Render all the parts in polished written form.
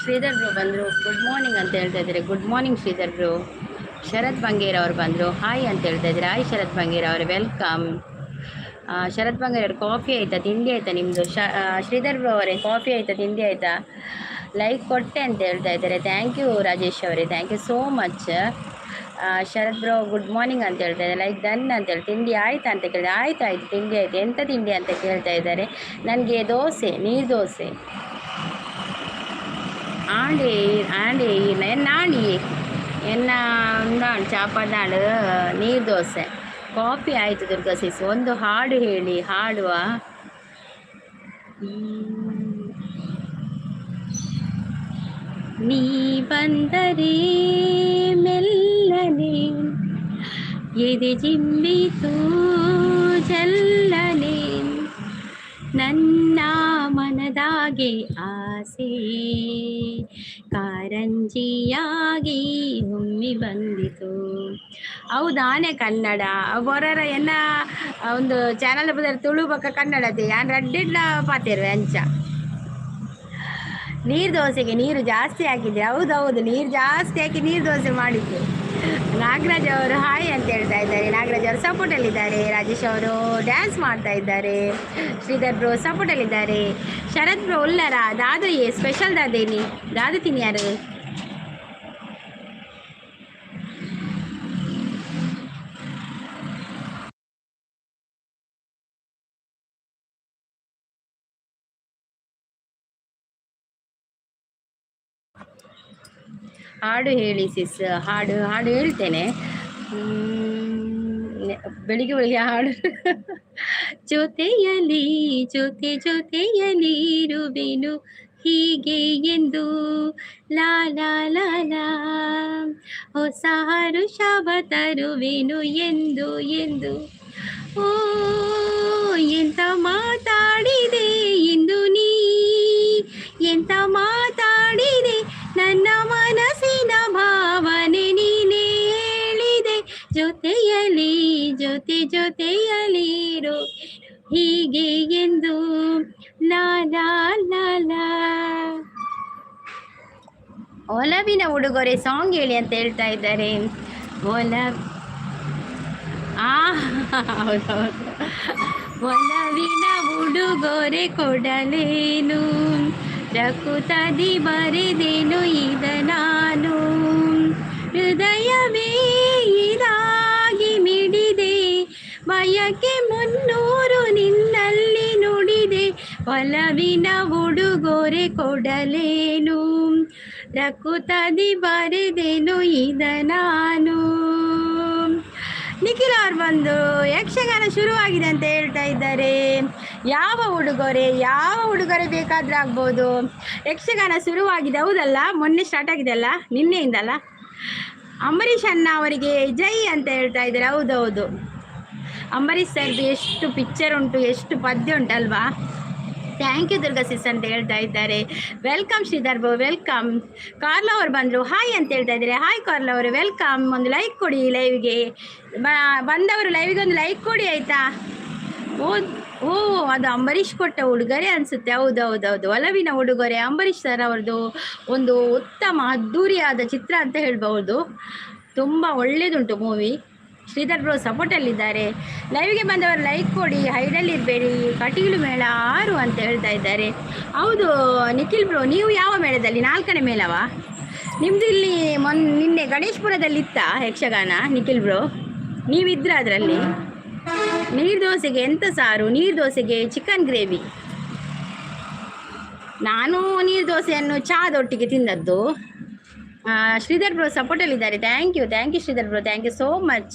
Sridhar bro ಬಂದರು, good morning ಅಂತ ಹೇಳ್ತಾ ಇದ್ದಾರೆ. Good morning Sridhar bro. Sharath Bangera ಅವರು ಬಂದರು, ಹಾಯ್ ಅಂತ ಹೇಳ್ತಾ ಇದ್ದಾರೆ. ಹಾಯ್ ಶರತ್ ಬಂಗೇರ್ ಅವರು, welcome. ಶರತ್ ಬಂಗೇರ್ ಅವರು, ಕಾಫಿ ಆಯಿತಾ, ತಿಂಡಿ ಆಯಿತಾ ನಿಮ್ಮದು? ಶ್ರೀಧರ್ ಬ್ರೋ ಅವರೇ, ಕಾಫಿ ಆಯಿತಾ, ತಿಂಡಿ ಆಯಿತಾ? ಲೈಕ್ ಕೊಟ್ಟೆ ಅಂತ ಹೇಳ್ತಾ ಇದ್ದಾರೆ. Thank you Rajesh ಅವರೇ, thank you so much. Sharath bro good morning ಅಂತ ಹೇಳ್ತಾ ಇದ್ದಾರೆ. ಲೈಕ್ ಡನ್ ಅಂತ ಹೇಳಿ, ತಿಂಡಿ ಆಯಿತಾ ಅಂತ ಕೇಳಿದೆ. ಆಯ್ತು ಆಯಿತು, ತಿಂಡಿ ಆಯಿತು. ಎಂಥ ತಿಂಡಿ ಅಂತ ಕೇಳ್ತಾ ಇದ್ದಾರೆ. ನನಗೆ ದೋಸೆ, ನೀರು ದೋಸೆ. ಆಂಡಿ ಆಂಡಿ ಎನ್ನ ಆಂಡಿ ಎನ್ನ ಉಂದಾಂಡ್ ಚಾಪದಾಂಡ್ ನೀರು ದೋಸೆ. ಕಾಫಿ ಆಯಿತು ದುರ್ಗಾ ಸಿಸ್. ಒಂದು ಹಾಡು ಹೇಳಿ, ಹಾಡುವ. ನೀ ಬಂದರೆ ಮೆಲ್ಲನೆ ಎದೆ ಜಿಂಬಿತು ಜಲ್ಲನೆ, ನನ್ನ ಮನದಾಗೆ ಆಸೆ ಕಾರಂಜಿಯಾಗಿ ಹೊಮ್ಮಿ ಬಂದಿತು. ಹೌದಾನೆ ಕನ್ನಡ ಬೊರರ ಎನ್ನ ಒಂದು ಚಾನಲ್ ಬದಲು ತುಳು ಬೊಕ್ಕ ಕನ್ನಡತೆ ಯಾನ್ ರಡ್ಡಿಡ್ಲ ಪಾತೆರುವೆ ಅಂಚ. ನೀರು ದೋಸೆಗೆ ನೀರು ಜಾಸ್ತಿ ಹಾಕಿದ್ದೆ. ಹೌದೌದು, ನೀರು ಜಾಸ್ತಿ ಹಾಕಿ ನೀರು ದೋಸೆ ಮಾಡಿದ್ದೆ. ನಾಗರಾಜ್ ಅವರು ಹಾಯ್ ಅಂತ ಹೇಳ್ತಾ ಇದ್ದಾರೆ. ನಾಗರಾಜ್ ಅವರು ಸಪೋರ್ಟಲ್ಲಿದ್ದಾರೆ. ರಾಜೇಶ್ ಅವರು ಡ್ಯಾನ್ಸ್ ಮಾಡ್ತಾ ಇದ್ದಾರೆ. Sridhar bro ಸಪೋರ್ಟಲ್ಲಿದ್ದಾರೆ. Sharath bro ಉಲ್ಲರ? Dadu special ದಾದೇನಿ Dadu ತಿನ್ನಿ ಯಾರು? ಹಾಡು ಹೇಳಿ ಸಿಸ್. ಹಾಡು ಹಾಡು ಹೇಳ್ತೇನೆ. ಬೆಳಿಗ್ಗೆ ಬೆಳಿಗ್ಗೆ ಹಾಡು. ಜೊತೆಯಲಿ ಜೊತೆ ಜೊತೆಯಲಿ ಇರುವೆನು ಹೀಗೆ ಎಂದು, ಲಾ ಲಾ ಲಾ ಲಾ, ಹೊಸ ಹರುಷವ ತರುವೆನು ಎಂದು ಎಂದು. ಓ ಎಂತ ಮಾತಾಡಿದೆ ಇಂದು ನೀ, ಎಂತ ಮಾತಾಡಿದೆ, ನನ್ನ ಮನಸ್ಸಿನ ಭಾವನೆ ನೀನೇ ಹೇಳಿದೆ. ಜೊತೆಯಲಿ ಜೊತೆ ಜೊತೆಯಲಿರು ಹೀಗೆ ಎಂದು, ಲಾ ಲಾ ಲಾ ಲಾ. ಒಲವಿನ ಉಡುಗೊರೆ ಸಾಂಗ್ ಹೇಳಿ ಅಂತ ಹೇಳ್ತಾ ಇದ್ದಾರೆ. ಒಲ ಆ ಹೌದೌದು. ಒಲವಿನ ಉಡುಗೊರೆ ಕೊಡಲೇನು, ರಕುತದಿ ಬರೆದೆನು ಇದ ನಾನು. ಹೃದಯವೇ ಇದಾಗಿ ಮಿಡಿದೆ, ಬಯಕೆ ಮುನ್ನೂರು ನಿನ್ನಲ್ಲಿ ನುಡಿದೆ. ಒಲವಿನ ಉಡುಗೊರೆ ಕೊಡಲೇನು, ರಕುತದಿ ಬರೆದೆನು ಇದ ನಾನು. ನಿಖಿಲ್ ಅವ್ರು ಬಂದು ಯಕ್ಷಗಾನ ಶುರುವಾಗಿದೆ ಅಂತ ಹೇಳ್ತಾ ಇದ್ದಾರೆ. ಯಾವ ಉಡುಗೊರೆ, ಯಾವ ಉಡುಗೊರೆ ಬೇಕಾದ್ರೂ ಆಗ್ಬೋದು. ಯಕ್ಷಗಾನ ಶುರುವಾಗಿದೆ ಹೌದಲ್ಲ? ಮೊನ್ನೆ ಸ್ಟಾರ್ಟ್ ಆಗಿದೆ ಅಲ್ಲ, ನಿನ್ನೆಯಿಂದಲ್ಲ? ಅಂಬರೀಷ್ ಅಣ್ಣ ಅವರಿಗೆ ಜೈ ಅಂತ ಹೇಳ್ತಾ ಇದ್ದಾರೆ. ಹೌದೌದು, ಅಂಬರೀಷ್ ಸರ್ದು ಎಷ್ಟು ಪಿಕ್ಚರ್ ಉಂಟು, ಎಷ್ಟು ಪದ್ಯ ಉಂಟಲ್ವಾ? Thank you Durga sis ಅಂತ ಹೇಳ್ತಾ ಇದ್ದಾರೆ. Welcome Sridhar bro, welcome. Karla ಅವರು ಬಂದರು, ಹಾಯ್ ಅಂತ ಹೇಳ್ತಾ ಇದ್ದಾರೆ. ಹಾಯ್ ಕಾರ್ಲಾ ಅವರು, welcome. ಒಂದು ಲೈಕ್ ಕೊಡಿ ಲೈವ್ಗೆ ಬಂದವರು, ಲೈವ್ಗೆ ಒಂದು ಲೈಕ್ ಕೊಡಿ ಆಯಿತಾ? ಓ ಓ, ಅದು ಅಂಬರೀಷ್ ಕೊಟ್ಟ ಉಡುಗೊರೆ ಅನಿಸುತ್ತೆ. ಹೌದೌದೌದು, ಒಲವಿನ ಉಡುಗೊರೆ ಅಂಬರೀಷ್ ಸರ್ ಅವರದ್ದು ಒಂದು ಉತ್ತಮ ಅದ್ಧೂರಿಯಾದ ಚಿತ್ರ ಅಂತ ಹೇಳ್ಬಹುದು. ತುಂಬ ಒಳ್ಳೇದುಂಟು ಮೂವಿ. ಶ್ರೀಧರ್ ಬ್ರೋ ಸಪೋರ್ಟಲ್ಲಿದ್ದಾರೆ. ಲೈವ್ಗೆ ಬಂದವರು ಲೈಕ್ ಕೊಡಿ, ಹೈಡಲ್ಲಿ ಇರಬೇಡಿ. ಕಟೀಲು ಮೇಳ 6 ಅಂತ ಹೇಳ್ತಾ ಇದ್ದಾರೆ. ಹೌದು ನಿಖಿಲ್ ಬ್ರೋ, ನೀವು ಯಾವ ಮೇಳದಲ್ಲಿ? 4ನೇ ಮೇಳವಾ ನಿಮ್ಮದು? ಇಲ್ಲಿ ನಿನ್ನೆ ಗಣೇಶ್ಪುರದಲ್ಲಿ ಇತ್ತಾ ಯಕ್ಷಗಾನ ನಿಖಿಲ್ ಬ್ರೋ? ನೀವಿದ್ರ ಅದರಲ್ಲಿ? ನೀರು ದೋಸೆಗೆ ಎಂತ ಸಾರು? ನೀರು ದೋಸೆಗೆ ಚಿಕನ್ ಗ್ರೇವಿ. ನಾನು ನೀರು ದೋಸೆಯನ್ನು ಚಹಾದೊಟ್ಟಿಗೆ ತಿಂದದ್ದು. ಶ್ರೀಧರ್ ಬ್ರೋ ಸಪೋರ್ಟಲ್ಲಿದ್ದಾರೆ. Thank you, thank you Sridhar bro, thank you so much,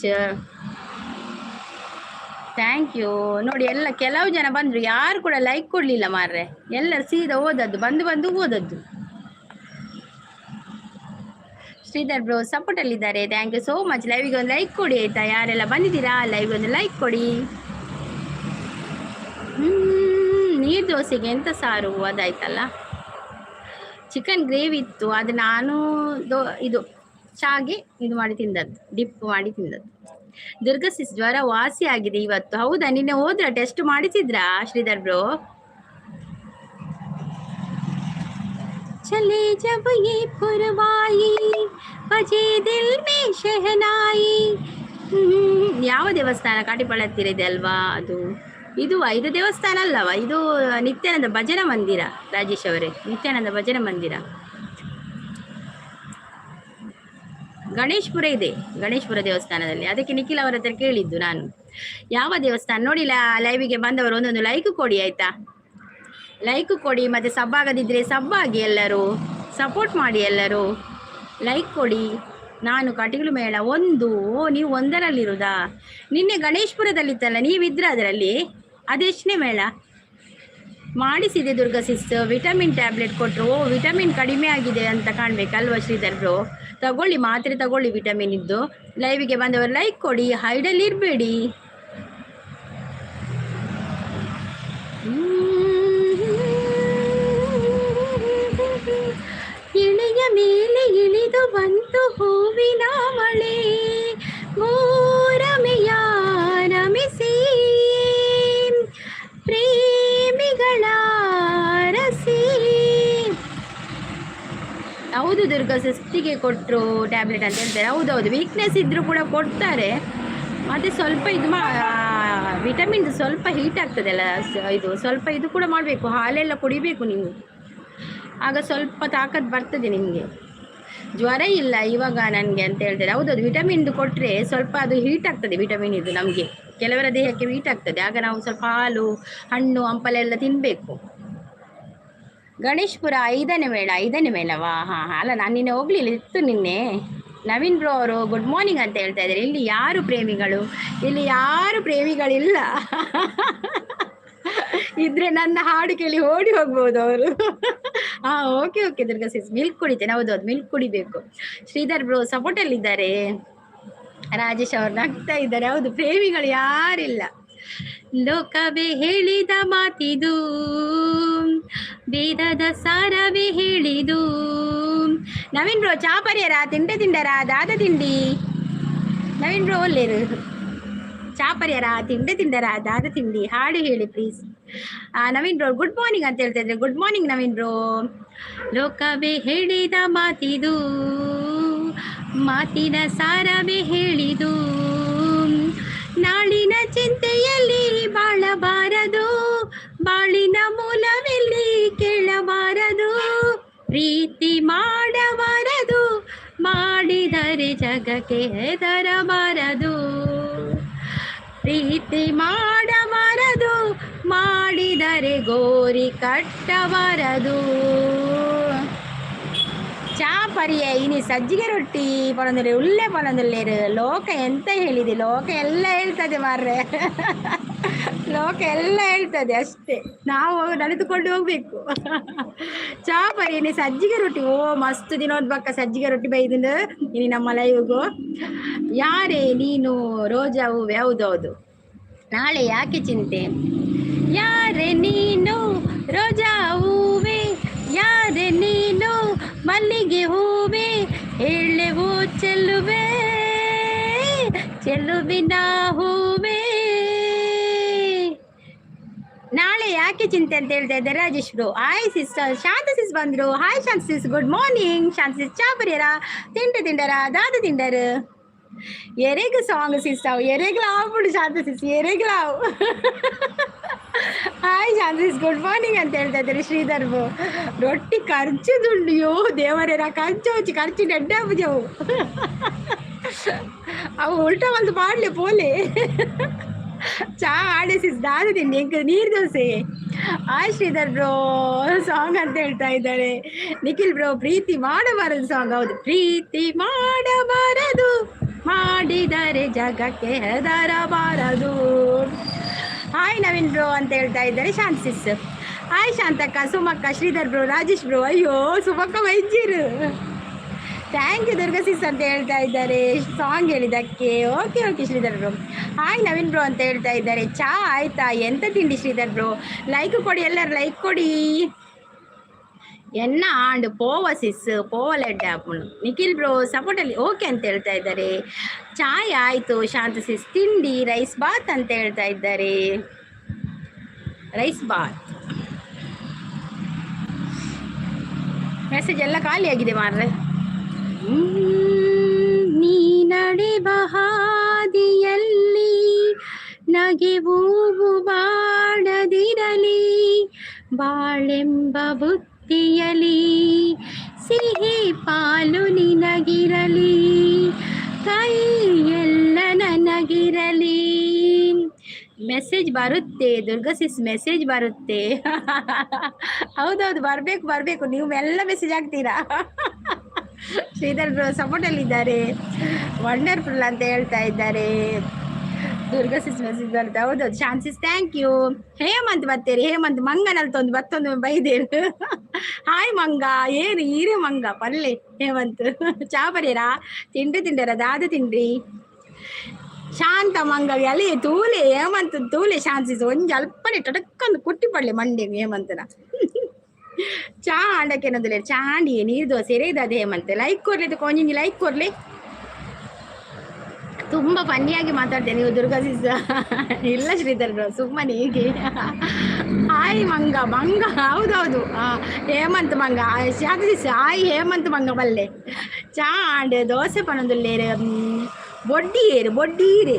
thank you. ನೋಡಿ ಎಲ್ಲ ಕೆಲವು ಜನ ಬಂದರು, ಯಾರು ಕೂಡ ಲೈಕ್ ಕೊಡಲಿಲ್ಲ ಮಾರ್ರೆ. ಎಲ್ಲರೂ ಸೀದಾ ಹೋದದ್ದು, ಬಂದು ಬಂದು ಹೋದದ್ದು. ಶ್ರೀಧರ್ ಬ್ರೋ ಸಪೋರ್ಟಲ್ಲಿದ್ದಾರೆ. Thank you so much. ಲೈವಿಗೆ ಒಂದು ಲೈಕ್ ಕೊಡಿ ಆಯಿತಾ? ಯಾರೆಲ್ಲ ಬಂದಿದ್ದೀರಾ ಲೈವ್ಗೆ ಒಂದು ಲೈಕ್ ಕೊಡಿ. ನೀರು ದೋಸೆಗೆ ಎಂತ ಸಾರು? ಅದಾಯ್ತಲ್ಲ, ಚಿಕನ್ ಗ್ರೇವಿ ಇತ್ತು. ಅದು ನಾನು ಇದು ಚಾಗೆ ಇದು ಮಾಡಿ ತಿಂದದ್ದು, ಡಿಪ್ ಮಾಡಿ ತಿಂದದ್ದು. ದುರ್ಗಾ ಸಿಸ್ ಜ್ವರ ವಾಸಿ ಆಗಿದೆ ಇವತ್ತು. ಹೌದಾ? ನಿನ್ನೆ ಹೋದ್ರ ಟೆಸ್ಟ್ ಮಾಡಿಸಿದ್ರಾ ಶ್ರೀಧರ್ ಬ್ರೋ? चले जब ये पुरवाई, बजे दिल में शहनाई. ಯಾವ ದೇವಸ್ಥಾನ? ಕಾಟಿಪಳ್ಳ ಹತ್ತಿರ ಇದೆ ಅಲ್ವಾ ಅದು? ಇದು ಇದು ದೇವಸ್ಥಾನ ಅಲ್ಲವಾ? ಇದು ನಿತ್ಯಾನಂದ ಭಜನಾ ಮಂದಿರ ರಾಜೇಶ್ ಅವರೇ, ನಿತ್ಯಾನಂದ ಭಜನಾ ಮಂದಿರ. ಗಣೇಶ್ಪುರ ಇದೆ, ಗಣೇಶ್ಪುರ ದೇವಸ್ಥಾನದಲ್ಲಿ. ಅದಕ್ಕೆ ನಿಖಿಲ್ ಅವರ ಹತ್ರ ಕೇಳಿದ್ದು ನಾನು ಯಾವ ದೇವಸ್ಥಾನ. ನೋಡಿಲ್ಲ. ಲೈವಿಗೆ ಬಂದವರು ಒಂದೊಂದು ಲೈಕ್ ಕೊಡಿ, ಆಯ್ತಾ? ಲೈಕ್ ಕೊಡಿ. ಮತ್ತೆ ಸಬ್ ಆಗದಿದ್ರೆ ಸಬ್ ಆಗಿ. ಎಲ್ಲರೂ ಸಪೋರ್ಟ್ ಮಾಡಿ, ಎಲ್ಲರೂ ಲೈಕ್ ಕೊಡಿ. ನಾನು ಕಟೀಲು ಮೇಳ ಒಂದು. ಓ, ನೀವು ಒಂದರಲ್ಲಿರುವುದಾ? ನಿನ್ನೆ ಗಣೇಶ್ಪುರದಲ್ಲಿತ್ತಲ್ಲ, ನೀವಿದ್ರ ಅದರಲ್ಲಿ? ಅದೆಷ್ಟನೇ ಮೇಳ? ಮಾಡಿಸಿದೆ ದುರ್ಗಾ ಸಿಸ್, ವಿಟಮಿನ್ ಟ್ಯಾಬ್ಲೆಟ್ ಕೊಟ್ಟರು. ಓ, ವಿಟಮಿನ್ ಕಡಿಮೆ ಆಗಿದೆ ಅಂತ ಕಾಣ್ಬೇಕಲ್ವಾ ಶ್ರೀಧರ್ ಬ್ರೋ? ತಗೊಳ್ಳಿ, ಮಾತ್ರೆ ತಗೊಳ್ಳಿ ವಿಟಮಿನ್ ಇದ್ದು. ಲೈವಿಗೆ ಬಂದವರು ಲೈಕ್ ಕೊಡಿ, ಹೈಡಲ್ಲಿ ಇರಬೇಡಿ. ಇಳೆಯ ಮೇಲೆ ಇಳಿದು ಬಂತು ಹೂವಿನ ಮಳೆ, ಭೂರಮೆಯ ರಮಿಸಿ ಪ್ರೇಮಿಗಳ ರಸಿ. ಹೌದು ದುರ್ಗಾ, ಸುಸ್ತಿಗೆ ಕೊಟ್ಟರು ಟ್ಯಾಬ್ಲೆಟ್ ಅಂತ ಹೇಳ್ತಾರೆ. ಹೌದೌದು, ವೀಕ್ನೆಸ್ ಇದ್ದರೂ ಕೂಡ ಕೊಡ್ತಾರೆ. ಮತ್ತು ಸ್ವಲ್ಪ ಇದು ಮಾ ವಿಟಮಿನ್ ಸ್ವಲ್ಪ ಹೀಟ್ ಆಗ್ತದಲ್ಲ, ಇದು ಸ್ವಲ್ಪ ಇದು ಕೂಡ ಮಾಡಬೇಕು. ಹಾಲೆಲ್ಲ ಕುಡಿಬೇಕು ನೀವು, ಆಗ ಸ್ವಲ್ಪ ತಾಕತ್ತು ಬರ್ತದೆ ನಿಮಗೆ. ಜ್ವರ ಇಲ್ಲ ಇವಾಗ ನನಗೆ ಅಂತ ಹೇಳ್ತಾರೆ. ಹೌದೌದು, ವಿಟಮಿನ್ದು ಕೊಟ್ಟರೆ ಸ್ವಲ್ಪ ಅದು ಹೀಟ್ ಆಗ್ತದೆ. ವಿಟಮಿನ್ ಇದು ನಮಗೆ ಕೆಲವರ ದೇಹಕ್ಕೆ ಹೀಟ್ ಆಗ್ತದೆ. ಆಗ ನಾವು ಸ್ವಲ್ಪ ಹಾಲು, ಹಣ್ಣು, ಹಂಪಲೆಲ್ಲ ತಿನ್ನಬೇಕು. ಗಣೇಶ್ಪುರ ಐದನೇ ಮೇಳ. ಐದನೇ ಮೇಳವಾ? ಹಾಂ ಹಾಂ. ಅಲ್ಲ, ನಾನು ನಿನ್ನೆ ಹೋಗ್ಲಿಲ್ಲ, ಇತ್ತು ನಿನ್ನೆ. ನವೀನ್ ಬ್ರೋ ಅವರು ಗುಡ್ ಮಾರ್ನಿಂಗ್ ಅಂತ ಹೇಳ್ತಾ ಇದ್ದಾರೆ. ಇಲ್ಲಿ ಯಾರು ಪ್ರೇಮಿಗಳು? ಇಲ್ಲಿ ಯಾರು ಪ್ರೇಮಿಗಳಿಲ್ಲ. ಇದ್ರೆ ನನ್ನ ಹಾಡು ಕೇಳಿ ಓಡಿ ಹೋಗ್ಬೋದು ಅವರು. ಹಾ, okay okay Durga sis, milk ಕುಡಿತೇನೆ. ಹೌದು ಹೌದು, ಮಿಲ್ಕ್ ಕುಡಿಬೇಕು. ಶ್ರೀಧರ್ ಬ್ರೋ ಸಪೋರ್ಟ್ ಅಲ್ಲಿದ್ದಾರೆ. ರಾಜೇಶ್ ಅವ್ರು ನಗ್ತಾ ಇದ್ದಾರೆ. ಹೌದು, ಪ್ರೇಮಿಗಳು ಯಾರಿಲ್ಲ. ಲೋಕವೇ ಹೇಳಿದ ಮಾತಿದು, ವೇದದ ಸಾರವೇ ಹೇಳಿದು. ನವೀನ್ ಬ್ರೋ, ಚಾ ಪರಿಯರ? ತಿಂಡೆ ತಿಂಡರ? ದಾದ ತಿಂಡಿ? ನವೀನ್ ಬ್ರೋ ಒಲ್ಲೇರು? ಚಾ ಪರಿಯರ? ತಿಂಡೆ ತಿಂಡರ? ದಾದ ತಿಂಡಿ? ಹಾಡು ಹೇಳಿ please. Naveen bro good morning ಅಂತ ಹೇಳ್ತಾ ಇದ್ರೆ. Good morning Naveen bro. ಲೋಕವೇ ಹೇಳಿದ ಮಾತಿದು, ಮಾತಿನ ಸಾರವೇ ಹೇಳಿದು. ನಾಳಿನ ಚಿಂತೆಯಲ್ಲಿ ಬಾಳಬಾರದು, ಬಾಳಿನ ಮೂಲವೆಲ್ಲಿ ಕೇಳಬಾರದು. ಪ್ರೀತಿ ಮಾಡಬಾರದು, ಮಾಡಿದರೆ ಜಗಕ್ಕೆ ಹೆದರಬಾರದು. ಪ್ರೀತಿ ಮಾಡಬಾರದು, ಮಾಡಿದರೆ ಗೋರಿ ಕಟ್ಟಬಾರದು. ಚಾ ಪರಿಯ? ಇನಿ ಸಜ್ಜಿಗೆ ರೊಟ್ಟಿ ಪಣಂದುಲ್ಲೇರು, ಉಲ್ಲೆ ಪಣಂದುಲ್ಲೇರು. ಲೋಕ ಎಂತ ಹೇಳಿದೆ? ಲೋಕ ಎಲ್ಲ ಹೇಳ್ತದೆ ಮಾರ್ರೆ, ಲೋಕ ಎಲ್ಲ ಹೇಳ್ತದೆ ಅಷ್ಟೇ. ನಾವು ನಡೆದುಕೊಂಡು ಹೋಗ್ಬೇಕು. ಚಾ ಪರಿ? ಸಜ್ಜಿಗೆ ರೊಟ್ಟಿ. ಓ, ಮಸ್ತ್ ದಿನದ ಬಕ್ಕ ಸಜ್ಜಿಗೆ ರೊಟ್ಟಿ ಬೈದಿಂದ ಇನಿ ನಮ್ಮ ಲೈವ್ಗು. ಯಾರೇ ನೀನು ರೋಜಾ ಹೂವೆ? ಹೌದೌದು. ನಾಳೆ ಯಾಕೆ ಚಿಂತೆ? ಯಾರೇ ನೀನು ರೋಜಾ ಹೂವೆ, ಯಾರೇ ನೀನು ಮಲ್ಲಿಗೆ ಹೂವೆ, ಹೇಳೆವು ಚೆಲ್ಲುವೆ, ಚೆಲುವಿನ ಹೂವೆ. ನಾಳೆ ಯಾಕೆ ಚಿಂತೆ ಅಂತ ಹೇಳ್ತಾ ಇದ್ದಾರೆ ರಾಜೇಶ್ ಬ್ರೋ. ಹಾಯ್ ಸಿಸ್ಟರ್, ಶಾಂತ ಸಿಸ್ ಬಂದ್ರು. ಹಾಯ್ ಶಾಂತ ಸಿಸ್, ಗುಡ್ ಮಾರ್ನಿಂಗ್. ಶಾಂತ ಸಿಸ್, ಚಾ ಬರಿಯರ? ತಿಂಡು ತಿಂಡರ? ದಾದ ತಿಂಡರು? ಎರೆಗ್ ಸಾಂಗ್ ಸಿಸ್ ಅವು? ಎರೆಗ್ಲ ಆಪುಂಡು ಶಾಂತ ಸಿಸ್, ಎರೆಗ್ಲ ಅವು. ಹಾಯ್ ಶಾಂತ ಸಿಸ್, ಗುಡ್ ಮಾರ್ನಿಂಗ್ ಅಂತ ಹೇಳ್ತಾ ಇದ್ದಾರೆ ಶ್ರೀಧರ್ ಬ್ರೋ. ರೊಟ್ಟಿ ಖರ್ಚುದುಂಡು. ಯೋ ದೇವರೇ, ಖರ್ಚು ಹೋಚಿ ಖರ್ಚು ನೆಡ್ಡೆ ಅವು. ಅವು ಉಲ್ಟಾ ಒಂದು ಮಾಡ್ಲಿ ಪೋಲೆ. ಚಾ ಆಡೆ ಸಿಸ್, ದಾದ ತಿಂಡಿ? ಎಂಕ್ neer dosa. Hi Sridhar bro, song ಅಂತ ಹೇಳ್ತಾ ಇದ್ದಾರೆ. ನಿಖಿಲ್ ಬ್ರೋ, ಪ್ರೀತಿ ಮಾಡಬಾರದು ಸಾಂಗ್. ಹೌದು, ಪ್ರೀತಿ ಮಾಡಬಾರದು, ಮಾಡಿದರೆ ಜಗಕ್ಕೆ ಹೆದರಬಾರದು. ಹಾಯ್ ನವೀನ್ ಬ್ರೋ ಅಂತ ಹೇಳ್ತಾ ಇದ್ದಾರೆ ಶಾಂತ್ ಸಿಸ್. ಹಾಯ್ ಶಾಂತಕ್ಕ, ಸುಮಕ್ಕ, ಶ್ರೀಧರ್ ಬ್ರೋ, ರಾಜೇಶ್ ಬ್ರೋ. ಅಯ್ಯೋ ಸುಮಕ್ಕ ವೈದ್ಯರು. Thank you Durga ಸಿಸ್ ಅಂತ ಹೇಳ್ತಾ ಇದ್ದಾರೆ ಸಾಂಗ್ ಹೇಳಿದ್ದಕ್ಕೆ. Okay okay Sridhar bro. Hi Naveen bro ಅಂತ ಹೇಳ್ತಾ ಇದ್ದಾರೆ. ಚಾ ಆಯ್ತಾ? ಎಂತ ತಿಂಡಿ ಶ್ರೀಧರ್ ಬ್ರೋ? ಲೈಕ್ ಕೊಡಿ ಎಲ್ಲರೂ, ಲೈಕ್ ಕೊಡಿ. ಎನ್ನ ಆಂಡ್ ಪೋವ ಸಿಸ್, ಪೋವಲೆಡ್ಡ ಆಪುಂಡು. ನಿಖಿಲ್ ಬ್ರೋ ಸಪೋರ್ಟಲ್ಲಿ ಓಕೆ ಅಂತ ಹೇಳ್ತಾ ಇದ್ದಾರೆ. ಚಾಯ್ ಆಯಿತು ಶಾಂತ ಸಿಸ್, ತಿಂಡಿ ರೈಸ್ ಬಾತ್ ಅಂತ ಹೇಳ್ತಾ ಇದ್ದಾರೆ. ರೈಸ್ ಬಾತ್. ಮೆಸೇಜ್ ಎಲ್ಲ ಖಾಲಿಯಾಗಿದೆ ಮಾರ್ರೆ. ನೀ ನಡೆಬ ಹಾದಿಯಲ್ಲಿ ನಗೆ ಹೂವು ಬಾಡದಿರಲಿ, ಬಾಳೆಂಬ ಬುತ್ತಿಯಲಿ ಸಿಹಿ ಪಾಲು ನಿನಗಿರಲಿ, ಕೈಯೆಲ್ಲ ನನಗಿರಲಿ. ಮೆಸೇಜ್ ಬರುತ್ತೆ ದುರ್ಗಾ ಸಿಸ್, ಮೆಸೇಜ್ ಬರುತ್ತೆ. ಹೌದೌದು, ಬರಬೇಕು ಬರಬೇಕು. ನೀವು ಎಲ್ಲ ಮೆಸೇಜ್ ಹಾಕ್ತೀರಾ. ಶ್ರೀಧರ್ ಸಪೋರ್ಟಲ್ಲಿ ಇದ್ದಾರೆ, ವಂಡರ್ಫುಲ್ ಅಂತ ಹೇಳ್ತಾ ಇದ್ದಾರೆ. ದುರ್ಗಾ ಸಿಸ್ ಮೆಸೇಜ್ ಬರುತ್ತೆ. ಹೌದೌದು ಶಾನ್ಸಿಸ್, thank you. Hemant Battery, Hemant ಮಂಗನಲ್ಲಿ ತಂದು ಬತ್ತೊಂದು ಬೈದೇರು. ಹಾಯ್ ಮಂಗ, ಏನು ಈರೆ ಮಂಗ ಪಲ್ಲೆ. ಹೇಮಂತ್ ಚಾ ಬರೀರಾ? ತಿಂಡಿ ತಿಂಡಿರ ದಾದ ತಿಂಡ್ರಿ. ಶಾಂತ ಮಂಗ ಎಲೆ ತೂಲೆ ಹೇಮಂತ್ ತೂಲೆ ಶಾನ್ಸಿಸ್ ಒಂಜಿ ಅಲ್ಪನೆ ಟಡಕ್ಕಂದು ಕುಟ್ಟಿ ಪಡ್ಲೆ ಮಂಡೆ ಹೇಮಂತನ. ಚಾ ಆಂಡಕ್ಕೇನಂದ್ರೆ ಚಾಂಡಿ ನೀರು ದೋಸೆ ಎರೆದಾದ ಹೇಮಂತ್. ಲೈಕ್ ಕೊರ್ಲಿ, ಕೊಂಜಿಂಜಿ ಲೈಕ್ ಕೊರ್ಲಿ. ತುಂಬ ಫನ್ನಿಯಾಗಿ ಮಾತಾಡ್ತೇನೆ ನೀವು ದುರ್ಗಾ ಸಿಸ್. ಇಲ್ಲ ಶ್ರೀಧರ್ ಬ್ರೋ, ಸುಮ್ಮನೆ ಹೀಗೆ. ಹಾಯ್ ಮಂಗ, ಮಂಗ ಹೌದೌದು, ಹೇಮಂತ್ ಮಂಗ. ಶಾಂತ ಸಿಸ್ ಹಾಯ್ ಹೇಮಂತ್ ಮಂಗ ಬಲ್ಲೆ. ಚಾ ಆಂಡ್ ದೋಸೆ ಪನೊಂದುಲ್ಲೇರು ಬೊಡ್ಡಿ ಏರು ಬೊಡ್ಡಿ ಈರೆ.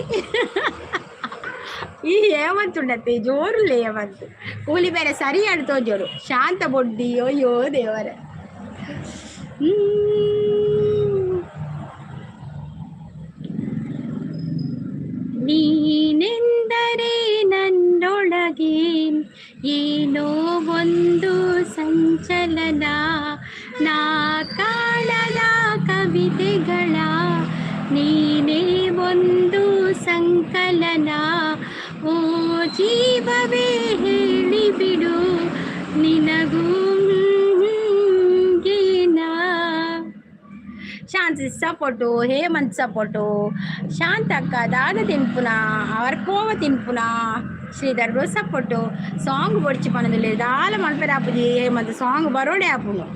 ಈ ಹೇಮಂತ್ ಉಂಡತ್ತೆ ಜೋರುಲ್ಲೆ ಹೇಮಂತ್. ಕೂಲಿ ಬೇರೆ ಸರಿ ಆಡ್ತೋ ಜೋರು ಶಾಂತ ಬೊಡ್ಡಿ. ಅಯ್ಯೋ ದೇವರೇ. ನೀನೆಂದರೆ ನನ್ನೊಳಗೆ ಏನೋ ಒಂದು ಸಂಚಲನ, ನಾ ಕಾಣದ ಕವಿತೆಗಳ ನೀನೇ ಒಂದು ಸಂಕಲನ. ಓ ಜೀವವೇ ಹೇಳಿಬಿಡು ನಿನಗೂ ಏನ. Shanti support, Hemant support. ಶಾಂತಕ್ಕ ದಾದ ತಿನ್ಪುನ ಅವರ್ ಪೋವ ತಿನ್ಪುನ. Sridhar bro support. ಸಾಂಗ್ ಬೊಡ್ಚಿ ಪನೊಂದುಲ್ಲೆರ್ ದಾಲ ಮಲ್ಪೆರೆ ಆಪುಜಿ ಹೇಮಂತ್, ಸಾಂಗ್ ಬರೋಡೆ ಆಪುಂಡು.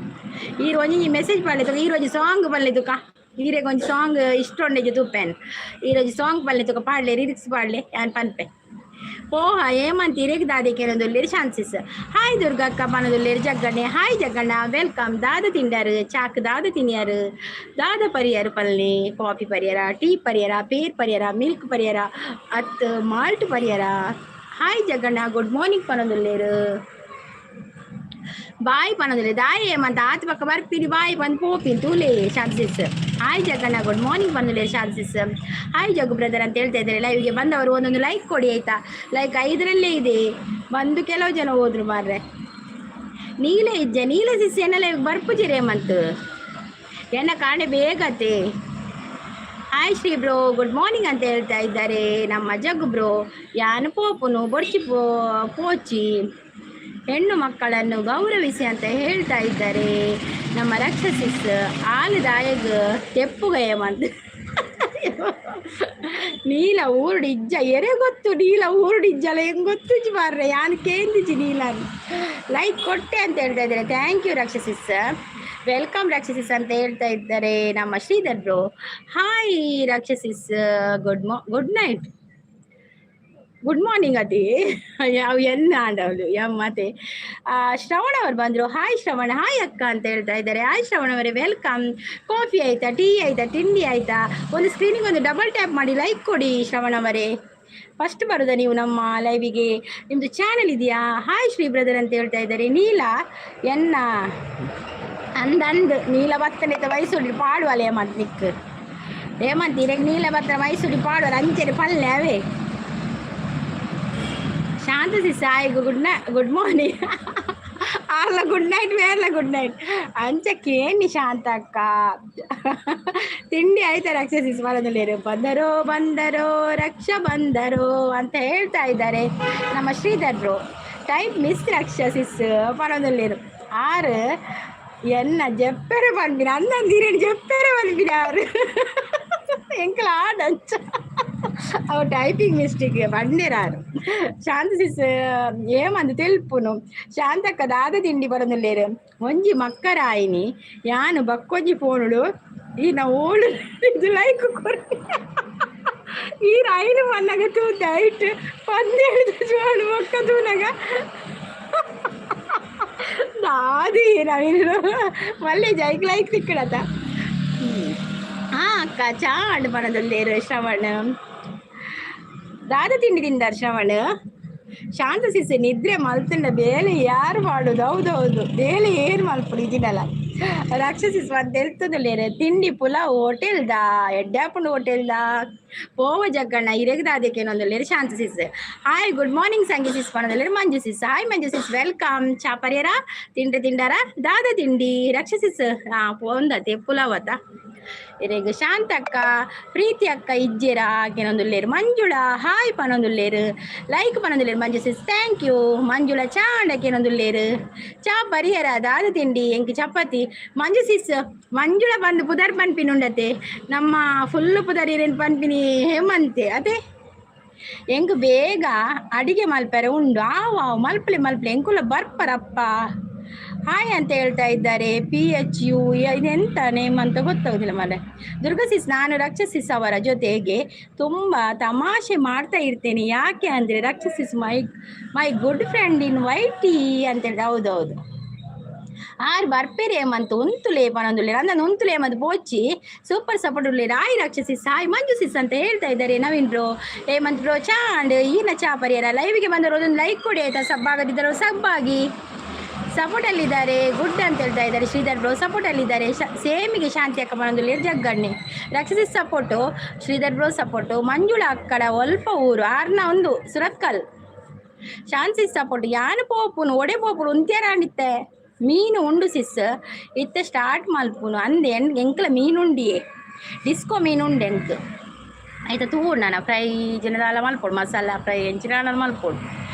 ಈರ್ ಒಂಜಿ ಮೆಸೇಜ್ ಪಲ್ಲೆ, ಈರ್ ಒಂಜಿ ಸಾಂಗ್ ಪಲ್ಲೆ ತುಕ. ಈರೆಗ್ ಒಂಜಿ ಸಾಂಗ್ ಇಷ್ಟ ಉಂಡೆಜಿ ತೂಪೆನ್. ಈರೊಂಜಿ ಸಾಂಗ್ ಪಲ್ಲೆ ತುಕ, ಪಾಡ್ಲೆ ಲಿರಿಕ್ಸ್ ಪಾಡ್ಲೆ, ಯಾನ್ ಪನ್ಪೆ. ಪೋಹ ಹೇಮಂತ್ ಇರೆಗ್ ದಾದೆ ಕೇನೊಂದುಲ್ಲೆರ್ ಶಾನ್ಸಿಸ್. ಹಾಯ್ ದುರ್ಗಕ್ಕ ಪನೊಂದುಲ್ಲೆರ್ ಜಗ್ಗಣ್ಣೆ. ಹಾಯ್ ಜಗ್ಗಣ್ಣ, welcome. ದಾದ ತಿಂಡಾರು? ಚಾಕ್ ದಾದ ತಿನ್ಯಾರು? ದಾದ ಪರಿಯರ್ ಪಲ್ಲೆ? ಕಾಫಿ ಪರಿಯರ, ಟೀ ಪರಿಯರ, ಪೇರ್ ಪರಿಯರ, ಮಿಲ್ಕ್ ಪರಿಯರ, ಅತ್ ಮಾಲ್ಟ್ ಪರಿಯರ? ಹಾಯ್ ಜಗ್ಗಣ್ಣ, ಗುಡ್ ಮಾರ್ನಿಂಗ್ ಪನೊಂದುಲ್ಲೆರ್. ಬಾಯ್ ಪನೊಂದುಲ್ಲೆ ದಾಯೆ ಹೇಮಂತ ಆತ್ ಪಕ್ಕ ಬರ್ಪಿನಿ ಬಾಯ್ ಬಂದು ಪೋಪಿನಿ ತೂಲೆ ಶಾನ್ಸಿಸ್. ಹಾಯ್ ಜಗ್ಗಣ್ಣ, ಗುಡ್ ಮಾರ್ನಿಂಗ್ ಪನೊಂದುಲ್ಲೆರ್ ಶಾನ್ಸಿಸ್. ಹಾಯ್ ಜಗ್ಗು ಬ್ರದರ್ ಅಂತ ಹೇಳ್ತಾ ಇದ್ದಾರೆ. ಲೈವ್ಗೆ ಬಂದವರು ಒಂದೊಂದು ಲೈಕ್ ಕೊಡಿ ಆಯ್ತಾ. ಲೈಕ್ 5ರಲ್ಲೇ ಇದೆ, ಬಂದು ಕೆಲವು ಜನ ಹೋದ್ರು ಮಾರ್ರೆ. ನೀಲೇ ಇಜ್ಜ ನೀಲ ಸಿಸ್ ಎನ್ನ ಲೈವ್ ಬರ್ಪುಜಿ ಹೇಮಂತ್, ಎನ್ನ ಕಾಣೆ ಬೇಗತೆ. Hi Shri bro, good morning ಅಂತ ಹೇಳ್ತಾ ಇದ್ದಾರೆ ನಮ್ಮ ಜಗ್ಗು ಬ್ರೋ. ಯಾನು ಪೋಪುನು ಬೊಡ್ಚಿ ಪೋಚಿ, ಹೆಣ್ಣು ಮಕ್ಕಳನ್ನು ಗೌರವಿಸಿ ಅಂತ ಹೇಳ್ತಾ ಇದ್ದಾರೆ ನಮ್ಮ ರಕ್ಷಸಿಸ್. ಆಲದಾಯಗ್ ತೆಪ್ಪುಗ ಹೇಮಂತ್. ನೀಲ ಊರುಡು ಇಜ್ಜ ಎರೆ ಗೊತ್ತು, ನೀಲ ಊರುಡು ಇಜ್ಜಲ ಹೆಂಗ್ ಗೊತ್ತುಜಿ ಮಾರ್ರೆ, ಯಾನ್ ಕೇಂದಿಜಿ ನೀಲ. ಲೈಕ್ ಕೊಟ್ಟೆ ಅಂತ ಹೇಳ್ತಾ ಇದ್ದಾರೆ. Thank you ರಕ್ಷಸಿಸ್, welcome ರಕ್ಷಸಿಸ್ ಅಂತ ಹೇಳ್ತಾ ಇದ್ದಾರೆ ನಮ್ಮ Sridhar bro. Hi Raksha sis, good night, good morning ಅತಿ ಯಾವ ಎನ್ನ ಆಂಡವಳು ಎಮ್ ಮತ್ತೆ. ಶ್ರವಣ ಅವರು ಬಂದರು. ಹಾಯ್ ಶ್ರವಣ, ಹಾಯ್ ಅಕ್ಕ ಅಂತ ಹೇಳ್ತಾ ಇದ್ದಾರೆ. ಹಾಯ್ ಶ್ರವಣ ಅವರೇ, welcome. Coffee ಆಯ್ತಾ, ಟೀ ಆಯ್ತಾ, ತಿಂಡಿ ಆಯ್ತಾ? ಒಂದು ಸ್ಕ್ರೀನಿಗೆ ಒಂದು ಡಬಲ್ ಟ್ಯಾಪ್ ಮಾಡಿ ಲೈಕ್ ಕೊಡಿ ಶ್ರವಣ ಅವರೇ. ಫಸ್ಟ್ ಬರೋದಾ ನೀವು ನಮ್ಮ ಲೈವಿಗೆ? ನಿಮ್ಮದು ಚಾನಲ್ ಇದೆಯಾ? ಹಾಯ್ ಶ್ರೀ ಬ್ರದರ್ ಅಂತ ಹೇಳ್ತಾ ಇದ್ದಾರೆ. ನೀಲ ಎನ್ನ ಅಂದಂದು ನೀಲ ಬತ್ತನೆತ ವಯಸ್ಸುಡಿ ಪಾಡುವಲ್ಲ ಹೇಮಂತ್ ನಿಕ್. ಹೇಮಂತ್ ಇರೆಗ್ ನೀಲ ಬತ್ತನ ವಯಸ್ಸುಡಿ ಪಾಡುವಲ್ಲ ಅಂಚೆನೆ ಪಲ್ಲೆ ಅವೇ. Shanta sis hi, good morning. ಆರ್ಲ ಗುಡ್ ನೈಟ್, ಮೇರ್ಲ ಗುಡ್ ನೈಟ್. ಅಂಚಕ್ಕೇನಿ ಶಾಂತ ಅಕ್ಕ, ತಿಂಡಿ ಆಯ್ತಾ? ರಕ್ಷಸಿಸ್ ಮರದಲ್ಲಿರು ಬಂದರೋ ಬಂದರೋ ರಕ್ಷ ಬಂದರೋ ಅಂತ ಹೇಳ್ತಾ ಇದ್ದಾರೆ ನಮ್ಮ Sridhar bro. Type miss Raksha sis ಪರದಲ್ಲಿರು. ಆರು ಎನ್ನ ಜಪ್ಪೆರೆ ಪನ್ಪಿನ ಅಂದಂದಿರೇನು ಜಪ್ಪೆರೆ ಪನ್ಪಿನ ಆರು ಎಂಕಲ ಆಡಂಚ ಅವು ಟೈಪಿಂಗ್ ಮಿಸ್ಟೇಕ್ ಬಂದಿರಾರು. ಶಾಂತ ಸಿಸ್ ಏಮಂದು ತೆಲ್ಪುನು. ಶಾಂತಕ್ಕ ದಾದ ತಿಂಡಿ ಬರೋದಿಲ್ಲೇರು. ಒಂಜಿ ಮಕ್ಕರಾಯಿನಿ ಯಾನು ಬಕ್ಕೊಂಜಿ ಫೋನುಡು ಈ ನಾವು ಓಳು ಇದು ಲೈಕ್ ಕೊರ್. ಈ ರೈಲು ಮನ್ನಗ ತೂತ ಐಟ್ ಪಂದೇಳು ಜೋಳು ಮೊಕ್ಕ ತೂನಗ. ಸಾದಿ ನವೀನ್ ಮಲ್ಲೆ ಜೈಕ್ ಲೈಕ್ ತಿಕ್ಕಡತ. ಹಾಂ ಅಕ್ಕ, ಚಾ ಅಂಡ್ ಪನೊಂದುಲ್ಲೇರು ಶ್ರವಣ್. ದಾದ ತಿಂಡಿ ತಿಂದಾರ್ ಶ್ರವಣ್? ಶಾಂತ ಸಿಸ್, ನಿದ್ರೆ ಮಲ್ತುಂಡ ಬೇಲೆ ಯಾರು ಮಾಡೋದು? ಹೌದೌದು, ಬೇಲೆ ಏನು ಮಲ್ಪುಡು ಇದಿನಲ್ಲ. ರಾಕ್ಷಸಿಸ್ ಅಂತ ತಿಂಡಿ ಪುಲಾವ್ ಹೋಟೆಲ್ದ ಎಡ್ಡಾಪುಂಡು ಹೋಟೆಲ್ದ ಪೋವ ಜಗ್ಗಣ್ಣ ಇರೆಗ್ದಾದಕ್ಕೇನೊಂದುಲ್ಲೇರು ಶಾಂತ ಸಿಸ್. ಹಾಯ್, ಗುಡ್ ಮಾರ್ನಿಂಗ್ ಸಂಗಿ ಸಿಸ್ ಪನೊಂದುಲ್ಲೇರು ಮಂಜು ಸಿಸ್. ಹಾಯ್ ಮಂಜು ಸಿಸ್, welcome. ಚಾ ಪರಿಯರ? ತಿಂಡಿ ತಿಂಡಾರ? ದಾದ ತಿಂಡಿ ರಕ್ಷಸಿಸ್? ಹಾ, ಪೋಂದತೆ ಪುಲಾವ್ ಅತ್ತ ಇರೆಗ್. ಶಾಂತಕ್ಕ, ಪ್ರೀತಿ ಅಕ್ಕ ಇಜ್ಜೆರಾ ಕೇನೊಂದುಲ್ಲೇರು. ಮಂಜುಳಾ ಹಾಯ್ ಪನೊಂದುಲ್ಲೇರು. ಲೈಕ್ ಪನೊಂದುಲ್ಲೇರು Manju sis, thank you. Manjula ಚಾಂಡ ಕೇನೊಂದುಲ್ಲೇರು. ಚಾ ಪರಿಯರ? ದಾದ ತಿಂಡಿ? ಎಂಕ್ ಚಪಾತಿ. ಮಂಜು ಸಿಸ್, ಮಂಜುಳ ಬಂದು ಪುದರ್ ಪನ್ಪಿನ ಉಂಡತೆ. ನಮ್ಮ ಫುಲ್ ಪುದರ್ ಇರೇನು ಪನ್ಪಿನಿ ಹೇಮಂತೆ ಅದೇ. ಎಂಕ್ ಬೇಗ ಅಡಿಗೆ ಮಲ್ಪೆರೆ ಉಂಡು. ಆವ್ ಆವ್, ಮಲ್ಪಲೆ ಮಲ್ಪಲೆ, ಎಂಕುಲ ಬರ್ಪರಪ್ಪ. ಹಾಯ್ ಅಂತ ಹೇಳ್ತಾ ಇದ್ದಾರೆ PHU, ಇದೆಂತ ನೇಮ್ ಅಂತ ಗೊತ್ತಾಗುದಿಲ್ಲ ಮಾರ್ರೆ. ದುರ್ಗಾ ಸಿಸ್, ನಾನು ರಕ್ಷಸಿಸ್ ಅವರ ಜೊತೆಗೆ ತುಂಬ ತಮಾಷೆ ಮಾಡ್ತಾ ಇರ್ತೇನೆ. ಯಾಕೆ ಅಂದರೆ ರಕ್ಷಸಿಸ್ my my good friend in YT ಅಂತ ಹೇಳಿ. ಹೌದೌದು, ಆರ್ ಬರ್ಪೇರೆ ಹೇಮಂತ್ ಉಂತುಲೆ ಪನೊಂದುಲ್ಲೇರು. ಅಂದನ್ ಉಂತುಲೆ ಹೇಮಂತ್ ಪೋಚಿ. ಸೂಪರ್ ಸಪೋರ್ಟ್ ಉಲ್ಲೇರು. Hi Rakshasi, hi Manju sis ಅಂತ ಹೇಳ್ತಾ ಇದ್ದಾರೆ ನವೀನ್ ಬ್ರೋ. ಹೇಮಂತ್ ಬ್ರೋ, ಚಾ ಅಂಡ್ ಈನ ಚಾ ಪರಿಯರ? ಲೈವ್ಗೆ ಬಂದರು ಒಂದೊಂದು ಲೈಕ್ ಕೊಡಿ ಆಯ್ತಾ? ಸಬ್ಬಾಗದಿದ್ದರು ಸಬ್ಬಾಗಿ. ಸಪೋರ್ಟ್ ಅಲ್ಲಿದ್ದಾರೆ, ಗುಡ್ ಅಂತ ಹೇಳ್ತಾ ಇದ್ದಾರೆ. ಶ್ರೀಧರ್ ಬ್ರೋ ಸಪೋರ್ಟ್ ಅಲ್ಲಿದ್ದಾರೆ. ಸೇಮಿಗೆ ಶಾಂತಿ ಅಕ್ಕ ಪನೊಂದುಲ್ಲೇರು. ಜಗ್ಗಣ್ಣೆ Rakshasi support, Sridhar bro support. Manjula ಅಕ್ಕಡ ಒಲ್ಪ ಊರು ಆರ್ನ ಒಂದು ಸುರತ್ಕಲ್. ಶಾಂತಿ ಸಪೋರ್ಟ್. ಯಾನು ಪೋಪುನು ಒಡೆ ಪೋಪುನು ಉಂತ್ಯಾರಾಂಡಿತ್ತೆ. ಮೀನು ಉಂಡು ಸಿಸ್, ಇತ್ತೆ ಸ್ಟಾರ್ಟ್ ಮಲ್ಪುನು ಅಂದೆ. ಎಂಕ್ಲ ಮೀನುಂಡಿಯೇ, ಡಿಸ್ಕೋ ಮೀನು ಉಂಡು ಎಂಕ್. ಆಯ್ತಾ? ತೂಡು ನಾನು ಫ್ರೈ ಜನದಾಲ ಮಲ್ಪೊಡು, ಮಸಾಲ ಫ್ರೈ ಎಂಚಿನ ಮಲ್ಪೊಡು.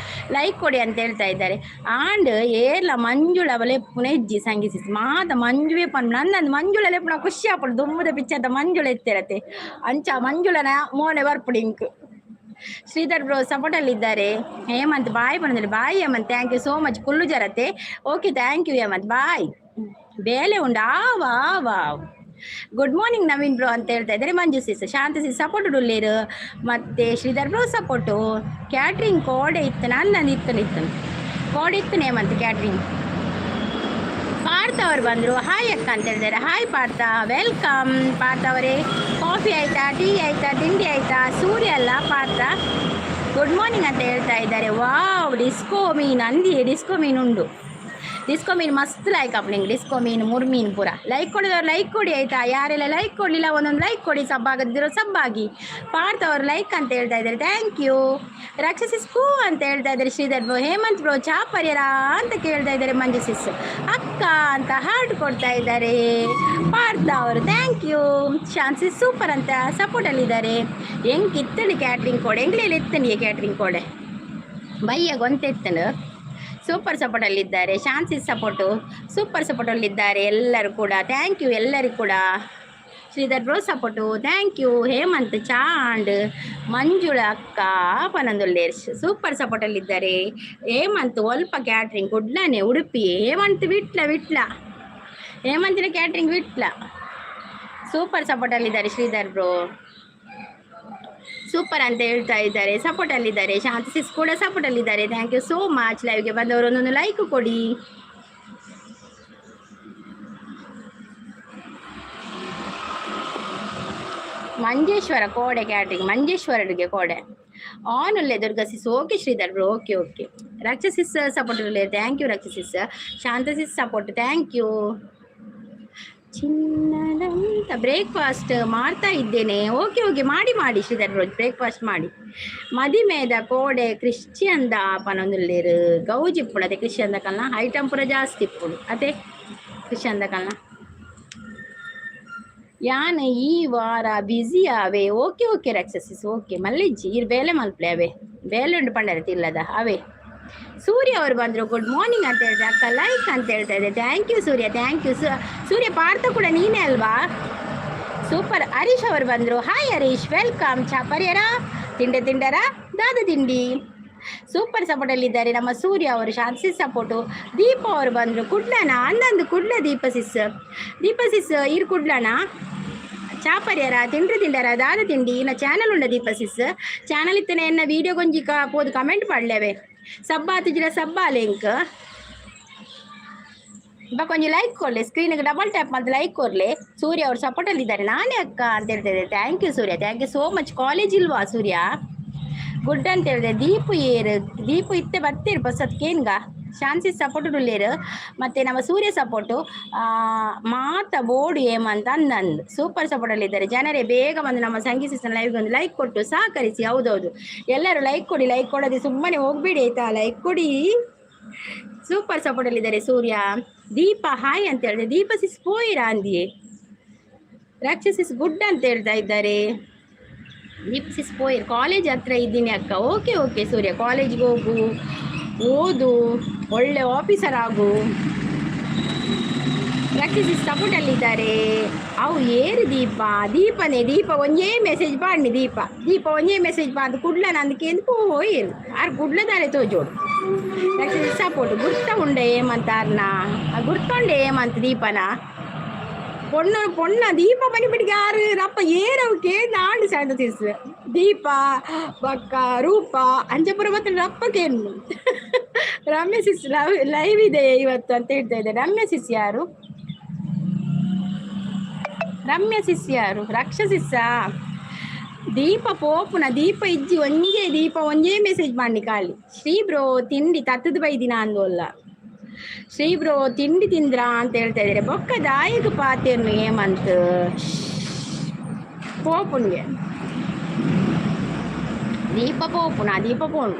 ಲೈಕ್ ಕೊಡಿ ಅಂತ ಹೇಳ್ತಾ ಇದ್ದಾರೆ. ಆಂಡ್ ಏರ್ಲ ಮಂಜುಳ ಲೆಪ್ಪುನ ಇಜ್ಜಿ ಸಂಗಿ ಸಿಸ್. ಮಾತ ಮಂಜುವೆ ಪನ್ ನಂದಂದು ಮಂಜುಳ ಲೆಪ್ಪುನ ಖುಷಿ ಆಪುಂಡು. ದುಮ್ಮುದ ಪಿಚ್ಚಂತ ಮಂಜುಳ ಎತ್ತಿರತ್ತೆ. ಅಂಚ ಮಂಜುಳನ ಮೋನೆ ಬರ್ಪುಡು ಇಂಕ್. ಶ್ರೀಧರ್ ಬ್ರೋ ಸಪೋರ್ಟ್ ಅಲ್ಲಿ ಇದ್ದಾರೆ. ಹೇಮಂತ್ ಬಾಯ್ ಬಂದ್ರೆ bye Hemant, thank you so much. ಕುಲ್ಲು ಜರತೆ. Okay, thank you Hemant, bye. ಬೇಲೆ ಉಂಡು. ಆ ವಾ, ಗುಡ್ ಮಾರ್ನಿಂಗ್ ನವೀನ್ ಬ್ರೋ ಅಂತ ಹೇಳ್ತಾ ಇದ್ದಾರೆ ಮಂಜು ಸಿಸ್. ಶಾಂತ ಸಿಸ್ ಸಪೋರ್ಟ್ ಉಳ್ಳೇರು. ಮತ್ತೆ ಶ್ರೀಧರ್ ಬ್ರೋ ಸಪೋರ್ಟು. ಕ್ಯಾಟ್ರಿಂಗ್ ಕೋಡೆ ಇತ್ತು ನನ್ನ ಇತ್ತು ಇತ್ತು ಕೋಡೆ ಇತ್ತು ನೇಮಂತ್ ಕ್ಯಾಟ್ರಿಂಗ್. ಪಾರ್ಥ ಅವರು ಬಂದರು. ಹಾಯ್ ಅಕ್ಕ ಅಂತ ಹೇಳಿದ್ದಾರೆ. Hi Partha, welcome. Partha ಅವರೇ, ಕಾಫಿ ಆಯ್ತಾ? ಟೀ ಆಯ್ತಾ? ತಿಂಡಿ ಆಯ್ತಾ? ಸೂರ್ಯ ಅಲ್ಲ ಪಾರ್ಥ. ಗುಡ್ ಮಾರ್ನಿಂಗ್ ಅಂತ ಹೇಳ್ತಾ ಇದ್ದಾರೆ. ವಾವ್, ಡಿಸ್ಕೋ ಮೀನು ಅಂದಿ. ಡಿಸ್ಕೋ ಮೀನು ಉಂಡು. ಡಿಸ್ಕೋ ಮೀನು ಮಸ್ತ್ ಲೈಕ್ ಅಪ್ಪ ನಿಂಗೆ. ಡಿಸ್ಕೋ ಮೀನು, ಮುರ್ ಮೀನು ಪೂರ. ಲೈಕ್ ಕೊಡಿದವ್ರು ಲೈಕ್ ಕೊಡಿ ಆಯ್ತಾ? ಯಾರೆಲ್ಲ ಲೈಕ್ ಕೊಡಲಿಲ್ಲ, ಒಂದೊಂದು ಲೈಕ್ ಕೊಡಿ. ಸಬ್ಬಾಗದಿರೋ ಸಬ್ಬಾಗಿ. ಪಾರ್ಥ ಅವರು ಲೈಕ್ ಅಂತ ಹೇಳ್ತಾ ಇದ್ದಾರೆ, thank you. ರಕ್ಷಸಿ ಸ್ಕೂ ಅಂತ ಹೇಳ್ತಾ ಇದ್ದಾರೆ ಶ್ರೀಧರ್ ಬ್ರೋ. ಹೇಮಂತ್ ಬ್ರೋ, ಚಾ ಪರಿಯರ ಅಂತ ಕೇಳ್ತಾ ಇದ್ದಾರೆ. ಮಂಜು ಸಿಸ್ ಅಕ್ಕ ಅಂತ ಹಾರ್ಟ್ ಕೊಡ್ತಾ ಇದ್ದಾರೆ ಪಾರ್ಥ ಅವರು, thank you. ಶಾನ್ಸಿ ಸೂಪರ್ ಅಂತ ಸಪೋರ್ಟಲ್ಲಿದ್ದಾರೆ. ಹೆಂಗೆ ಇತ್ತಣಿ ಕ್ಯಾಟ್ರಿಂಗ್ ಕೋಡೆ? ಎಂಗ್ಲೇಲಿ ಇತ್ತಣಿ ಕ್ಯಾಟ್ರಿಂಗ್ ಕೋಡೆ? ಬಯ್ಯ ಗೊಂತೆತ್ತನು. ಸೂಪರ್ ಸಪೋರ್ಟಲ್ಲಿದ್ದಾರೆ. ಶಾನ್ಸಿ ಸಪೋರ್ಟು, ಸೂಪರ್ ಸಪೋರ್ಟಲ್ಲಿದ್ದಾರೆ ಎಲ್ಲರೂ ಕೂಡ. Thank you ಎಲ್ಲರಿಗೂ ಕೂಡ. Sridhar bro support, thank you. Hemant ಚಾಂಡ್ ಮಂಜುಳ ಅಕ್ಕ ಪನಂದುಲ್ಲೇರ್ ಸೂಪರ್ ಸಪೋರ್ಟಲ್ಲಿದ್ದಾರೆ. ಹೇಮಂತ್ ಒಲ್ಪ ಕ್ಯಾಟ್ರಿಂಗ್ ಕುಡ್ಲನೆ ಉಡುಪಿ. ಹೇಮಂತ್ ವಿಟ್ಲ, ವಿಟ್ಲ ಹೇಮಂತಿನ ಕ್ಯಾಟ್ರಿಂಗ್ ವಿಟ್ಲ. ಸೂಪರ್ ಸಪೋರ್ಟಲ್ಲಿದ್ದಾರೆ. ಶ್ರೀಧರ್ ಬ್ರೋ ಸೂಪರ್ ಅಂತ ಹೇಳ್ತಾ ಇದ್ದಾರೆ, ಸಪೋರ್ಟ್ ಅಲ್ಲಿದ್ದಾರೆ. ಶಾಂತಿ ಸಿಸ್ ಕೂಡ ಸಪೋರ್ಟ್ ಅಲ್ಲಿದ್ದಾರೆ. Thank you so much. ಲೈವ್ಗೆ ಬಂದವರು ಒಂದೊಂದು ಲೈಕ್ ಕೊಡಿ. ಮಂಜೇಶ್ವರ ಕೋಡೆ ಕ್ಯಾಟ್ರಿಂಗ್, ಮಂಜೇಶ್ವರರಿಗೆ ಕೋಡೆ ಆನ್ ಉಲ್ಲೆ Durga sis. Okay Sridhar bro, okay okay. Raksha sis support ಉಲ್ಲೆ, thank you Raksha sis. Shanta sis support, thank you. ಚಿನ್ನದಂತ ಬ್ರೇಕ್ಫಾಸ್ಟ್ ಮಾಡ್ತಾ ಇದ್ದೇನೆ. ಓಕೆ ಓಕೆ, ಮಾಡಿ ಮಾಡಿ ಶ್ರೀಧರ್ ಬ್ರೋ, ಬ್ರೇಕ್ಫಾಸ್ಟ್ ಮಾಡಿ. ಮದಿಮೇದ ಕೋಡೆ ಕ್ರಿಶ್ಚಿಯನ್ದ ಪನೊಂದುಲ್ಲೇರು. ಗೌಜಿ ಇಪ್ಪುಡು ಅದೇ ಕ್ರಿಶ್ಚಿಯನ್ದ ಕಲ್ನ. ಐಟಮ್ ಪೂರ ಜಾಸ್ತಿ ಇಪ್ಪುಡು ಅದೇ ಕ್ರಿಶ್ಚಿಯನ್ದ ಕಲ್ನ. ಯಾನ್ ಈ ವಾರ ಬ್ಯುಸಿ ಆವೆ. Okay okay Raksha sis, okay. ಮಲ್ಲಿಜ್ಜಿ ಇರ್ ಬೇಲೆ ಮಲ್ಪಲೆ. ಅವೇ ಬೇಲೆ ಉಂಟು ಪಂಡರ ತಿಲ್ಲದ ಅವೇ. ಸೂರ್ಯ ಅವರು ಬಂದರು. ಗುಡ್ ಮಾರ್ನಿಂಗ್ ಅಂತ ಹೇಳಿದ್ರೆ ಅಕ್ಕ ಲೈಕ್ ಅಂತ ಹೇಳ್ತಾ ಇದೆ. Thank you Surya, thank you ಸೂರ್ಯ. ಪಾರ್ಥ ಕೂಡ ನೀನೇ ಅಲ್ವಾ? ಸೂಪರ್. ಹರೀಶ್ ಅವರು ಬಂದರು. Hi Harish, welcome. ಚಾಪರ್ಯರ? ತಿಂಡಿ ತಿಂಡರ? ದಾದ ತಿಂಡಿ? ಸೂಪರ್ ಸಪೋರ್ಟಲ್ಲಿದ್ದಾರೆ ನಮ್ಮ ಸೂರ್ಯ ಅವರು. ಶಾಂತಿ ಸಪೋರ್ಟು. ದೀಪ ಅವರು ಬಂದರು. ಕುಡ್ಲನ ಅಂದಂದು ಕುಡ್ಲ. ದೀಪ ಸಿಸ್, ದೀಪ ಸಿಸ್ ಇರ್ ಕುಡ್ಲನ. ಚಾಪರ್ಯರ? ತಿಂಡ್ರಿ ತಿಂಡರ? ದಾದ ತಿಂಡಿ? ಇನ್ನ ಚಾನಲ್ ಉಂಡ ದೀಪ ಸಿಸ್? ಚಾನಲ್ ಇತ್ತನೆ ಎನ್ನ ವೀಡಿಯೋ ಗೊಂಜಿ ಪೋದು ಕಮೆಂಟ್ ಪಡ್ಲೇವೆ. ಸಬ್ಬಾ ತಿಜಿರ ಸಬ್ಬಾ ಲಿಂಕ್. ಬೊಕ ಒಂಜಿ ಲೈಕ್ ಕೊರ್ಲೆ. ಸ್ಕ್ರೀನ್ಗೆ ಡಬಲ್ ಟ್ಯಾಪ್ ಮಾಡಿ ಲೈಕ್ ಕೊರ್ಲೆ. ಸೂರ್ಯ ಅವರು ಸಪೋರ್ಟ್ ಅಲ್ಲಿ ಇದ್ದಾರೆ. ನಾನೇ ಅಕ್ಕ ಅಂತ ಹೇಳ್ತಾ ಇದ್ದಾರೆ. Thank you Surya, thank you so much. College ಇಲ್ವಾ ಸೂರ್ಯ? ಗುಡ್ ಅಂತ ಹೇಳಿದೆ. ದೀಪು ಏರು? ದೀಪು ಇತ್ತೆ ಬತ್ತೀರು ಬಸ್ಸತ್ಕೇನ್ಗ. ಶಾನ್ಸಿ ಸಪೋರ್ಟ್ ಉಳ್ಳೇರು. ಮತ್ತೆ ನಮ್ಮ ಸೂರ್ಯ ಸಪೋರ್ಟು. ಮಾತ ಬೋರ್ಡ್ ಏಮಂತ ಅಂದಂದು. ಸೂಪರ್ ಸಪೋರ್ಟ್ ಅಲ್ಲಿ ಇದ್ದಾರೆ. ಜನರೇ, ಬೇಗ ಬಂದು ನಮ್ಮ ಸಂಗೀತ ಲೈವ್ಗೆ ಒಂದು ಲೈಕ್ ಕೊಟ್ಟು ಸಹಕರಿಸಿ. ಹೌದೌದು, ಎಲ್ಲರೂ ಲೈಕ್ ಕೊಡಿ. ಲೈಕ್ ಕೊಡದೆ ಸುಮ್ಮನೆ ಹೋಗ್ಬೇಡಿ, ಆಯ್ತಾ? ಲೈಕ್ ಕೊಡಿ. ಸೂಪರ್ ಸಪೋರ್ಟ್ ಅಲ್ಲಿ ಇದ್ದಾರೆ ಸೂರ್ಯ. ದೀಪ ಹಾಯ್ ಅಂತ ಹೇಳಿದೆ. ದೀಪ ಸಿಸ್ ಪೋಯಿರಾ ಅಂದಿಯೇ. ರಾಕ್ಷಸಿಸ್ ಗುಡ್ ಅಂತ ಹೇಳ್ತಾ ಇದ್ದಾರೆ. ದೀಪ ಸಿಸ್ ಪೋಯಿರ್. ಕಾಲೇಜ್ ಹತ್ರ ಇದ್ದೀನಿ ಅಕ್ಕ. ಓಕೆ ಓಕೆ ಸೂರ್ಯ, ಕಾಲೇಜ್ಗೆ ಹೋಗು, ಓದು, ಒಳ್ಳೆ ಆಫೀಸರ್ ಆಗು. ರಾಕ್ಷಸಿ ಸಪೋರ್ಟ್ ಅಲ್ಲಿದ್ದಾರೆ. ಅವು ಏರು ದೀಪ? ದೀಪನೇ ದೀಪ ಒಂಜೇ ಮೆಸೇಜ್ ಪಾಡ್ನಿ. ದೀಪ, ದೀಪ ಒಂಜೇ ಮೆಸೇಜ್ ಪಾಡ್ದು ಕುಡ್ಲ ನಂದಕ್ಕೆ ಪೋಯಿರು. ಆರು ಕುಡ್ಲದಾರೆ ತೋಜೋಡು. ರಾಕ್ಷಸಿ ಸಪೋರ್ಟ್. ಗುರ್ತ ಉಂಡೆ ಏಮಂತ ಅರ್ನ? ಗುರ್ತೊಂಡೆ ಏಮಂತ ದೀಪನ? ಪೊಣ್ಣು ಪೊಣ್ಣ ದೀಪ ಬನಿಬಿಡಿಗೆ ಆರು ರಪ್ಪ ಏರವು ಕೇಂದ್ರ ಆಂಡ್ ಸಿಸ್. ದೀಪ ಬಕ್ಕ ರೂಪ ಅಂಜಪುರ ಮತ್ತು ರಪ್ಪ ಕೇನು. ರಮ್ಯ ಸಿಸ್ ಲೈವ್ ಇದೆ ಇವತ್ತು ಅಂತ ಹೇಳ್ತಾ ಇದ್ದಾರೆ. ರಮ್ಯ ಸಿಸ್ ಯಾರು? ರಮ್ಯ ಸಿಸ್ ಯಾರು? ರಕ್ಷಸಿಸ್ಸ? ದೀಪ ಪೋಪುನ ದೀಪ ಇಜ್ಜಿ. ಒಂಜೇ ದೀಪ ಒಂಜೇ ಮೆಸೇಜ್ ಮಾಡಿ ಖಾಲಿ. ಶ್ರೀ ಬ್ರೋ, ತಿಂಡಿ ತತ್ತದ ಬೈದಿನ ಅಂದೋಲ್ಲ. ಶ್ರೀ ಬ್ರೋ, ತಿಂಡಿ ತಿಂದ್ರಾ ಅಂತ ಹೇಳ್ತಾ ಇದ್ದಾರೆ. ಬೊಕ್ಕ ದಾಯಿಗೆ ಪಾತೇನು ಏಮಂತ? ಪೋಪುನ್ಗೆ ದೀಪ ಪೋಪುನ? ದೀಪ ಪೋನು.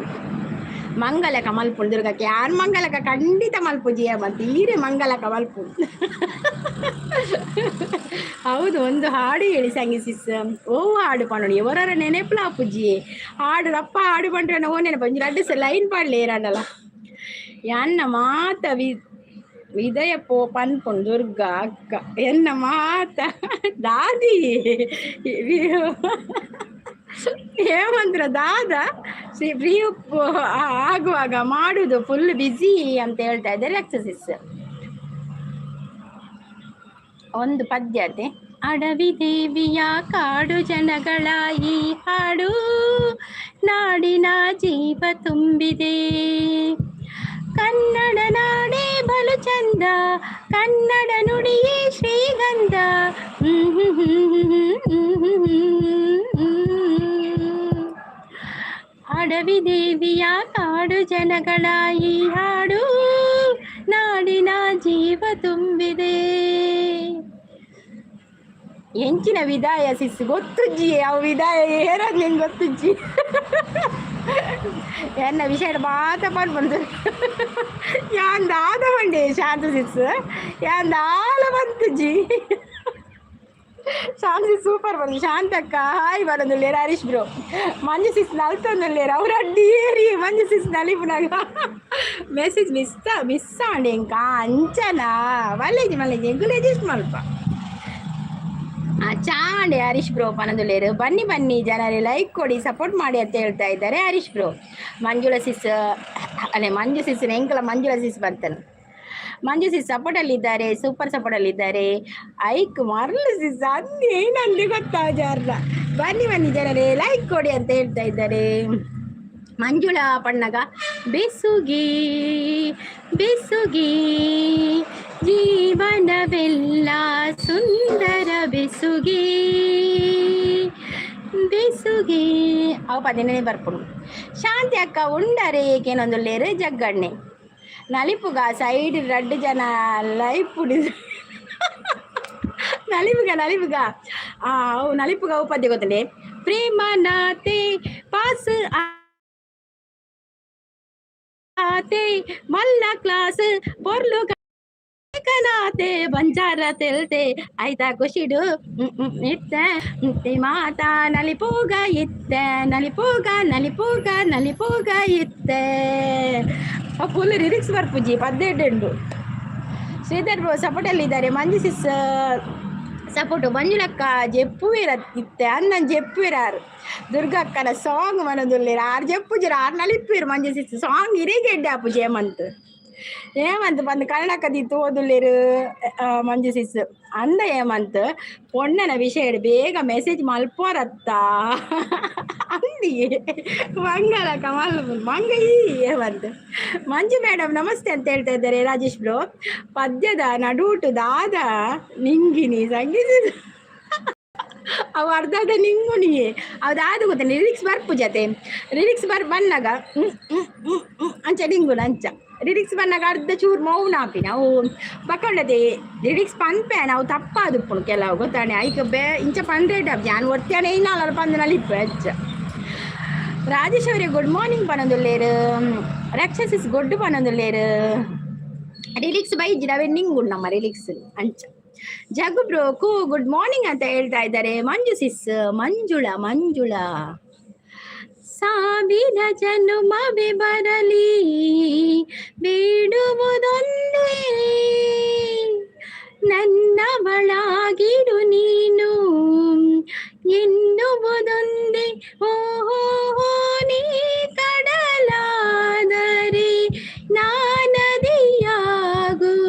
ಮಂಗಲಕ ಮಲ್ಪುಂಡು ದುರ್ಗಕ್ಕೆ. ಯಾರು ಮಂಗಲಕ? ಖಂಡಿತ ಮಲ್ಪುಜಿ ಏಮಂತ. ಈರೆ ಮಂಗಲಕ ಮಲ್ಪು. ಹೌದು, ಒಂದು ಹಾಡು ಹೇಳಿ ಸಂಗಿಸಿಸ್. ಓ, ಹಾಡು ಪಣ್ಣು ಇವರ ನೆನೆಪುಲ ಅಪ್ಪುಜಿ. ಹಾಡು ರಪ್ಪ ಹಾಡು ಪಂಡ್ರೆ ಓ ನೆನಪು. ಒಂಜಿ ರಡ್ಡ್ ಲೈನ್ ಪಾಡ್ಲೆ ಏರಾಂಡಲ. ಎನ್ನ ಮಾತ ವಿ ವಿದಯ ಪೋ ಪನ್ಪುಂಡು ದುರ್ಗಾ ಅಕ್ಕ. ಎನ್ನ ಮಾತ ದಾದಿ ಹೇಮಂದ್ರ ದಾದ ಶ್ರೀ ಫ್ರೀ ಆಗುವಾಗ ಮಾಡುದು, ಫುಲ್ ಬಿಸಿ ಅಂತ ಹೇಳ್ತಾ ಇದ್ದಾರೆ ರಕ್ಷಸಿಸ್. ಒಂದು ಪದ್ಯತೆ. ಅಡವಿ ದೇವಿಯ ಕಾಡು ಜನಗಳ ಈ ಹಾಡು ನಾಡಿನ ಜೀವ ತುಂಬಿದೆ. ಕನ್ನಡ ನಾಡೇ ಬಲು ಚಂದ, ಕನ್ನಡ ನುಡಿಯೇ ಶ್ರೀಗಂಧ. ಹ್ಮ್ ಹ್ಮ್ ಹ್ಮ್ ಹ್ಮ್ ಹ್ಮ್ ಹ್ಮ್. ಅಡವಿ ದೇವಿಯ ಕಾಡು ಜನಗಳ ಈ ಹಾಡು ನಾಡಿನ ಜೀವ ತುಂಬಿದೆ. ಎಂಚಿನ ವಿದಾಯ ಸಿಸ್? ಗೊತ್ತುಜ್ಜಿ. ಅವು ವಿದಾಯ ಏರಂದ್ ನಿಂಗೆ ಗೊತ್ತುಜ್ಜಿ. ಎನ್ನ ವಿಷಯ ಮಾತ ಪನ್ಪುಂಡು. ಯಾನ್ ದಾದ ಪಂಡೆ ಶಾಂತ ಸಿಸ್? ಯಾನ್ ದಾಲ ಬಂತುಜ್ಜಿ. ಶಾಂತ ಸಿಸ್ ಸೂಪರ್ ಬಂದು. ಶಾಂತಕ್ಕ ಹಾಯ್ ಬರೋದುಲ್ಲೇರು. ಹರೀಶ್ ಬ್ರೋ, ಮಂಜು ಸಿಸ್ ನಲ್ತೊಂದುಲ್ಲೇರು. ಅವ್ರು ಅಡ್ಡಿ ಏರಿ ಮಂಜು ಸಿಸ್ ನಲಿಪುನಾಗ ಮೆಸೇಜ್ ಮಿಸ್ ಮಿಸ್ ಆಂಡ್ ಎಂಕ ಅಂಚನ ಮಲ್ಲೇಜಿ ಮಲ್ಲೇಜಿ ಎಂಕುಲು ಅಡ್ಜಸ್ಟ್ ಮಲ್ಪ. ಚಾಂಡೆ ಹರೀಶ್ ಬ್ರೋ ಪನದುಲೇರು. ಬನ್ನಿ ಬನ್ನಿ ಜನರೇ, ಲೈಕ್ ಕೊಡಿ, ಸಪೋರ್ಟ್ ಮಾಡಿ ಅಂತ ಹೇಳ್ತಾ ಇದ್ದಾರೆ ಹರೀಶ್ ಬ್ರೋ. ಮಂಜುಳ ಸಿಸ್, ಅಲ್ಲೇ ಮಂಜು ಸಿಸ್, ಎಂಕಲ ಮಂಜುಳ ಸಿಸ್ ಬರ್ತಾನೆ. ಮಂಜು ಸಿಸ್ ಸಪೋರ್ಟ್ ಅಲ್ಲಿ ಇದ್ದಾರೆ, ಸೂಪರ್ ಸಪೋರ್ಟ್ ಅಲ್ಲಿ ಇದ್ದಾರೆ. ಐಕ್ ಮರಳು ಸಿಸ್ ಅಂದ್ ಏನಂದು ಗೊತ್ತಾ ಜಾರ್ನ. ಬನ್ನಿ ಬನ್ನಿ ಜನರೇ, ಲೈಕ್ ಕೊಡಿ ಅಂತ ಹೇಳ್ತಾ ಇದ್ದಾರೆ. ಮಂಜುಳಾ ಪಣ್ಣಗ ಬೆಸುಗೆ ಬೆಸುಗೆ ಜೀವನವೆಲ್ಲ ಸುಂದರ ಬೆಸುಗೆ ಬೆಸುಗೆ. ಅವು ಪದಿನೇ ಬರ್ಪುಂಡು. ಶಾಂತಿ ಅಕ್ಕ ಉಂಡರೆ ಏಕೇನೊಂದುಲ್ಲೇರು ಜಗ್ಗಣ್ಣೆ. ನಲಿಪುಗ ಸೈಡ್ ರಡ್ಡು ಜನ ಲೈಪುಡಿ. ನಲಿಪುಗ ನಲಿಪುಗ. ಅವು ನಲಿಪುಗ. ಅವು ಪದ್ಯ ಗೊತ್ತುಂಡೆ. ಪ್ರೇಮ ನಾತೆ ಪಾಸ್ ಆತೆ ಮಲ್ಲ ಕ್ಲಾಸ್ ಪೊರ್ಲು ಕನಾತೆ ಬಂಜಾರ ತೆಲ್ತೆ ಆಯ್ತಾ ಖುಷಿಡು ಇತ್ತ ಮಾತಾ ನಲಿಪೋಗ ಇತ್ತ ನಲಿಪೋಗ ನಲಿಪೋಗ ನಲಿಪೋಗ ಇತ್ತೆ. ಫುಲ್ ಲಿರಿಕ್ಸ್ ಬರ್ಪುಜಿ, ಪದ್ಯ ಉಂಡು. ಶ್ರೀಧರ್ ಬ್ರೋ ಸಪೋರ್ಟ್ ಅಲ್ಲಿ ಇದ್ದಾರೆ. ಮಂಜು ಸಿಸ್ ಸಪೋರ್ಟು. ಮಂಜುಳಕ್ಕ ಜೆಪ್ಪುವಿರ ಇತ್ತೆ ಅಣ್ಣನ್ ಜೆಪ್ಪುವಿರಾರು. ದುರ್ಗಕ್ಕನ ಸಾಂಗ್ ಮನದುಲ್ಲೇರು. ಆರು ಜೆಪ್ಪುಜಿರ, ಆರು ನಲಿಪ್ಪುವಿರು. ಮಂಜು ಸಿಸ್ ಸಾಂಗ್ ಇರೇಗೆ ಎಡ್ಡೆ ಆಪುಜಿ ಹೇಮಂತ್. ಹೇಮಂತ್ ಬಂದು ಕರ್ಣಕದಿತ್ತು ಓದುಲ್ಲೇರು. ಮಂಜು ಸಿಸ್ ಅಂದ ಹೇಮಂತ್ ಪೊಣ್ಣನ ವಿಷಯ ಬೇಗ ಮೆಸೇಜ್ ಮಲ್ಪೋರತ್ತ ಅಂದಿಯೇ ಮಂಗಳ ಕಮಲ್ ಮಂಗೈ ಹೇಮಂತ್. ಮಂಜು ಮೇಡಮ್ ನಮಸ್ತೆ ಅಂತ ಹೇಳ್ತಾ ಇದ್ದಾರೆ. ರಾಜೇಶ್ ಬ್ರೋ, ಪದ್ಯದ ನಡುಟು ದಾದ ನಿಂಗಿನಿ ಸಂಗೀತ ಅವು ಅರ್ಧ ಅರ್ಧ ನಿಂಗುಣಿಯೇ. ಅದು ಗೊತ್ತ ಲಿರಿಕ್ಸ್ ಬರ್ಪು ಜೊತೆ ಲಿರಿಕ್ಸ್ ಬರ್ ಬನ್ನಾಗ ಹ್ಮ್ ಹ್ಮ್ ಹ್ಮ್ ಹ್ಮ್ ಅಂಚ ನಿಂಗುಣ. ಅಂಚ ಲಿರಿಕ್ಸ್ ಬನ್ನಾಗ ಅರ್ಧ ಚೂರು ಮೌನ ಆಪಿನ ಅವು ಬಕ್ಕಂಡದೆ. ಲಿರಿಕ್ಸ್ ಪನ್ಪೆ ನಾವು ತಪ್ಪಾದುಪ್ಪುನು ಕೆಲವು ಗೊತ್ತಾಣೆ. ಐಕ್ ಬೇ ಇಂಚ ಪಂಡ್ರೇಟ್ ಜಾನ್ ಒರ್ತ್ಯಾನೆ ಇನ್ನಾಲ ಪಂದು ನಲಿಪ್ಪೆ ಅಚ್ಚ. ರಾಜೇಶ್ ಅವರೇ ಗುಡ್ ಮಾರ್ನಿಂಗ್ ಪನೊಂದುಲ್ಲೇರು. ರಕ್ಷಸಿಸ್ ಗೊಡ್ಡು ಪನೊಂದುಲ್ಲೇರು. ರಿಲಿಕ್ಸ್ ಬೈಜಿ ಅವೇ ನಿಂಗುಂಡು ನಮ್ಮ ರಿಲಿಕ್ಸ್ ಅಂಚ. ಜಗ್ಗು ಬ್ರೋ ಕು ಗುಡ್ ಮಾರ್ನಿಂಗ್ ಅಂತ ಹೇಳ್ತಾ ಇದ್ದಾರೆ ಮಂಜು ಸಿಸ್. ಮಂಜುಳಾ ಮಂಜುಳಾ. ಸಾವಿರ ಜನುಮವೇ ಬರಲಿ ಬೇಡುವುದೊಂದೇ, ನನ್ನವಳಾಗಿರು ನೀನು ಎನ್ನುವುದೊಂದೇ. ಓಹೋ, ನೀ ಕಡಲಾದರೆ ನಾನದಿಯಾಗುವೆ,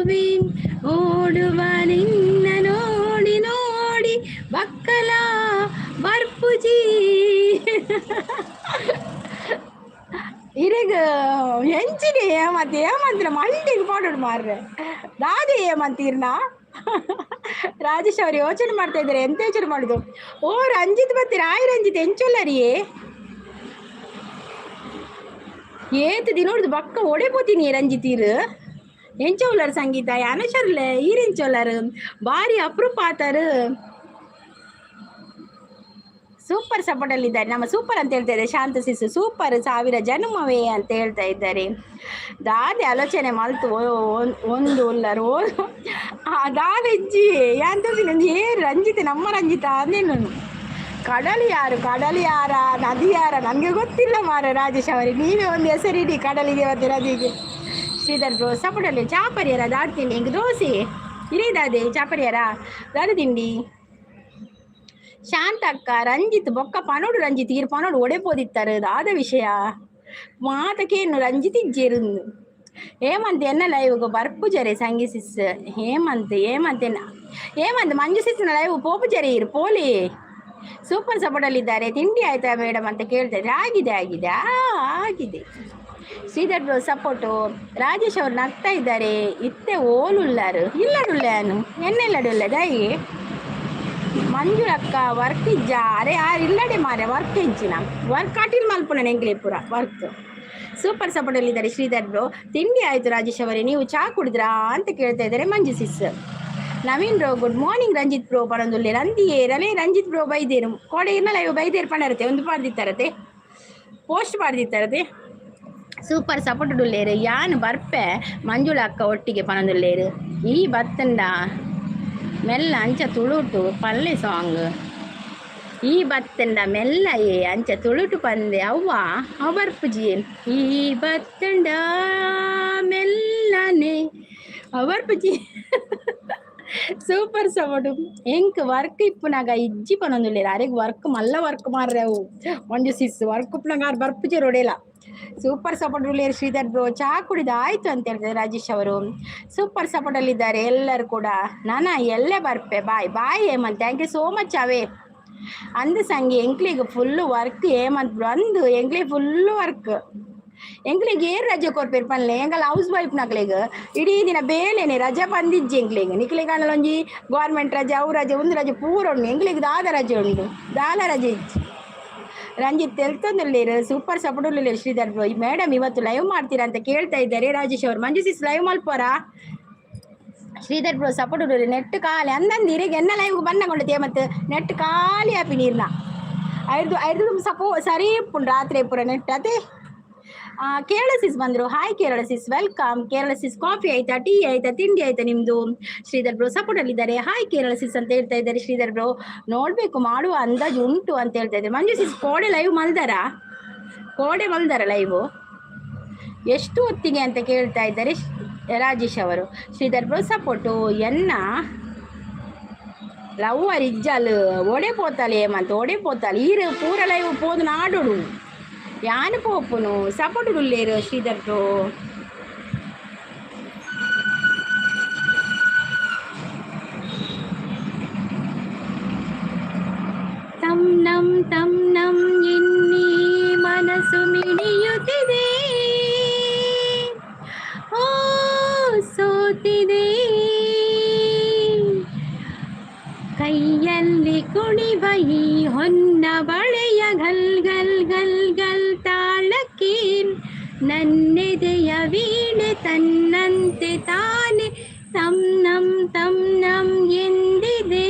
ಓಡುವ ನಿನ್ನ ನೋಡಿ ನೋಡಿ ಬಕ್ಕಲ ಬರ್ಪುಜಿ. ಇರೆಗ್ ಎಂಚಿನೆ ಏಮಂತ ಏಮಂತಿನ ಮಂಡಿಗೆ ಪಾಡೋಡು ಮಾರ್ರೆ. ದಾದೆ ಏಮಂತೀರ್ನ? ರಾಜೇಶ್ ಅವರು ಯೋಚನೆ ಮಾಡ್ತಾ ಇದ್ದಾರೆ, ಎಂತ ಯೋಚನೆ ಮಾಡುದು? ಓ ರಂಜಿತ್ ಬತ್ತೀರ? ಆಯ್ ರಂಜಿತ್, ಎಂಚೊಲ್ಲರಿಯೇ? ಏತ್ ದಿನೋಡ್ದು ಬಕ್ಕ ಒಡೆ ಪೋತೀನಿ ರಂಜಿತ್. ಇರು ಎಂಚ ಉಲ್ಲರ್ ಸಂಗೀತ ಯಾನಶರ್ಲೆ ಈರ್ ಎಂಚೊಲ್ಲರು? ಬಾರಿ ಅಪ್ರೂಪ ಆತಾರು. ಸೂಪರ್ ಸಪೋರ್ಟ್ ಅಲ್ಲಿ ಇದ್ದಾರೆ ನಮ್ಮ. ಸೂಪರ್ ಅಂತ ಹೇಳ್ತಾ ಇದ್ದಾರೆ ಶಾಂತ ಸಿಸು. ಸೂಪರ್, ಸಾವಿರ ಜನುಮವೇ ಅಂತ ಹೇಳ್ತಾ ಇದ್ದಾರೆ. ದಾದೆ ಆಲೋಚನೆ ಮಲ್ತು ಒಂದು ಉಲ್ಲರು ದಾದೆಜ್ಜಿ ಯಾಂತ ಏ ರಂಜಿತ್, ನಮ್ಮ ರಂಜಿತ ಅಂದೇನು. ಕಡಲು ಯಾರು? ಕಡಲು ಯಾರ, ನದಿ ಯಾರ ನನಗೆ ಗೊತ್ತಿಲ್ಲ ಮಾರ. ರಾಜೇಶ್ ಅವರೇ, ನೀವೇ ಒಂದು ಹೆಸರಿಡಿ ಕಡಲಿಗೆ ಮತ್ತು ನದಿಗೆ. ಶ್ರೀಧರ್ ಬ್ರೋ ಸಪೋರ್ಟಲ್ಲಿ. ಚಾಪರಿಯರ ದಾಡ್ತೀನಿ ಹಿಂಗೆ ದೋಸೆ ಇರಿದಾದೆ. ಚಾಪರಿಯರ ದಾದ ತಿಂಡಿ. ಶಾಂತಕ್ಕ, ರಂಜಿತ್ ಬೊಕ್ಕ ಪನೋಡು. ರಂಜಿತ್ ಈರ್ ಪನೋಡು ಒಡೆ ಪೋದಿತ್ತಾರೆ? ದಾದ ವಿಷಯ ಮಾತಕೇನು ರಂಜಿತ್ ಇಜ್ಜೇರುಂದು. ಹೇಮಂತ್ ಎನ್ನ ಲೈವ್ಗೆ ಬರ್ಪುಜರೆ ಸಂಗಿ ಸಿಸ್. ಹೇಮಂತ್ ಹೇಮಂತ್ ಎನ್ನ ಹೇಮಂತ್ ಮಂಜು ಸಿಸ್ನ ಲೈವ್ ಪೋಪುಜರೆ ಇರು ಪೋಲಿ. ಸೂಪರ್ ಸಪೋರ್ಟಲ್ಲಿದ್ದಾರೆ. ತಿಂಡಿ ಆಯ್ತಾ ಮೇಡಮ್ ಅಂತ ಕೇಳ್ತಾ. ಆಗಿದೆ ಆಗಿದೆ ಆಗಿದೆ. Sridhar bro support. ರಾಜೇಶ್ ಅವರು ನಗ್ತಾ ಇದ್ದಾರೆ. ಇತ್ತೆ ಓಲುಲ್ಲಾರು ಇಲ್ಲಡುಲ್ಲಾನು ಎನ್ನೆಲ್ಲಡುಲ್ಲ ದಯಿ. ಮಂಜುಳಕ್ಕ ವರ್ಕ್ ಇಜ್ಜ? ಅರೆ ಆರ್ ಇಲ್ಲಡೆ ಮಾರೆ, ವರ್ಕ್ ಇಜ್ಜಿನ ವರ್ಕ್ ಅಟಿಲ್ ಮಲ್ಪುನ ಎಂಗ್ಲೇ ಪೂರ ವರ್ಕ್. ಸೂಪರ್ ಸಪೋರ್ಟಲ್ಲಿದ್ದಾರೆ ಶ್ರೀಧರ್ ಬ್ರೋ. ತಿಂಡಿ ಆಯಿತು ರಾಜೇಶ್ ಅವರೇ, ನೀವು ಚಾ ಕುಡಿದ್ರಾ ಅಂತ ಕೇಳ್ತಾ ಇದ್ದಾರೆ Manju sis. Naveen bro good morning. Ranjith bro ಪಣಂದುಲ್ಲೆ ರಂದಿಯೇ ರಲೇ. ರಂಜಿತ್ ಬ್ರೋ ಬೈದೇರು ಕೋಡೆ ಇರ್ನಲ್ಲ ಇವು ಬೈದೇರು ಪಣರತೆ ಒಂದು ಪಾಡ್ದಿತ್ತಾರತೆ ಪೋಸ್ಟ್ ಪಾಡ್ದಿತ್ತಾರತೆ. ಸೂಪರ್ ಸಪೋರ್ಟ್ ಡುಲ್ಲೇರು. ಯಾನ್ ಬರ್ಪೆ ಮಂಜುಳ ಅಕ್ಕ ಒಟ್ಟಿಗೆ ಪಣಂದುಲ್ಲೇರು. ಈ ಬತ್ತಂಡ ಮೆಲ್ಲ ಅಂಚ ತುಳುಟು ಪಲ್ಲೆ ಸಾಂಗ್. ಈ ಬತ್ತಂಡ ಮೆಲ್ಲ ಏ ಅಂಚ ತುಳುಟು ಪಂದೆ ಅವ್ವ ಅವರ್ಪುಜಿ. ಈ ಬತ್ತಂಡ ಮೆಲ್ಲನೆ ಅವರ್ಪುಜಿ. Super support. ಎಂಕ್ ವರ್ಕ್ ಇಪ್ಪುನಾಗ ಇಜ್ಜಿ ಪನೊಂದುಲ್ಲೆರ್. ಅರೆಗ್ ವರ್ಕ್ ಮಲ್ಲ ವರ್ಕ್ ಮಾರ್ರೆ ಅವು. ಒಂಜಿ ಸಿಸ್ ವರ್ಕ್ ಉಪ್ಪುನಾಗ ಆರ್ ಬರ್ಪುಜೆರ್ ಒಡೆಲ. ಸೂಪರ್ ಸಪೋರ್ಟ್ ಉಲ್ಲೇರ್ ಶ್ರೀಧರ್ ಬ್ರೋ. ಚಾ ಕುಡಿದ ಆಯ್ತು ಅಂತ ಹೇಳ್ತಾರೆ ರಾಜೇಶ್ ಅವರು. ಸೂಪರ್ ಸಪೋರ್ಟ್ ಅಲ್ಲಿ ಇದ್ದಾರೆ ಎಲ್ಲರೂ ಕೂಡ. ನಾನ ಎಲ್ಲೇ ಬರ್ಪೆ. Bye bye Hemant, thank you so much. ಅವೇ ಅಂದು ಸಂಗಿ ಎಂಕ್ಲಿಗ್ ಫುಲ್ ವರ್ಕ್ ಹೇಮಂತ್ ಬ್ರೋ. ಅಂದು ಎಂಕ್ಲಿಗ್ ಫುಲ್ ವರ್ಕ್. ಎಂಕ್ಲಿಗ್ ಏರ್ ರಜೆ ಕೊರ್ಪೇರು ಪನ್ಲೆ? ಎಂಕಲ್ ಹೌಸ್ ವೈಫ್ ನಕ್ಲೆಗ್ ಇಡೀ ದಿನ ಬೇಲೆನೆ, ರಜೆ ಬಂದಿಜ್ಜಿ ಎಂಕ್ಲೆಗ್. ನಿಕ್ಲೆಗ್ ಒಂಜಿ ಗೌರ್ಮೆಂಟ್ ರಜೆ, ಅವು ರಜೆ, ಒಂದು ರಜೆ ಪೂರ ಉಂಡು. ಎಂಕ್ಲೆಗ್ ದಾದ ರಜೆ ಉಂಡು? ದಾಲ ರಜೆ ಇಜ್ಜಿ. ರಂಜಿತ್ ತೆಲ್ತೊಂದುಲ್ಲೇರು. ಸೂಪರ್ ಸಪೋರ್ಟ್ ಉಲ್ಲೇರು ಶ್ರೀಧರ್ ಬ್ರೋ. ಮೇಡಮ್ ಇವತ್ತು ಲೈವ್ ಮಾಡ್ತೀರಾ ಅಂತ ಕೇಳ್ತಾ ಇದ್ದಾರೆ ರಾಜೇಶ್ ಅವರು. ಮಂಜು ಸಿಸ್ ಲೈವ್ ಮಲ್ಪೋರಾ? Sridhar bro support. ನೆಟ್ ಖಾಲಿ ಅಂದಂದು ಇರೆಗ್ ಎನ್ನ ಲೈವ್ ಬನ್ನಗೊಂಡತೆ ಮತ್ತು ನೆಟ್ ಖಾಲಿ ಆಪಿ ನೀರ್ನ ಐದು ಐದು ಸಪೋ ಸರಿ ಇಪ್ಪುಂಡು ರಾತ್ರಿ ಪೂರ ನೆಟ್ ಅದೇ. ಕೇರಳ ಸಿಸ್ ಬಂದರು. Hi Kerala sis, welcome. Kerala sis, coffee ಆಯ್ತಾ, ಟೀ ಆಯ್ತಾ, ತಿಂಡಿ ಆಯ್ತಾ ನಿಮ್ದು? ಶ್ರೀಧರ್ ಬ್ರೋ ಸಪೋರ್ಟ್ ಅಲ್ಲಿದ್ದಾರೆ. ಹಾಯ್ ಕೇರಳ ಸಿಸ್ ಅಂತ ಹೇಳ್ತಾ ಇದ್ದಾರೆ ಶ್ರೀಧರ್ ಬ್ರೋ. ನೋಡ್ಬೇಕು, ಮಾಡುವ ಅಂದಾಜು ಉಂಟು ಅಂತ ಹೇಳ್ತಾ ಇದ್ದಾರೆ. ಮಂಜು ಸಿಸ್ ಕೋಡೆ ಲೈವ್ ಮಲ್ದಾರ? ಕೋಡೆ ಮಲ್ದಾರ ಲೈವ್? ಎಷ್ಟು ಹೊತ್ತಿಗೆ ಅಂತ ಕೇಳ್ತಾ ಇದ್ದಾರೆ ರಾಜೇಶ್ ಅವರು. Sridhar bro support. ಎನ್ನ ಲವ್ವರ್ ಇಜ್ಜಾಲ್ ಒಡೆ ಪೋತಾಲೆ ಏಮಂತ? ಒಡೆ ಪೋತಾಲೆ ಈರು? ಪೂರ ಲೈವ್ ಪೋದು ನಾಡೋಡು ಯಾನ್ ಪೋಪುನು. ಸಪೋರ್ಟ್ ಉಲ್ಲೇರು ಶ್ರೀಧರ್ ಬ್ರೋ. ಸೋತಿದೆ. ಕೈಯಲ್ಲಿ ಕುಣಿವ ಈ ಹೊನ್ನ ಬಳೆಯ ಘಲ್ ಘಲ್ ಘಲ್ ಘಲ್ ತಾಳಕ್ಕೆ ನನ್ನೆದೆಯ ವೀಣೆ ತನ್ನಂತೆ ತಾನೆ ತಂ ನಂ ತಂ ನಂ ಎಂದಿದೆ.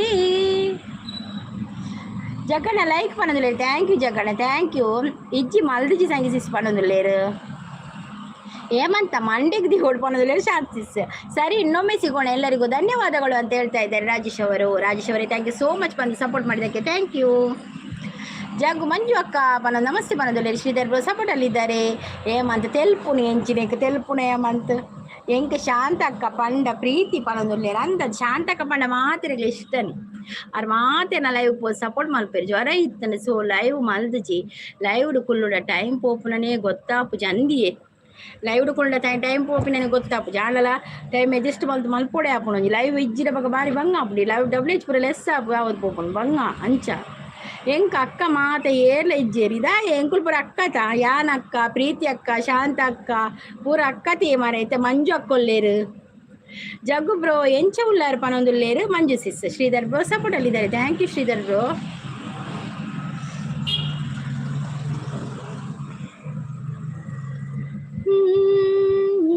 Jagganna like ಪನ್ನೊಂದುಲ್ಲೆರ್. Thank you Jagganna, thank you. ಇಜ್ಜಿ ಮಲ್ದಿಜಿ ಸಂಗೀಸಿಸ್ ಪನ್ನೊಂದುಲ್ಲೆರ್. ಹೇಮಂತ ಮಂಡೆಗೆ the ಪನ್ನೊಂದುಲ್ಲೆರ್ ಶಾಂತಿಸ್. ಸರಿ, ಇನ್ನೊಮ್ಮೆ ಸಿಗೋಣ. ಎಲ್ಲರಿಗೂ ಧನ್ಯವಾದಗಳು ಅಂತ ಹೇಳ್ತಾ ಇದ್ದಾರೆ ರಾಜೇಶ್ ಅವರು. ರಾಜೇಶ್ ಅವರೇ, thank you so much ಬಂದು ಸಪೋರ್ಟ್ ಮಾಡಿದ್ದಕ್ಕೆ. Thank you. ಜಗ್ಗು ಮಂಜು ಅಕ್ಕ ಪನ ನಮಸ್ತೆ ಪನೊಂದುಲ್ಲೆರ್. ಶ್ರೀಧರ್ ಬ್ರೋ ಸಪೋರ್ಟ್ ಅಲ್ಲಿದ್ದಾರೆ. ಹೇಮಂತ್ ತೆಲ್ಪುನು ಎಂಚಿನ ತೆಲ್ಪುನು ಹೇಮಂತ್? ಎಂಕ್ ಶಾಂತ ಅಕ್ಕ ಪಂಡ ಪ್ರೀತಿ ಪನೊಂದುಲ್ಲೆರ್. ಅಂದ ಶಾಂತಕ್ಕ ಪಂಡ ಮಾತೆರೆಗ್ಲ ಇಷ್ಟನೆ. ಆರ್ ಮಾತೆರ್ನ ಲೈವ್ ಪೋ ಸಪೋರ್ಟ್ ಮಲ್ಪೆರ್. ಜ್ವರ ಇತ್ತಂಡ, ಸೊ ಲೈವ್ ಮಲ್ದಿಜಿ. ಲೈವ್ ಕುಲ್ಲುಡ ಟೈಮ್ ಪೋಪುನನೇ ಗೊತ್ತಾಪುಜಿ. ಅಂದಿಯೇ ಲೈವ್ ಕುಳ್ಳ ಟೈಮ್ ಪೋಪಿನನೆ ಗೊತ್ತಾಪುಜಿ. ಆಂಡಲ ಟೈಮ್ ಅಡ್ಜಸ್ಟ್ ಮಲ್ತ್ ಮಲ್ಪೊಡೆ ಆಪುಂಡು. ಒಂಜಿ ಲೈವ್ ಇಜ್ಜಿಡ ಬೊಕ ಬಾರಿ ಬಂಗ ಆಪುಂಡು. ಲೈವ್ ಡಬ್ಲ್ಯೂ ಎಚ್ ಪೂರ ಲೆಸ್ ಆಪು ಯಾವತ್ತು ಪೋಪುಂಡು ಬಂಗ ಅಂಚ. ಎಂಕ್ ಅಕ್ಕ ಮಾತ ಏರ್ಲ ಇಜ್ಜೇರ್. ಇದಾ ಎಂಕುಲು ಪೂರ ಅಕ್ಕತ. ಯಾನ್ ಅಕ್ಕ, ಪ್ರೀತಿ ಅಕ್ಕ, ಶಾಂತ ಅಕ್ಕ ಪೂರ ಅಕ್ಕತೆ ಮಾರೈತೆ. ಮಂಜು ಅಕ್ಕೊಲ್ಲೇರು. ಜಗ್ಗು ಬ್ರೋ ಎಂಚ ಉಲ್ಲಾರು ಪನೊಂದುಲ್ಲೇರು Manju sis. Sridhar bro support ಅಲ್ಲಿದ್ದಾರೆ. Thank you Sridhar bro.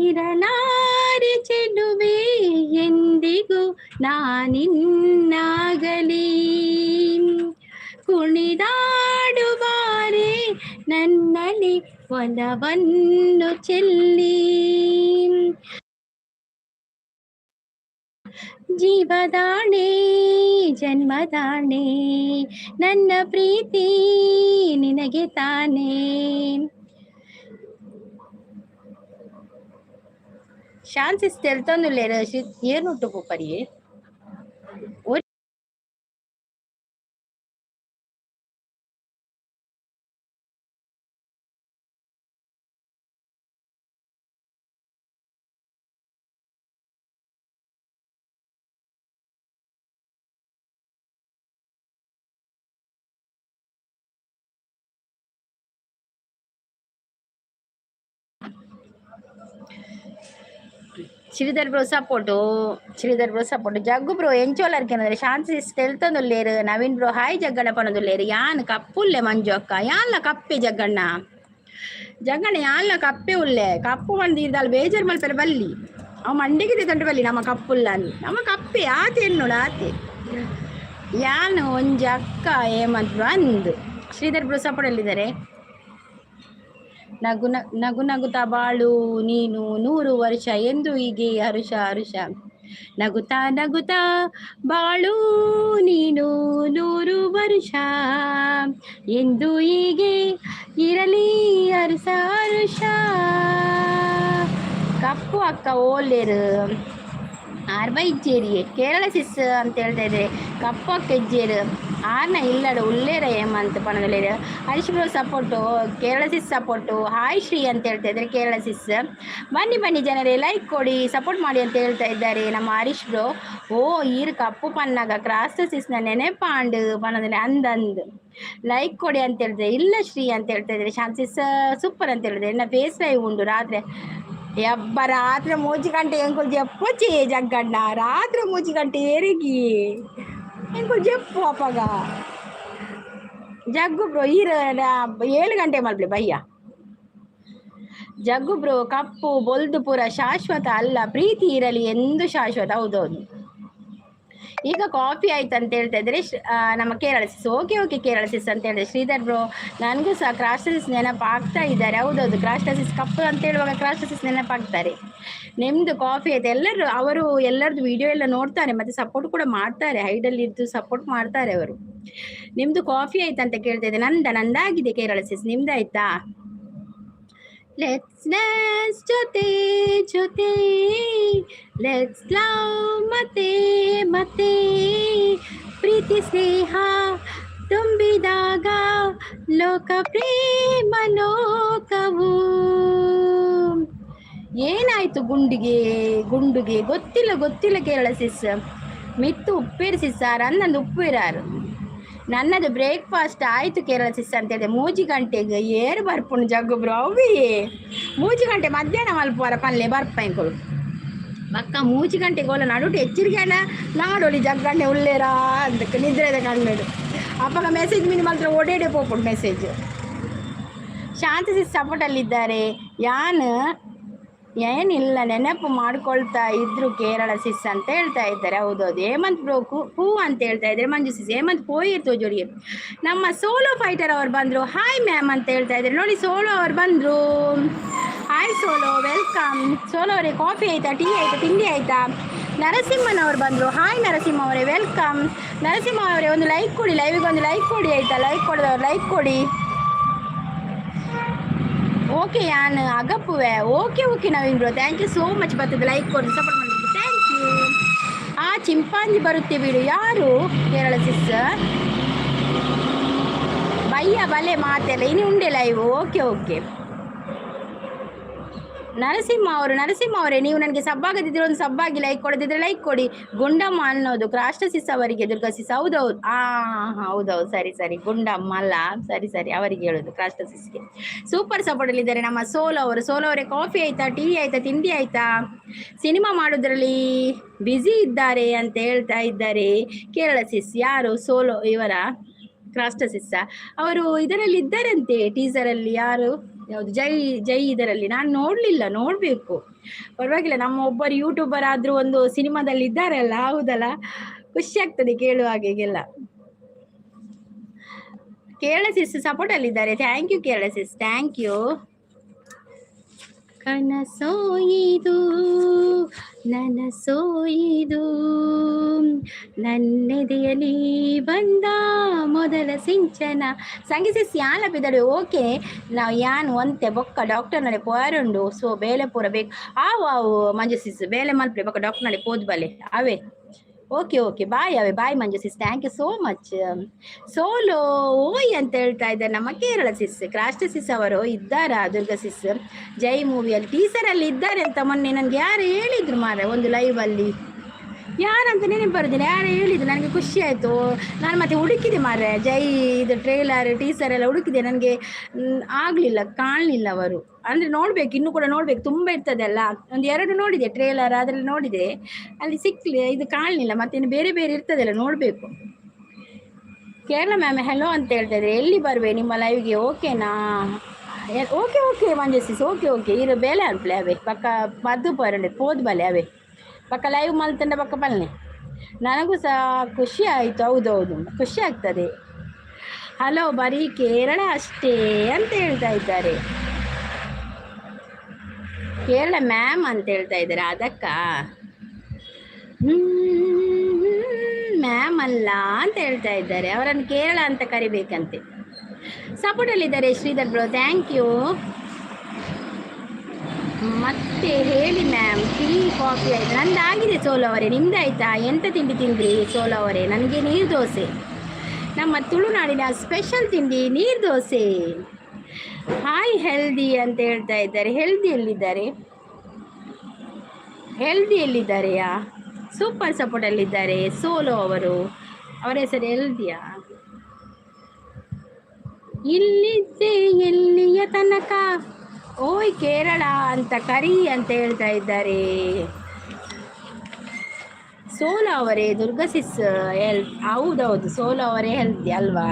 ಇರಲಾರೆ ಚೆಲುವೆ ಎಂದಿಗೂ ನಾನಿನ್ನಾಗಲಿ, ಕುಣಿದಾಡುವಾರೆ ನನ್ನಲ್ಲಿ ಒಲವನ್ನು ಚೆಲ್ಲಿ. ಜೀವದಾಣೆ ಜನ್ಮದಾಣೆ ನನ್ನ ಪ್ರೀತಿ ನಿನಗೆ ತಾನೇ. ಶಾನ್ಸಿಸ್ ತೆಲ್ತೊಂದುಲ್ಲೆರ್. ಏನುಟ್ಟು ಪೂಪರಿಯೇ? Sridhar bro support, Sridhar bro support. Jaggu bro ಎಂಚೋಲರ್ ಶಾಂತಿ ತೆಲ್ತೊಂದುಲ್ಲೆರ್. ನವೀನ್ ಬ್ರೋ ಹಾಯ್ ಜಗ್ಗಣ್ಣ ಪನೊಂದುಲ್ಲೆರ್. ಯಾನ್ ಕಪ್ಪುಲ್ಲೆ ಮಂಜು ಅಕ್ಕ. ಯಾನ್ಲ ಕಪ್ಪೆ ಜಗ್ಗಣ್ಣ? ಜಗ್ಗಣ್ಣ ಯಾನ್ಲ ಕಪ್ಪೆ ಉಲ್ಲೆ. ಕಪ್ಪು ಬಂದು ಬೇಜಾರು ಮಲ್ಪೆರೆ ಬಲ್ಲಿ. ಅವ ಮಂಡಿಗೆ ತಂಡು ಬಲ್ಲಿ ನಮ್ಮ ಕಪ್ಪುಲ್ಲ. ನಮ್ಮ ಕಪ್ಪೆ ಆತೆ ಎನ್ನೋಡು ಆತೆ. ಯಾನು ಒಂಜಿ ಅಕ್ಕ ಹೇಮಂತ್ ಅಂದ್. ಶ್ರೀಧರ್ ಬ್ರೋ ಸಪೋರ್ಟ್ ಅಲ್ಲಿದ್ದಾರೆ. ನಗು ನಗು ನಗುತ್ತಾ ಬಾಳು ನೀನು 100 ವರ್ಷ ಎಂದು ಹೀಗೆ ಹರುಷ ಹರುಷ. ನಗುತ್ತಾ ನಗುತ್ತಾ ಬಾಳು ನೀನು 100 ವರ್ಷ ಎಂದು ಹೀಗೆ ಇರಲಿ ಹರುಷ ಹರುಷ. ಕಪ್ಪು ಅಕ್ಕ ಓಲೇರು ಆರ್ಬ ಇಜ್ಜೇರಿಯೇ. ಕೇರಳ ಸಿಸ್ ಅಂತ ಹೇಳ್ತಾ ಇದ್ದಾರೆ. ಕಪ್ಪು ಅಕ್ಕ ಇಜ್ಜೇರು. ಆರ್ನ ಇಲ್ಲಡ ಉಲ್ಲೇರ Hemant ಪನದಲೇರು. Harish bro support, Kerala sis support. Hi Shri ಅಂತ ಹೇಳ್ತಾ ಇದ್ದಾರೆ ಕೇರಳ ಸಿಸ್. ಬನ್ನಿ ಬನ್ನಿ ಜನರೇ, ಲೈಕ್ ಕೊಡಿ, ಸಪೋರ್ಟ್ ಮಾಡಿ ಅಂತ ಹೇಳ್ತಾ ಇದ್ದಾರೆ ನಮ್ಮ ಹರೀಶ್ ಬ್ರೋ. ಓ ಈರ್ ಕಪ್ಪು ಪನ್ನಾಗ ಕ್ರಾಸ್ ಸಿಸ್ನ ನೆನೆಪಾಂಡು ಪನದಲೆ. ಅಂದಂದು ಲೈಕ್ ಕೊಡಿ ಅಂತ ಹೇಳ್ತಾರೆ. ಇಲ್ಲ ಶ್ರೀ ಅಂತ ಹೇಳ್ತಾ ಇದ್ದಾರೆ. ಶಾಂತ್ ಸಿಸ್ ಸೂಪರ್ ಅಂತ ಹೇಳಿದ್ರೆ. ಇನ್ನ ಫೇಸ್ ಲೈವ್ ಉಂಡು ರಾತ್ರಿ. ಯಬ್ಬ, ರಾತ್ರಿ 3 ಗಂಟೆ ಎಂಕುಲು ಜೆಪ್ಪೊಚ್ಚಿ ಜಗ್ಗಣ್ಣ. ರಾತ್ರಿ 3 ಗಂಟೆ ಏರಿಗಿ ಎಂಕುಲು ಜೆಪ್ಪು ಅಪಗ. ಜಗ್ಗು ಬ್ರೋ ಈರ 7 ಗಂಟೆ ಮಲ್ಪಲೆ ಬಯ್ಯ. ಜಗ್ಗು ಬ್ರೋ, ಕಪ್ಪು ಬೊಲ್ದು ಪೂರ ಶಾಶ್ವತ ಅಲ್ಲ, ಪ್ರೀತಿ ಇರಲಿ ಎಂದು ಶಾಶ್ವತ. ಹೌದೌದು. ಈಗ ಕಾಫಿ ಆಯ್ತು ಅಂತ ಹೇಳ್ತಾ ಇದ್ರೆ ನಮ್ಮ ಕೇರಳ ಸಿಸ್. ಓಕೆ ಓಕೆ ಕೇರಳ ಸಿಸ್ ಅಂತ ಹೇಳಿದ್ರೆ. ಶ್ರೀಧರ್ ಬ್ರೋ, ನನಗೂ ಸಹ ಕ್ರಾಸ್ಟಸಿಸ್ ನೆನಪಾಗ್ತಾ ಇದ್ದಾರೆ. ಹೌದೌದು, ಕ್ರಾಸ್ಟಸಿಸ್ ಕಪ್ಪು ಅಂತ ಹೇಳುವಾಗ ಕ್ರಾಸ್ಟಸಿಸ್ ನೆನಪಾಗ್ತಾರೆ. ನಿಮ್ಮದು ಕಾಫಿ ಆಯ್ತು. ಎಲ್ಲರೂ ಅವರು ಎಲ್ಲರದ್ದು ವಿಡಿಯೋ ಎಲ್ಲ ನೋಡ್ತಾರೆ ಮತ್ತು ಸಪೋರ್ಟ್ ಕೂಡ ಮಾಡ್ತಾರೆ. ಹೈಡಲ್ಲಿ ಇದ್ದು ಸಪೋರ್ಟ್ ಮಾಡ್ತಾರೆ ಅವರು. ನಿಮ್ಮದು ಕಾಫಿ ಆಯ್ತು ಅಂತ ಕೇಳ್ತಾ ಇದ್ದೆ. ನಂದಾಗಿದೆ ಕೇರಳ ಸಿಸ್, ನಿಮ್ದಾಯ್ತಾ? Let's dance ಜೊತೆ ಜೊತೆ, let's love ಮತ್ತೆ ಮತ್ತೆ. ಪ್ರೀತಿ ಸ್ನೇಹ ತುಂಬಿದಾಗ ಲೋಕ ಪ್ರೇಮ ಲೋಕವು. ಏನಾಯ್ತು ಗುಂಡಿಗೆ ಗುಂಡುಗೆ? ಗೊತ್ತಿಲ್ಲ ಗೊತ್ತಿಲ್ಲ ಕೇರಳ ಸಿಸ್. ಮಿತ್ತು ಉಪ್ಪೇರು ಸಿಸ್ ಅನ್ನಂದು ಉಪ್ಪು. ನನ್ನದು ಬ್ರೇಕ್ಫಾಸ್ಟ್ ಆಯಿತು ಕೇರಳ ಸಿಸ್ ಅಂತ ಹೇಳಿದೆ. 3 ಗಂಟೆಗೆ ಏರು ಬರ್ಪುಂಡು ಜಗ್ಗು ಬ್ರೋ? ಅವ್ವಿ, 3 ಗಂಟೆ ಮಧ್ಯಾಹ್ನ ಮಲ್ಪುವರ ಪಲ್ಲೆ ಬರ್ಪ ಇಂಕೊಳು. ಬಕ್ಕ 3 ಗಂಟೆಗೆ ಓಲ ನಡುಟು ಎಚ್ಚರಿಕೆ ನಾಡೋಲಿ ಜಗ್ಗಣ್ಣೆ ಉಲ್ಲೇರಾ ಅಂತ ನಿದ್ರೆದ ಕಣ್ಣು. ಅಪ್ಪಗ ಮೆಸೇಜ್ ಮಿನಿ ಮಾತ್ರ ಓಡೇಡೆ ಪೋಪುಂಡು ಮೆಸೇಜ್. ಶಾಂತಿ ಸಿಸ್ ಸಪೋರ್ಟಲ್ಲಿದ್ದಾರೆ. ಯಾನ್ ಏನಿಲ್ಲ, ನೆನಪು ಮಾಡ್ಕೊಳ್ತಾ ಇದ್ರು ಕೇರಳ ಸಿಸ್ ಅಂತ ಹೇಳ್ತಾ ಇದ್ದಾರೆ. ಹೌದೌದು. ಹೇಮಂತ್ ಬ್ರೋ ಹೂ ಅಂತ ಹೇಳ್ತಾ ಇದ್ದಾರೆ. ಮಂಜು ಸಿಸ್, ಹೇಮಂತ್ ಪೋಯಿರ್ತು ಜೋಡಿಗೆ. ನಮ್ಮ ಸೋಲೋ ಫೈಟರ್ ಅವರು ಬಂದರು. ಹಾಯ್ ಮ್ಯಾಮ್ ಅಂತ ಹೇಳ್ತಾ ಇದ್ದಾರೆ. ನೋಡಿ, ಸೋಲೋ ಅವರು ಬಂದರು. Hi solo, welcome. Solo ಅವರೇ, ಕಾಫಿ ಆಯ್ತಾ? ಟೀ ಆಯ್ತಾ? ತಿಂಡಿ ಆಯ್ತಾ? ನರಸಿಂಹನವರು ಬಂದರು. ಹಾಯ್ ನರಸಿಂಹ ಅವರೇ, welcome. Narasimha ಅವರೇ, ಒಂದು ಲೈಕ್ ಕೊಡಿ. ಲೈವಿಗೆ ಒಂದು ಲೈಕ್ ಕೊಡಿ, ಆಯ್ತಾ? ಲೈಕ್ ಕೊಡದವ್ರು ಲೈಕ್ ಕೊಡಿ. ಓಕೆ, ಯಾನ್ ಅಗಪ್ಪುವೆ. Okay okay Naveen bro, thank you so much. ಬರ್ತದೆ ಲೈಕ್ ಕೊಡಿ, ಸಪೋರ್ಟ್ ಮಾಡಿ. Thank you. ಆ ಚಿಂಪಾಂಜಿ ಬರುತ್ತೆ ಬಿಡು. ಯಾರು? ಕೇರಳ ಸಿಸ್. ಬಯ್ಯ ಬಲೆ ಮಾತೆಲ್ಲ ಇನ್ನು ಉಂಡೆ ಲೈವ್. ಓಕೆ ಓಕೆ ನರಸಿಂಹ ಅವರು, ನರಸಿಂಹ ಅವರೇ, ನೀವು ನನಗೆ ಸಬ್ಬಾಗದಿದ್ರೆ ಒಂದು ಸಬ್ಬಾಗಿ, ಲೈಕ್ ಕೊಡದಿದ್ರೆ ಲೈಕ್ ಕೊಡಿ. ಗುಂಡಮ್ಮ ಅನ್ನೋದು ಕ್ರಾಸ್ಟಸಿಸ್ ಅವರಿಗೆ ದುರ್ಗಾ ಸಿಸ್. ಹೌದೌದು, ಆ ಹೌದೌದು, ಸರಿ ಸರಿ. ಗುಂಡಮ್ಮ ಅಲ್ಲ, ಸರಿ ಸರಿ, ಅವರಿಗೆ ಹೇಳೋದು ಕ್ರಾಸ್ಟಸಿಸ್ಗೆ. ಸೂಪರ್ ಸಪೋರ್ಟ್ ಇದ್ದಾರೆ ನಮ್ಮ ಸೋಲೋ ಅವರು. ಸೋಲೋ ಅವರೇ, ಕಾಫಿ ಆಯ್ತಾ? ಟೀ ಆಯ್ತಾ? ತಿಂಡಿ ಆಯ್ತಾ? ಸಿನಿಮಾ ಮಾಡೋದ್ರಲ್ಲಿ ಬ್ಯುಸಿ ಇದ್ದಾರೆ ಅಂತ ಹೇಳ್ತಾ ಇದ್ದಾರೆ ಕೇರಳ ಸಿಸ್. ಯಾರು? ಸೋಲೋ ಇವರ ಕ್ರಾಸ್ಟಸಿಸ್ ಅವರು ಇದರಲ್ಲಿ ಇದ್ದಾರಂತೆ ಟೀಸರ್ ಅಲ್ಲಿ. ಯಾರು? ಯಾವುದು? ಜೈ ಜೈ ಇದರಲ್ಲಿ. ನಾನು ನೋಡ್ಲಿಲ್ಲ, ನೋಡ್ಬೇಕು. ಪರವಾಗಿಲ್ಲ, ನಮ್ಮ ಒಬ್ಬರು ಯೂಟ್ಯೂಬರ್ ಆದ್ರೂ ಒಂದು ಸಿನಿಮಾದಲ್ಲಿ ಇದ್ದಾರಲ್ಲ, ಹೌದಲ್ಲ? ಖುಷಿ ಆಗ್ತದೆ ಕೇಳುವಾಗ ಹೀಗೆಲ್ಲ. ಕೇರಳ ಸಿಸ್ ಸಪೋರ್ಟ್ ಅಲ್ಲಿ ಇದ್ದಾರೆ. Thank you Kerala sis, thank you. ಕನಸೋಯಿದು ನನಸೋಯಿದು, ನನ್ನೆದೆಯಲಿ ಬಂದ ಮೊದಲ ಸಿಂಚನ. ಸಂಗೀತ ಯಾನ ಬಿದಡು. ಓಕೆ, ನಾವು ಯಾನ್ ಒಂತೆ ಬೊಕ್ಕ ಡಾಕ್ಟರ್ ನಡೆ ಪೋರುಂಡು. ಸೊ ಬೇಲೆ ಪೂರ ಬೇಕು. ಆವು ಆವು ಮಂಜು ಸಿಸ್, ಬೇಲೆ ಮಲ್ಪೆ, ಬೊಕ್ಕ ಡಾಕ್ಟರ್ ನಡೆ ಪೋದ್ ಬಲೆ ಅವೇ. ಓಕೆ ಓಕೆ, ಬಾಯ್ ಅವೇ. Bye Manju sis, thank you so much. Solo ಓಯ್ ಅಂತ ಹೇಳ್ತಾ ಇದ್ದಾರೆ ನಮ್ಮ ಕೇರಳ ಸಿಸ್. ಕ್ರಾಸ್ಟ್ ಸಿಸ್ ಅವರು ಇದ್ದಾರಾ? ದುರ್ಗಾ ಸಿಸ್, ಜೈ ಮೂವಿಯಲ್ಲಿ ಟೀಸರಲ್ಲಿ ಇದ್ದಾರೆ ಅಂತ ಮೊನ್ನೆ ನನಗೆ ಯಾರು ಹೇಳಿದ್ರು ಮಾರ್ರೆ ಒಂದು ಲೈವ್ ಅಲ್ಲಿ. ಯಾರಂತ ನೆನಪು ಬರೋದಿಲ್ಲ, ಯಾರು ಹೇಳಿದ್ರು, ನನಗೆ ಖುಷಿ ಆಯಿತು. ನಾನು ಮತ್ತೆ ಹುಡುಕಿದೆ ಮಾರ್ರೆ, ಜೈ ಇದು ಟ್ರೇಲರ್ ಟೀಸರ್ ಎಲ್ಲ ಹುಡುಕಿದೆ. ನನಗೆ ಆಗಲಿಲ್ಲ, ಕಾಣಲಿಲ್ಲ ಅವರು. ಅಂದರೆ ನೋಡ್ಬೇಕು, ಇನ್ನೂ ಕೂಡ ನೋಡ್ಬೇಕು, ತುಂಬ ಇರ್ತದಲ್ಲ. ಒಂದು ಎರಡು ನೋಡಿದೆ ಟ್ರೇಲರ್, ಅದರಲ್ಲಿ ನೋಡಿದೆ, ಅಲ್ಲಿ ಸಿಕ್ಲಿ ಇದು ಕಾಣಲಿಲ್ಲ. ಮತ್ತೆ ಇನ್ನು ಬೇರೆ ಬೇರೆ ಇರ್ತದಲ್ಲ, ನೋಡಬೇಕು. ಕೇರಳ ಮ್ಯಾಮ್ ಹೆಲೋ ಅಂತ ಹೇಳ್ತಾ ಇದ್ದಾರೆ. ಎಲ್ಲಿ ಬರುವೆ ನಿಮ್ಮ ಲೈವ್ಗೆ? ಓಕೆನಾ? ಓಕೆ ಓಕೆ ಮಂಜು ಸಿಸ್, ಓಕೆ ಓಕೆ. ಇರು, ಬೇಲೆ ಅನ್ಪ್ಲೆ ಅವೇ. ಪಕ್ಕ ಮದ್ದು ಪರಂಡೆ ಪೋದ್ ಬಲೆ ಅವೇ. ಪಕ್ಕ ಲೈವ್ ಮಲ್ತಂಡ ಪಕ್ಕ ಬಲ್ನೆ. ನನಗೂ ಸಹ ಖುಷಿ ಆಯಿತು. ಹೌದೌದು, ಖುಷಿ ಆಗ್ತದೆ. ಹಲೋ, ಬರೀ ಕೇರಳ ಅಷ್ಟೇ ಅಂತ ಹೇಳ್ತಾ ಇದ್ದಾರೆ. ಕೇರಳ ಮ್ಯಾಮ್ ಅಂತ ಹೇಳ್ತಾ ಇದ್ದಾರೆ. ಅದಕ್ಕ ಮ್ಯಾಮ್ ಅಲ್ಲ ಅಂತ ಹೇಳ್ತಾ ಇದ್ದಾರೆ. ಅವರನ್ನು ಕೇರಳ ಅಂತ ಕರಿಬೇಕಂತೆ. ಸಪೋರ್ಟಲ್ಲಿದ್ದಾರೆ ಶ್ರೀಧರ್ ಬ್ರೋ, thank you. ಮತ್ತೆ ಹೇಳಿ ಮ್ಯಾಮ್, ಟೀ ಕಾಫಿ ಆಯ್ತು? ನಂದಾಗಿದೆ ಸೋಲೋ ಅವರೇ, ನಿಮ್ದು ಆಯ್ತಾ? ಎಂತ ತಿಂಡಿ ತಿಂದ್ರಿ ಸೋಲೋ ಅವರೇ? ನನಗೆ ನೀರು ದೋಸೆ. ನಮ್ಮ ತುಳುನಾಡಿನ ಸ್ಪೆಷಲ್ ತಿಂಡಿ ನೀರು ದೋಸೆ. ಹಾಯ್ ಹೆಲ್ದಿ ಅಂತ ಹೇಳ್ತಾ ಇದ್ದಾರೆ. ಹೆಲ್ದಿ ಎಲ್ಲಿದ್ದಾರೆ? ಹೆಲ್ದಿ ಎಲ್ಲಿದ್ದಾರೆಯಾ? ಸೂಪರ್ ಸಪೋರ್ಟಲ್ಲಿದ್ದಾರೆ ಸೋಲೋ ಅವರು. ಅವರ ಹೆಸರು ಹೆಲ್ದಿಯಾ? ಇಲ್ಲಿದ್ದೆ ಎಲ್ಲಿಯ ತನಕ? ಓಯ್ ಕೇರಳ ಅಂತ ಕರಿ ಅಂತ ಹೇಳ್ತಾ ಇದ್ದಾರೆ ಸೋಲೋ ಅವರೇ. ದುರ್ಗಾ ಸಿಸ್ ಹೆಲ್ತ್, ಹೌದೌದು, ಸೋಲೋ ಅವರೇ ಹೆಲ್ತಿ ಅಲ್ವಾ?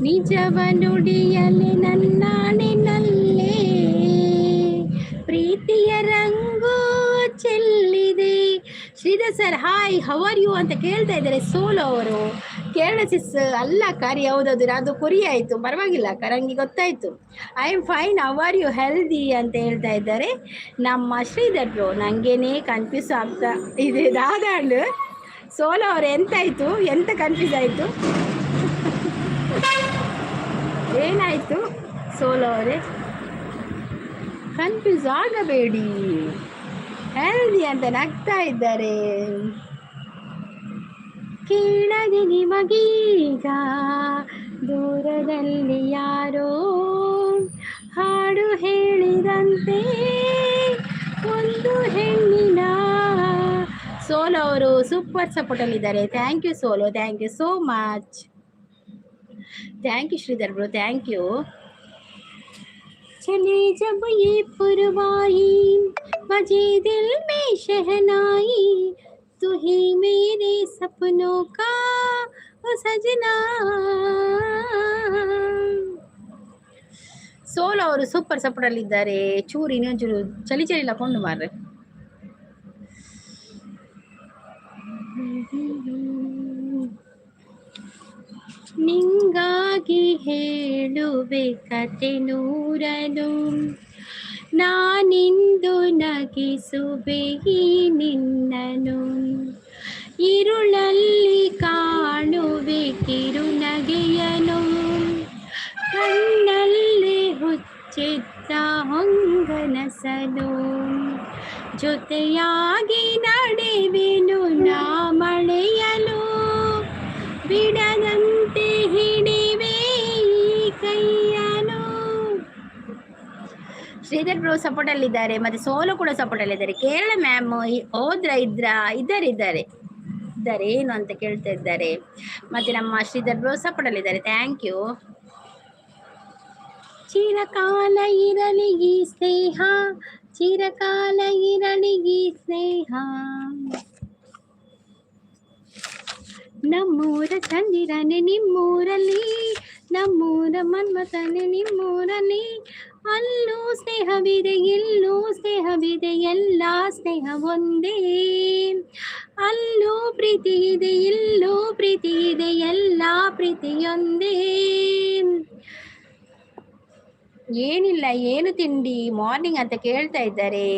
ನಿಜವ ನುಡಿಯಲೆ ನನ್ನಾಣೆನಲ್ಲೇ ಪ್ರೀತಿಯ ರಂಗು ಚೆಲ್ಲಿದೆ. Sridhar sir, hi, how are you ಅಂತ ಕೇಳ್ತಾ ಇದ್ದಾರೆ ಸೋಲೋ ಅವರು. ಕೇರಳ ಸಿಸ್ ಅಲ್ಲ ಕರಿ, ಹೌದೌದು, ಅದು ಕುರಿ ಆಯಿತು. ಪರವಾಗಿಲ್ಲ, ಕರಂಗಿ ಗೊತ್ತಾಯ್ತು. I am fine, how are you healthy ಅಂತ ಹೇಳ್ತಾ ಇದ್ದಾರೆ ನಮ್ಮ ಶ್ರೀಧರ್ ಬ್ರೋ. ನನಗೇನೇ ಕನ್ಫ್ಯೂಸ್ ಆಗ್ತಾ ಇದೆ ದಾದಾಂಡ್. ಸೋಲೋ ಅವರು, ಎಂತಾಯ್ತು? ಎಂತ ಕನ್ಫ್ಯೂಸ್ ಆಯಿತು? ಏನಾಯಿತು ಸೋಲೋ ಅವರೇ? ಕನ್ಫ್ಯೂಸ್ ಆಗಬೇಡಿ. ಹೆಲ್ದಿ ಅಂತ ನಗ್ತಾ ಇದ್ದಾರೆ. ಕೇಳದೆ ನಿಮಗೀಗ ದೂರದಲ್ಲಿ ಯಾರೋ ಹಾಡು ಹೇಳಿದಂತೆ ಒಂದು ಹೆಣ್ಣಿನ. ಸೋಲೋ ಅವರು super ಸಪೋರ್ಟಲ್ಲಿದ್ದಾರೆ. Thank you solo, thank you so much. Thank you Sridhar bro, thank you. चले जब ये पुरवाई, बजे दिल में शहनाई, तू ही मेरे सपनों का ओ सजना. ಸೋಲೋ ಅವರು ಸೂಪರ್ ಸಪೋರ್ಟ್ ಇದ್ದಾರೆ. ಚೂರು ಇನ್ನೊಂಚೂರು ಚಳಿ ಚಳಿ ಕೊಂಡು ಮಾರ್ರೆ. ನಿಂಗಾಗಿ ಹೇಳುವೆ ಕತೆ ನೂರನು, ನಾನಿಂದು ನಗಿಸುವೆ ಈ ನಿನ್ನನು, ಇರುಳಲ್ಲಿ ಕಾಣುವೆ ಕಿರುನಗೆಯನು, ಕಣ್ಣಲ್ಲಿ ಹುಚ್ಚಿದ್ದ ಹೊಂಗನಸನು, ಜೊತೆಯಾಗಿ ನಡೆವೆನು ನಾ ಮಳೆಯಲು, ಬಿಡದಂತೆ ಹಿಡಿವೆ ಈ ಕೈಯನು. ಶ್ರೀಧರ್ ಬ್ರೋ ಸಪೋರ್ಟ್ ಅಲ್ಲಿದ್ದಾರೆ, ಮತ್ತೆ ಸೋಲು ಕೂಡ ಸಪೋರ್ಟ್ ಅಲ್ಲಿದ್ದಾರೆ. ಕೇರಳ ಮ್ಯಾಮ್ ಹೋದ್ರ ಇದ್ರ? ಇದ್ದಾರೆ ಇದ್ದಾರೆ ಇದ್ದಾರೆ. ಏನು ಅಂತ ಕೇಳ್ತಾ ಇದ್ದಾರೆ. ಮತ್ತೆ ನಮ್ಮ ಶ್ರೀಧರ್ ಬ್ರೋ ಸಪೋರ್ಟ್ ಅಲ್ಲಿದ್ದಾರೆ. Thank you. ಚಿರಕಾಲ ಇರಲಿ ಈ ಸ್ನೇಹ, ಚಿರಕಾಲ ಇರಲಿ ಈ ಸ್ನೇಹ. ನಮ್ಮೂರ ಚಂದಿರನೆ ನಿಮ್ಮೂರಲ್ಲಿ, ನಮ್ಮೂರ ಮನ್ಮಥನೆ ನಿಮ್ಮೂರಲ್ಲಿ, ಅಲ್ಲೂ ಸ್ನೇಹವಿದೆ ಇಲ್ಲೂ ಸ್ನೇಹವಿದೆ, ಎಲ್ಲ ಸ್ನೇಹ ಒಂದೇ. ಅಲ್ಲೂ ಪ್ರೀತಿ ಇದೆ ಇಲ್ಲೂ ಪ್ರೀತಿ ಇದೆ, ಎಲ್ಲ ಪ್ರೀತಿಯೊಂದೇ. ಏನಿಲ್ಲ, ಏನು ತಿಂಡಿ ಮಾರ್ನಿಂಗ್ ಅಂತ ಕೇಳ್ತಾ ಇದ್ದಾರೆ.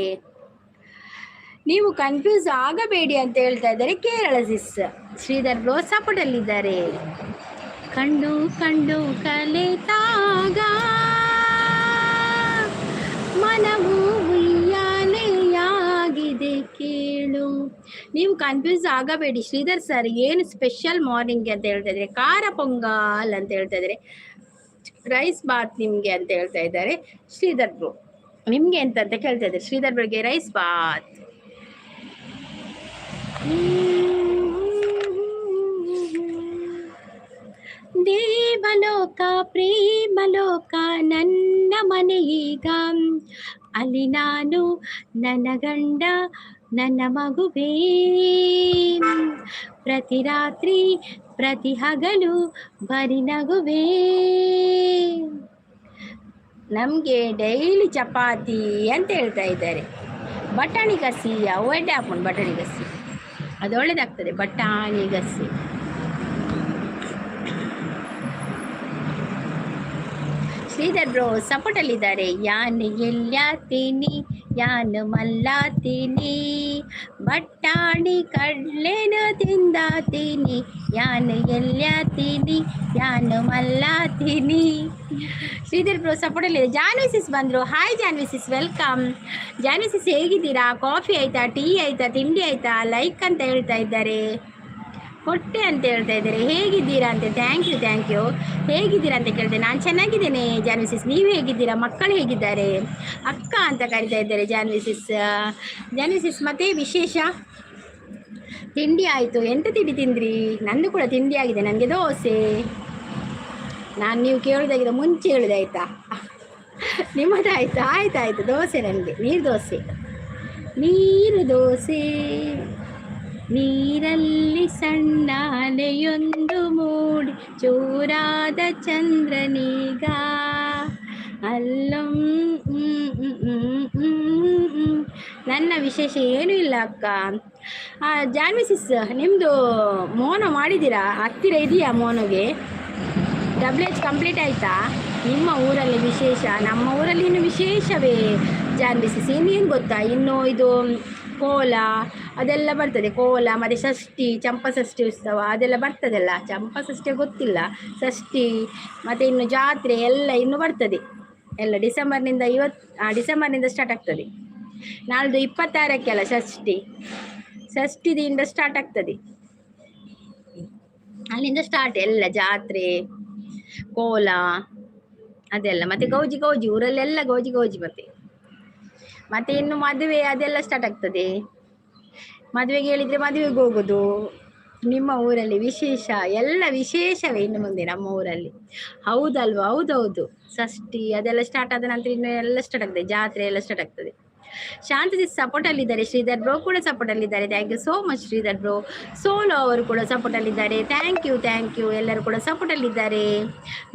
ನೀವು ಕನ್ಫ್ಯೂಸ್ ಆಗಬೇಡಿ ಅಂತ ಹೇಳ್ತಾ ಇದ್ದಾರೆ Kerala sis. Sridhar bro support ಅಲ್ಲಿದ್ದಾರೆ. ಕಂಡು ಕಂಡು ಕಲಿತಾಗ ಮನವು ಉಯ್ಯಾಲೆಯಾಗಿದೆ ಕೇಳು. ನೀವು ಕನ್ಫ್ಯೂಸ್ ಆಗಬೇಡಿ ಶ್ರೀಧರ್ ಸರ್. ಏನು ಸ್ಪೆಷಲ್ ಮಾರ್ನಿಂಗ್ ಅಂತ ಹೇಳ್ತಾ ಇದ್ದಾರೆ. ಖಾರ ಪೊಂಗಲ್ ಅಂತ ಹೇಳ್ತಾ ಇದ್ದಾರೆ. ರೈಸ್ ಬಾತ್ ನಿಮ್ಗೆ ಅಂತ ಹೇಳ್ತಾ ಇದ್ದಾರೆ ಶ್ರೀಧರ್ ಬ್ರೋ. ನಿಮ್ಗೆ ಎಂತ ಅಂತ ಕೇಳ್ತಾ ಇದ್ದಾರೆ ಶ್ರೀಧರ್ ಬ್ರೋಗೆ ರೈಸ್ ಬಾತ್. ದೇವಲೋಕ ಪ್ರೇಮಲೋಕ ನನ್ನ ಮನೆಯೀಗ, ಅಲ್ಲಿ ನಾನು ನನ್ನ ಗಂಡ ನನ್ನ ಮಗುವೇ, ಪ್ರತಿ ರಾತ್ರಿ ಪ್ರತಿ ಹಗಲು ಬರಿ ನಗುವೇ. ನಮಗೆ ಡೈಲಿ ಚಪಾತಿ ಅಂತ ಹೇಳ್ತಾ ಇದ್ದಾರೆ. ಬಟಾಣಿ ಗಸಿ ಅವು ಎಡ್ಡೆ ಹಾಕೊಂಡು ಬಟಾಣಿ ಗಸಿ ಅದು ಒಳ್ಳೇದಾಗ್ತದೆ. ಬಟಾಣಿ ಗಸಿ. ಶ್ರೀಧರ್ ಬ್ರೋ ಸಪೋರ್ಟ್ ಅಲ್ಲಿದ್ದಾರೆ. ಯಾನು ಎಲ್ಲಾತೀನಿ ಯಾನು ಮಲ್ಲಾತೀನಿ, ಬಟಾಣಿ ಕಡ್ಲೆನು ತಿಂದಾತೀನಿ, ಯಾನು ಎಲ್ಲಾತೀನಿ ಯಾನು ಮಲ್ಲಾತೀನಿ. ಶ್ರೀಧರ್ ಬ್ರೋ ಸಪೋರ್ಟ್ ಅಲ್ಲಿದೆ. ಜಾನ್ವಿ ಸಿಸ್ ಬಂದರು. Hi Janvi sis, welcome. Janvi sis ಹೇಗಿದ್ದೀರಾ? ಕಾಫಿ ಆಯ್ತಾ, ಟೀ ಆಯ್ತಾ, ತಿಂಡಿ ಆಯ್ತಾ? ಲೈಕ್ ಅಂತ ಹೇಳ್ತಾ ಇದ್ದಾರೆ, ಹೊಟ್ಟೆ ಅಂತ ಹೇಳ್ತಾ ಇದ್ದಾರೆ. ಹೇಗಿದ್ದೀರಾ ಅಂತ. Thank you thank you. ಹೇಗಿದ್ದೀರಾ ಅಂತ ಕೇಳ್ತೇನೆ. ನಾನು ಚೆನ್ನಾಗಿದ್ದೇನೆ ಜಾನ್ವಿ ಸಿಸ್, ನೀವು ಹೇಗಿದ್ದೀರಾ? ಮಕ್ಕಳು ಹೇಗಿದ್ದಾರೆ? ಅಕ್ಕ ಅಂತ ಕರಿತಾ ಇದ್ದಾರೆ ಜಾನ್ವಿ ಸಿಸ್. ಜಾನ್ವಿ ಸಿಸ್ ಮತ್ತೆ ವಿಶೇಷ? ತಿಂಡಿ ಆಯಿತು. ಎಂತ ತಿಂಡಿ ತಿಂದ್ರಿ? ನಂದು ಕೂಡ ತಿಂಡಿ ಆಗಿದೆ. ನನಗೆ ದೋಸೆ. ನಾನು ನೀವು ಕೇಳೋದಾಗಿರೋ ಮುಂಚೆ ಹೇಳುದು ಆಯಿತಾ? ನಿಮ್ಮದಾಯ್ತಾ? ಆಯ್ತಾಯ್ತು. ದೋಸೆ ನನಗೆ ನೀರು ದೋಸೆ, ನೀರು ದೋಸೆ. ನೀರಲ್ಲಿ ಸಣ್ಣ ಅಲೆಯೊಂದು ಮೂಡಿ ಚೂರಾದ ಚಂದ್ರನೀಗ ಅಲ್ಲಂ. ನನ್ನ ವಿಶೇಷ ಏನೂ ಇಲ್ಲ ಅಕ್ಕ. ಜಾನ್ವಿ ಸಿಸ್, ನಿಮ್ಮದು ಮೋನೋ ಮಾಡಿದ್ದೀರಾ? ಹತ್ತಿರ ಇದೆಯಾ ಮೋನೋಗೆ? ಡಬ್ಲ್ಯೂ ಎಚ್ ಕಂಪ್ಲೀಟ್ ಆಯಿತಾ? ನಿಮ್ಮ ಊರಲ್ಲಿ ವಿಶೇಷ? ನಮ್ಮ ಊರಲ್ಲಿ ಇನ್ನು ವಿಶೇಷವೇ ಜಾನ್ವಿ ಸಿಸ್. ಇನ್ನೇನು ಗೊತ್ತಾ, ಇನ್ನು ಇದು ಕೋಲ ಅದೆಲ್ಲ ಬರ್ತದೆ. ಕೋಲ ಮತ್ತು ಷಷ್ಠಿ, ಚಂಪಷಷ್ಠಿ ಉತ್ಸವ ಅದೆಲ್ಲ ಬರ್ತದಲ್ಲ. ಚಂಪಷಷ್ಠಿ ಗೊತ್ತಿಲ್ಲ, ಷಷ್ಠಿ ಮತ್ತು ಇನ್ನು ಜಾತ್ರೆ ಎಲ್ಲ ಇನ್ನು ಬರ್ತದೆ. ಎಲ್ಲ ಡಿಸೆಂಬರ್ನಿಂದ ಇವತ್ತು ಡಿಸೆಂಬರ್ನಿಂದ ಸ್ಟಾರ್ಟ್ ಆಗ್ತದೆ. ನಾಳ್ದು 26ಕ್ಕೆ ಅಲ್ಲ ಷಷ್ಠಿ, ಷಷ್ಠಿದಿಂದ ಸ್ಟಾರ್ಟ್ ಆಗ್ತದೆ. ಅಲ್ಲಿಂದ ಸ್ಟಾರ್ಟ್ ಎಲ್ಲ ಜಾತ್ರೆ ಕೋಲ ಅದೆಲ್ಲ. ಮತ್ತೆ ಗೌಜಿ ಗೌಜಿ ಊರಲ್ಲೆಲ್ಲ ಗೌಜಿ ಗೌಜಿ. ಮತ್ತೆ ಮತ್ತೆ ಇನ್ನು ಮದುವೆ ಅದೆಲ್ಲ ಸ್ಟಾರ್ಟ್ ಆಗ್ತದೆ. ಮದುವೆಗೆ ಹೇಳಿದ್ರೆ ಮದುವೆಗೆ ಹೋಗೋದು. ನಿಮ್ಮ ಊರಲ್ಲಿ ವಿಶೇಷ ಎಲ್ಲ ವಿಶೇಷವೇ ಇನ್ನು ಮುಂದೆ ನಮ್ಮ ಊರಲ್ಲಿ, ಹೌದಲ್ವಾ? ಹೌದೌದು. ಷಷ್ಠಿ ಅದೆಲ್ಲ ಸ್ಟಾರ್ಟ್ ಆದ ನಂತರ ಇನ್ನು ಎಲ್ಲ ಸ್ಟಾರ್ಟ್ ಆಗ್ತದೆ, ಜಾತ್ರೆ ಎಲ್ಲ ಸ್ಟಾರ್ಟ್ ಆಗ್ತದೆ. ಶಾಂತಿ ಸಪೋರ್ಟ್ ಅಲ್ಲಿದ್ದಾರೆ. ಶ್ರೀಧರ್ ಬ್ರೋ ಕೂಡ ಸಪೋರ್ಟ್ ಅಲ್ಲಿದ್ದಾರೆ. Thank you so much, Sridhar bro. Solo ಅವರು ಕೂಡ ಸಪೋರ್ಟ್ ಅಲ್ಲಿದ್ದಾರೆ. Thank you, thank you. ಎಲ್ಲರೂ ಕೂಡ ಸಪೋರ್ಟ್ ಅಲ್ಲಿದ್ದಾರೆ.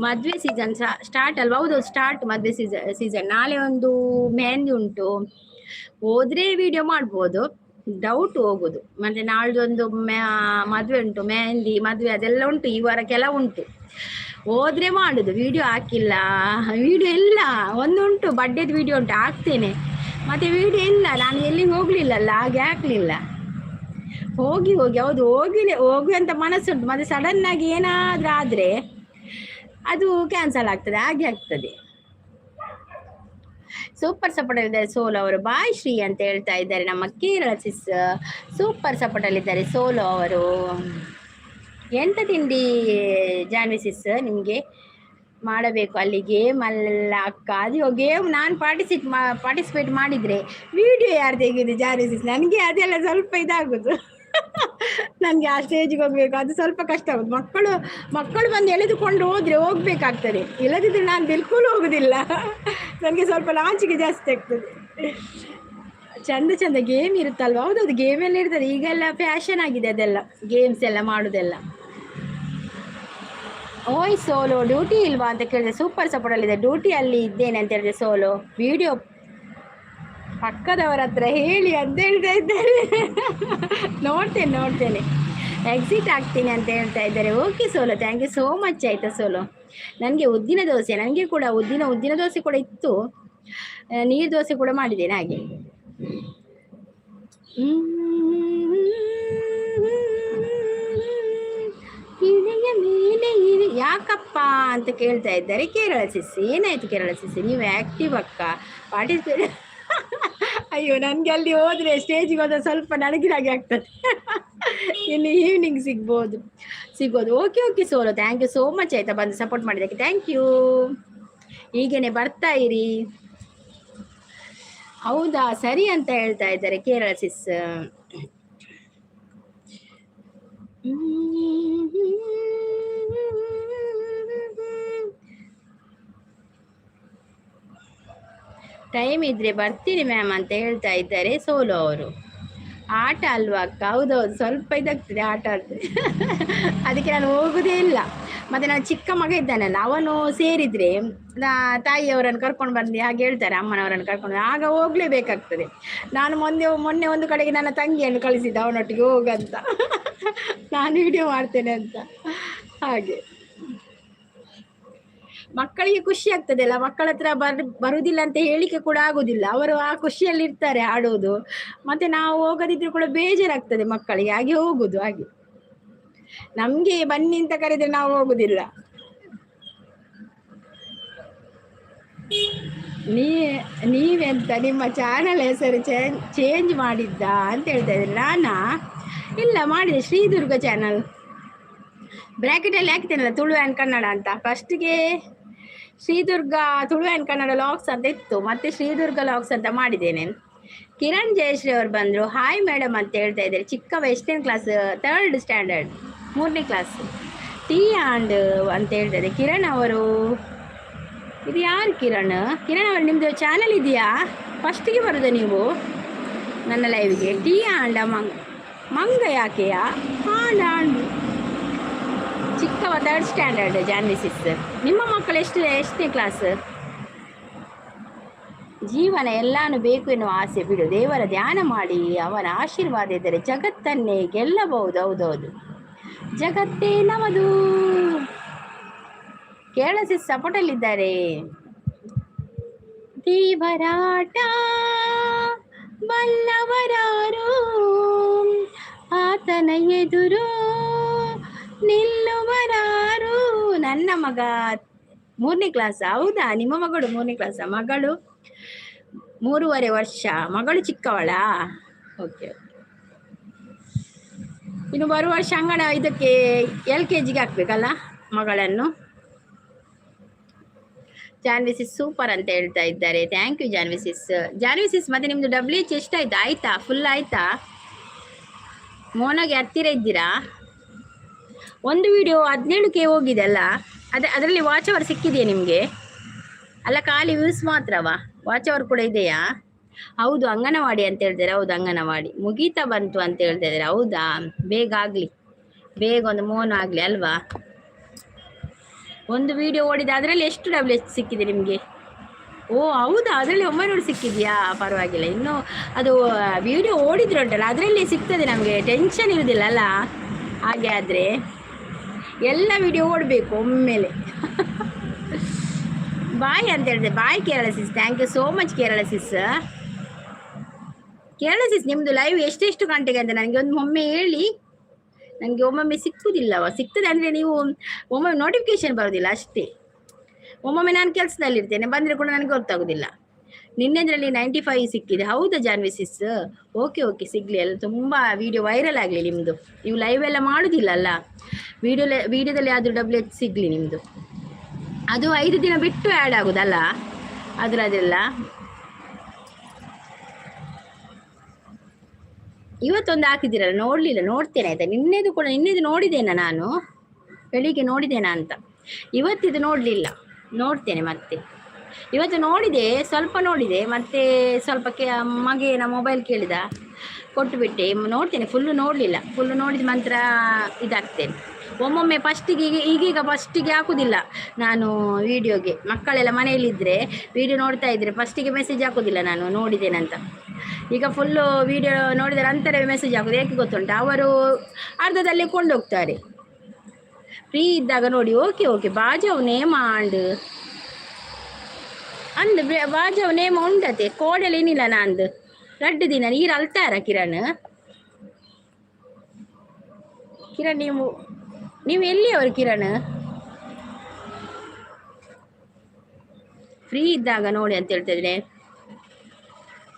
ಮದುವೆ ಸೀಸನ್ ಸ್ಟಾರ್ಟ್ ಅಲ್ವಾ? ಹೌದು, ಸ್ಟಾರ್ಟ್ ಮದುವೆ ಸೀಸನ್ ಸೀಸನ್. ನಾಳೆ ಒಂದು ಮೆಹಂದಿ ಉಂಟು. ಹೋದ್ರೆ ವಿಡಿಯೋ ಮಾಡ್ಬೋದು, ಡೌಟ್ ಹೋಗುದು. ಮತ್ತೆ ನಾಳ್ದೊಂದು ಮದುವೆ ಉಂಟು, ಮೆಹಂದಿ, ಮದುವೆ ಅದೆಲ್ಲ ಉಂಟು. ಈ ವಾರ ಕೆಲವು ಉಂಟು. ಹೋದ್ರೆ ಮಾಡುದು. ವಿಡಿಯೋ ಹಾಕಿಲ್ಲ, ವಿಡಿಯೋ ಇಲ್ಲ. ಒಂದು ಉಂಟು, ಬರ್ಡೇದು ವಿಡಿಯೋ ಉಂಟು, ಹಾಕ್ತೇನೆ. ಮತ್ತೆ ವಿಡಿಯೋ ಇಲ್ಲ. ನಾನು ಎಲ್ಲಿಗೆ ಹೋಗ್ಲಿಲ್ಲಲ್ಲ, ಹಾಗೆ ಹಾಕ್ಲಿಲ್ಲ. ಹೋಗಿ ಹೋಗಿ, ಹೌದು, ಹೋಗಿ ಹೋಗಿ ಅಂತ ಮನಸ್ಸುಂಟು. ಮತ್ತೆ ಸಡನ್ ಆಗಿ ಏನಾದ್ರೂ ಆದ್ರೆ ಅದು ಕ್ಯಾನ್ಸಲ್ ಆಗ್ತದೆ, ಹಾಗೆ ಆಗ್ತದೆ. ಸೂಪರ್ ಸಪೋರ್ಟ್ ಅಲ್ಲಿದ್ದಾರೆ ಸೋಲೋ ಅವರು. ಬಾಯ್ ಶ್ರೀ ಅಂತ ಹೇಳ್ತಾ ಇದ್ದಾರೆ ನಮ್ಮ ಕೇರಳ ಸಿಸ್. ಸೂಪರ್ ಸಪೋರ್ಟ್ ಅಲ್ಲಿದ್ದಾರೆ ಸೋಲೋ ಅವರು. ಎಂತ ತಿಂಡಿ ಜಾನ್ವಿ ಸಿಸ್ ನಿಮಗೆ ಮಾಡಬೇಕು? ಅಲ್ಲಿ ಗೇಮ್ ಅಲ್ಲ ಅಕ್ಕ, ಅದು ಗೇಮ್. ನಾನು ಪಾರ್ಟಿಸಿಪೇಟ್ ಮಾಡಿದರೆ ವಿಡಿಯೋ ಯಾರು ತೆಗೆಯುದು ಜಾನ್ವಿ ಸಿಸ್? ನನಗೆ ಅದೆಲ್ಲ ಸ್ವಲ್ಪ ಇದಾಗುದು. ನನಗೆ ಆ ಸ್ಟೇಜಿಗೆ ಹೋಗ್ಬೇಕು, ಅದು ಸ್ವಲ್ಪ ಕಷ್ಟ ಆಗುದು. ಮಕ್ಕಳು ಮಕ್ಕಳು ಬಂದು ಎಳೆದುಕೊಂಡು ಹೋದ್ರೆ ಹೋಗ್ಬೇಕಾಗ್ತದೆ. ಇಲ್ಲದಿದ್ದರೆ ನಾನು ಬಿಲ್ಕುಲ್ ಹೋಗುದಿಲ್ಲ. ನನಗೆ ಸ್ವಲ್ಪ ನಾಚಿಕೆ ಜಾಸ್ತಿ ಆಗ್ತದೆ. ಚಂದ ಚಂದ ಗೇಮ್ ಇರುತ್ತಲ್ವ? ಹೌದೌದು, ಗೇಮ್ ಎಲ್ಲ ಇರ್ತದೆ. ಈಗೆಲ್ಲ ಫ್ಯಾಷನ್ ಆಗಿದೆ ಅದೆಲ್ಲ, ಗೇಮ್ಸ್ ಎಲ್ಲ ಮಾಡುದೆಲ್ಲ. ಓಯ್ ಸೋಲೋ, ಡ್ಯೂಟಿ ಇಲ್ವಾ ಅಂತ ಕೇಳಿದೆ. ಸೂಪರ್ ಸಪೋರ್ಟ್ ಅಲ್ಲಿದೆ. ಡ್ಯೂಟಿ ಅಲ್ಲಿ ಇದ್ದೇನೆ ಅಂತ ಹೇಳಿದೆ ಸೋಲೋ. ವಿಡಿಯೋ ಪಕ್ಕದವರ ಹತ್ರ ಹೇಳಿ ಅಂತ ಹೇಳ್ತಾ ಇದ್ದಾರೆ. ನೋಡ್ತೇನೆ, ನೋಡ್ತೇನೆ. ಎಕ್ಸಿಟ್ ಆಗ್ತೀನಿ ಅಂತ ಹೇಳ್ತಾ ಇದ್ದಾರೆ. Okay solo, thank you so much ಆಯಿತಾ ಸೋಲೋ. ನನಗೆ ಉದ್ದಿನ ದೋಸೆ, ನನಗೆ ಕೂಡ ಉದ್ದಿನ ಉದ್ದಿನ ದೋಸೆ ಕೂಡ ಇತ್ತು. ನೀರು ದೋಸೆ ಕೂಡ ಮಾಡಿದ್ದೇನೆ ಹಾಗೆ. ಇಳೆಯ ಮೇಲೆ ಇಳಿ ಯಾಕಪ್ಪ ಅಂತ ಕೇಳ್ತಾ ಇದ್ದಾರೆ ಕೇರಳ ಸಿಸ್. ಏನಾಯ್ತು ಕೇರಳ ಸಿಸ್? ನೀವು ಆ್ಯಕ್ಟಿವ್ ಅಕ್ಕ, ಪಾರ್ಟಿಸಿಪೇಟ್. ಅಯ್ಯೋ, ನನಗೆ ಅಲ್ಲಿ ಹೋದ್ರೆ, ಸ್ಟೇಜಿಗೆ ಹೋದ್ರೆ ಸ್ವಲ್ಪ ನಡಗಿದಾಗೆ ಆಗ್ತದೆ. ಇನ್ನು ಈವ್ನಿಂಗ್ ಸಿಗ್ಬೋದು, ಸಿಗ್ಬೋದು. Okay okay solo, thank you so much ಆಯ್ತಾ. ಬಂದು ಸಪೋರ್ಟ್ ಮಾಡಿದ್ದಕ್ಕೆ thank you. ಹೀಗೇನೆ ಬರ್ತಾ ಇರಿ. ಹೌದಾ, ಸರಿ ಅಂತ ಹೇಳ್ತಾ ಇದ್ದಾರೆ ಕೇರಳ ಸಿಸ್. ಟೈಮ್ ಇದ್ರೆ ಬರ್ತೀನಿ ಮ್ಯಾಮ್ ಅಂತ ಹೇಳ್ತಾ ಇದ್ದಾರೆ ಸೋಲೋ ಅವರು. ಆಟ ಅಲ್ವಾ ಅಕ್ಕ? ಹೌದೌದು, ಸ್ವಲ್ಪ ಇದಾಗ್ತದೆ ಆಟ ಆಡಿದ್ರೆ. ಅದಕ್ಕೆ ನಾನು ಹೋಗುದೇ ಇಲ್ಲ. ಮತ್ತೆ ನಾನು ಚಿಕ್ಕ ಮಗ ಇದ್ದಾನಲ್ಲ, ಅವನು ಸೇರಿದ್ರೆ ತಾಯಿಯವರನ್ನು ಕರ್ಕೊಂಡು ಬಂದು ಹಾಗೆ ಹೇಳ್ತಾರೆ, ಅಮ್ಮನವರನ್ನು ಕರ್ಕೊಂಡು, ಆಗ ಹೋಗ್ಲೇಬೇಕಾಗ್ತದೆ. ನಾನು ಮೊನ್ನೆ ಮೊನ್ನೆ ಒಂದು ಕಡೆಗೆ ನನ್ನ ತಂಗಿಯನ್ನು ಕಳಿಸಿದ್ದೆ ಅವನೊಟ್ಟಿಗೆ ಹೋಗಂತ, ನಾನು ವಿಡಿಯೋ ಮಾಡ್ತೇನೆ ಅಂತ. ಹಾಗೆ ಮಕ್ಕಳಿಗೆ ಖುಷಿ ಆಗ್ತದೆ ಅಲ್ಲ. ಮಕ್ಕಳ ಹತ್ರ ಬರುದಿಲ್ಲ ಅಂತ ಹೇಳಿಕೆ ಕೂಡ ಆಗುದಿಲ್ಲ. ಅವರು ಆ ಖುಷಿಯಲ್ಲಿ ಇರ್ತಾರೆ ಆಡೋದು. ಮತ್ತೆ ನಾವು ಹೋಗದಿದ್ರು ಕೂಡ ಬೇಜಾರಾಗ್ತದೆ ಮಕ್ಕಳಿಗೆ. ಹಾಗೆ ಹೋಗುದು. ಹಾಗೆ ನಮ್ಗೆ ಬನ್ನಿ ಅಂತ ಕರೆದ್ರೆ ನಾವು ಹೋಗುದಿಲ್ಲ. ನೀವೆಂತ ನಿಮ್ಮ ಚಾನಲ್ ಹೆಸರು ಚೇಂಜ್ ಮಾಡಿದ್ದ ಅಂತ ಹೇಳ್ತಾ ಇದ್ದಾರೆ. ನಾನಾ? ಇಲ್ಲ, ಮಾಡಿದೆ. ಶ್ರೀದುರ್ಗ ಚಾನಲ್ ಬ್ರ್ಯಾಕೆಟಲ್ಲಿ ಹಾಕ್ತೇನಲ್ಲ, ತುಳು ಆ್ಯಂಡ್ ಕನ್ನಡ ಅಂತ. ಫಸ್ಟ್ಗೆ ಶ್ರೀದುರ್ಗ ತುಳು ಆ್ಯಂಡ್ ಕನ್ನಡ ಲಾಗ್ಸ್ ಅಂತ ಇತ್ತು, ಮತ್ತೆ ಶ್ರೀದುರ್ಗ ಲಾಗ್ಸ್ ಅಂತ ಮಾಡಿದ್ದೇನೆ. ಕಿರಣ್ ಜಯಶ್ರೀ ಅವರು ಬಂದರು. ಹಾಯ್ ಮೇಡಮ್ ಅಂತ ಹೇಳ್ತಾ ಇದ್ದಾರೆ. ಚಿಕ್ಕವ ಎಷ್ಟನೇ ಕ್ಲಾಸ್? ಥರ್ಡ್ ಸ್ಟ್ಯಾಂಡರ್ಡ್, ಮೂರನೇ ಕ್ಲಾಸ್. ಟೀ ಆ್ಯಂಡ್ ಅಂತ ಹೇಳ್ತಾ ಇದ್ದಾರೆ ಕಿರಣ್ ಅವರು. ಇದು ಯಾರು ಕಿರಣ್? ಕಿರಣ್ ಅವರು, ನಿಮ್ಮದು ಚಾನಲ್ ಇದೆಯಾ? ಫಸ್ಟಿಗೆ ಬರೋದ ನೀವು ನನ್ನ ಲೈವ್ಗೆ? ಟೀ ಆಂಡ ಮಂಗ ಮಂಗ ಯಾಕೆಯಾ? ಆಂಡ್ ಆಂಡ್ ಚಿಕ್ಕವ ಥರ್ಡ್ ಸ್ಟ್ಯಾಂಡರ್ಡ್. ಜಾನ್ವಿ ಸಿಸ್, ನಿಮ್ಮ ಮಕ್ಕಳು ಎಷ್ಟನೇ ಕ್ಲಾಸ್? ಜೀವನ ಎಲ್ಲಾನು ಬೇಕು ಎನ್ನುವ ಆಸೆ ಬಿಡು. ದೇವರ ಧ್ಯಾನ ಮಾಡಿ ಅವನ ಆಶೀರ್ವಾದ ಇದ್ದರೆ ಜಗತ್ತನ್ನೇ ಗೆಲ್ಲಬಹುದು. ಹೌದೌದು, ಜಗತ್ತೇ ನಮದು. ಕೇರಳ ಸಿಸ್ ಸಪೋರ್ಟಲ್ಲಿದ್ದಾರೆ. ದೇವರಾಟ ಬಲ್ಲವರಾರು, ಆತನ ಎದುರು ನಿಲ್ಲುವರಾರು? ನನ್ನ ಮಗ ಮೂರನೇ ಕ್ಲಾಸ್. ಹೌದಾ? ನಿಮ್ಮ ಮಗಳು ಮೂರನೇ ಕ್ಲಾಸ್, ಮಗಳು 3.5 ವರ್ಷ. ಮಗಳು ಚಿಕ್ಕವಳಾ? ಓಕೆ. ಇನ್ನು ಬರುವ ವರ್ಷ ಅಂಗನ ಇದಕ್ಕೆ ಎಲ್‌ಕೆಜಿಗೆ ಹಾಕ್ಬೇಕಲ್ಲ ಮಗಳನ್ನು. ಜಾನ್ವಿ ಸಿಸ್ ಸೂಪರ್ ಅಂತ ಹೇಳ್ತಾ ಇದ್ದಾರೆ. Thank you Janvi ಸಿಸ್. ಜಾನ್ವಿ ಸಿಸ್, ಮತ್ತೆ ನಿಮ್ದು ಡಬ್ಲ್ಯೂ ಎಚ್ ಎಷ್ಟಾಯ್ತು? ಆಯ್ತಾ? ಫುಲ್ ಆಯ್ತಾ? ಮೋನಗೆ ಹತ್ತಿರ ಇದ್ದೀರಾ? ಒಂದು ವಿಡಿಯೋ 17K ಹೋಗಿದೆ ಅಲ್ಲ? ಅದೇ ಅದರಲ್ಲಿ ವಾಚ್ ಅವರ್ ಸಿಕ್ಕಿದೆಯಾ ನಿಮಗೆ? ಅಲ್ಲ, ಖಾಲಿ ವ್ಯೂಸ್ ಮಾತ್ರವಾ? ವಾಚ್ ಅವರ್ ಕೂಡ ಇದೆಯಾ? ಹೌದು, ಅಂಗನವಾಡಿ ಅಂತ ಹೇಳ್ತಾರೆ. ಹೌದು, ಅಂಗನವಾಡಿ ಮುಗೀತಾ ಬಂತು ಅಂತ ಹೇಳ್ತಾ ಇದ್ದಾರೆ. ಹೌದಾ? ಬೇಗ ಆಗಲಿ, ಬೇಗ ಒಂದು ಮೋನ್ ಆಗಲಿ ಅಲ್ವಾ? ಒಂದು ವಿಡಿಯೋ ಓಡಿದೆ, ಅದರಲ್ಲಿ ಎಷ್ಟು ಡಬ್ಲ್ಯೂ ಎಚ್ ಸಿಕ್ಕಿದೆ ನಿಮಗೆ? ಓ ಹೌದಾ? ಅದರಲ್ಲಿ 900 ಸಿಕ್ಕಿದೆಯಾ? ಪರವಾಗಿಲ್ಲ. ಇನ್ನು ಅದು ವಿಡಿಯೋ ಓಡಿದ್ರೆ ಉಂಟಲ್ಲ, ಅದರಲ್ಲಿ ಸಿಗ್ತದೆ, ನಮಗೆ ಟೆನ್ಷನ್ ಇರುವುದಿಲ್ಲ ಅಲ್ಲ? ಹಾಗೆ ಆದರೆ ಎಲ್ಲ ವಿಡಿಯೋ ಓಡಬೇಕು ಒಮ್ಮೆಲೆ. ಬಾಯ್ ಅಂತ ಹೇಳಿದೆ. Bye Kerala sis, thank you so much Kerala sis. Kerala sis, ನಿಮ್ಮದು ಲೈವ್ ಎಷ್ಟೆಷ್ಟು ಗಂಟೆಗೆ ಅಂತ ನನಗೆ ಒಂದು ಒಮ್ಮೆ ಹೇಳಿ. ನನಗೆ ಒಮ್ಮೊಮ್ಮೆ ಸಿಕ್ಕುದಿಲ್ಲವ. ಸಿಗ್ತದೆ ಅಂದರೆ ನೀವು ಒಮ್ಮೊಮ್ಮೆ ನೋಟಿಫಿಕೇಶನ್ ಬರೋದಿಲ್ಲ ಅಷ್ಟೇ. ಒಮ್ಮೊಮ್ಮೆ ನಾನು ಕೆಲಸದಲ್ಲಿರ್ತೇನೆ, ಬಂದರೆ ಕೂಡ ನನಗೆ ಗೊತ್ತಾಗೋದಿಲ್ಲ. ನಿನ್ನೆದ್ರಲ್ಲಿ 95 ಸಿಕ್ಕಿದೆ. ಹೌದಾ ಜಾನ್ವಿ ಸಿಸ್? ಓಕೆ ಓಕೆ, ಸಿಗಲಿ ಅಲ್ಲ. ತುಂಬ ವಿಡಿಯೋ ವೈರಲ್ ಆಗಲಿ ನಿಮ್ಮದು. ನೀವು ಲೈವ್ ಎಲ್ಲ ಮಾಡೋದಿಲ್ಲ ಅಲ್ಲ? ವಿಡಿಯೋ ವಿಡಿಯೋದಲ್ಲಿ ಆದರೂ ಡಬ್ಲ್ಯೂ ಎಚ್ ಸಿಗಲಿ ನಿಮ್ಮದು. ಅದು 5 ದಿನ ಬಿಟ್ಟು ಆ್ಯಡ್ ಆಗೋದಲ್ಲ ಅದರದೆಲ್ಲ. ಇವತ್ತೊಂದು ಹಾಕಿದ್ದೀರಲ್ಲ, ನೋಡಲಿಲ್ಲ, ನೋಡ್ತೇನೆ ಆಯ್ತಾ? ನಿನ್ನೆದು ಕೂಡ, ನಿನ್ನೆದು ನೋಡಿದ್ದೇನೆ ನಾನು, ಬೆಳಿಗ್ಗೆ ನೋಡಿದ್ದೇನಾ ಅಂತ. ಇವತ್ತಿದು ನೋಡಲಿಲ್ಲ, ನೋಡ್ತೇನೆ ಮತ್ತೆ. ಇವತ್ತು ನೋಡಿದೆ, ಸ್ವಲ್ಪ ನೋಡಿದೆ, ಮತ್ತೆ ಸ್ವಲ್ಪ ಮಗೇನ ಮೊಬೈಲ್ ಕೇಳಿದ, ಕೊಟ್ಟುಬಿಟ್ಟೆ. ನೋಡ್ತೇನೆ, ಫುಲ್ಲು ನೋಡಲಿಲ್ಲ. ಫುಲ್ಲು ನೋಡಿದ ನಂತರ ಇದಾಗ್ತೇನೆ. ಒಮ್ಮೊಮ್ಮೆ ಫಸ್ಟಿಗೆ ಈಗ ಈಗೀಗ ಫಸ್ಟಿಗೆ ಹಾಕುವುದಿಲ್ಲ ನಾನು ವೀಡಿಯೋಗೆ. ಮಕ್ಕಳೆಲ್ಲ ಮನೆಯಲ್ಲಿದ್ದರೆ, ವೀಡಿಯೋ ನೋಡ್ತಾ ಇದ್ದರೆ ಫಸ್ಟಿಗೆ ಮೆಸೇಜ್ ಹಾಕೋದಿಲ್ಲ ನಾನು ನೋಡಿದ್ದೇನಂತ. ಈಗ ಫುಲ್ಲು ವೀಡಿಯೋ ನೋಡಿದ ನಂತರವೇ ಮೆಸೇಜ್ ಹಾಕೋದು. ಯಾಕೆ ಗೊತ್ತುಂಟ? ಅವರು ಅರ್ಧದಲ್ಲೇ ಕೊಂಡೋಗ್ತಾರೆ. ಫ್ರೀ ಇದ್ದಾಗ ನೋಡಿ. Okay okay. ಬಾಜವ್ ನೇಮ ಆಂಡ್ ಅಂದ್ ಬಾಜವ್ ನೇಮ ಉಂಡತೆ ಕೋಡಲ್ ಏನಿಲ್ಲ. ನಂದು ರಡ್ಡು ದಿನ ನೀರು ಅಲ್ತಾರ ಕಿರಣ್. ಕಿರಣ್, ನೀವು ನೀವು ಎಲ್ಲಿಯವರು ಕಿರಣ್? ಫ್ರೀ ಇದ್ದಾಗ ನೋಡಿ ಅಂತ ಹೇಳ್ತಾ ಇದ್ದೀನಿ.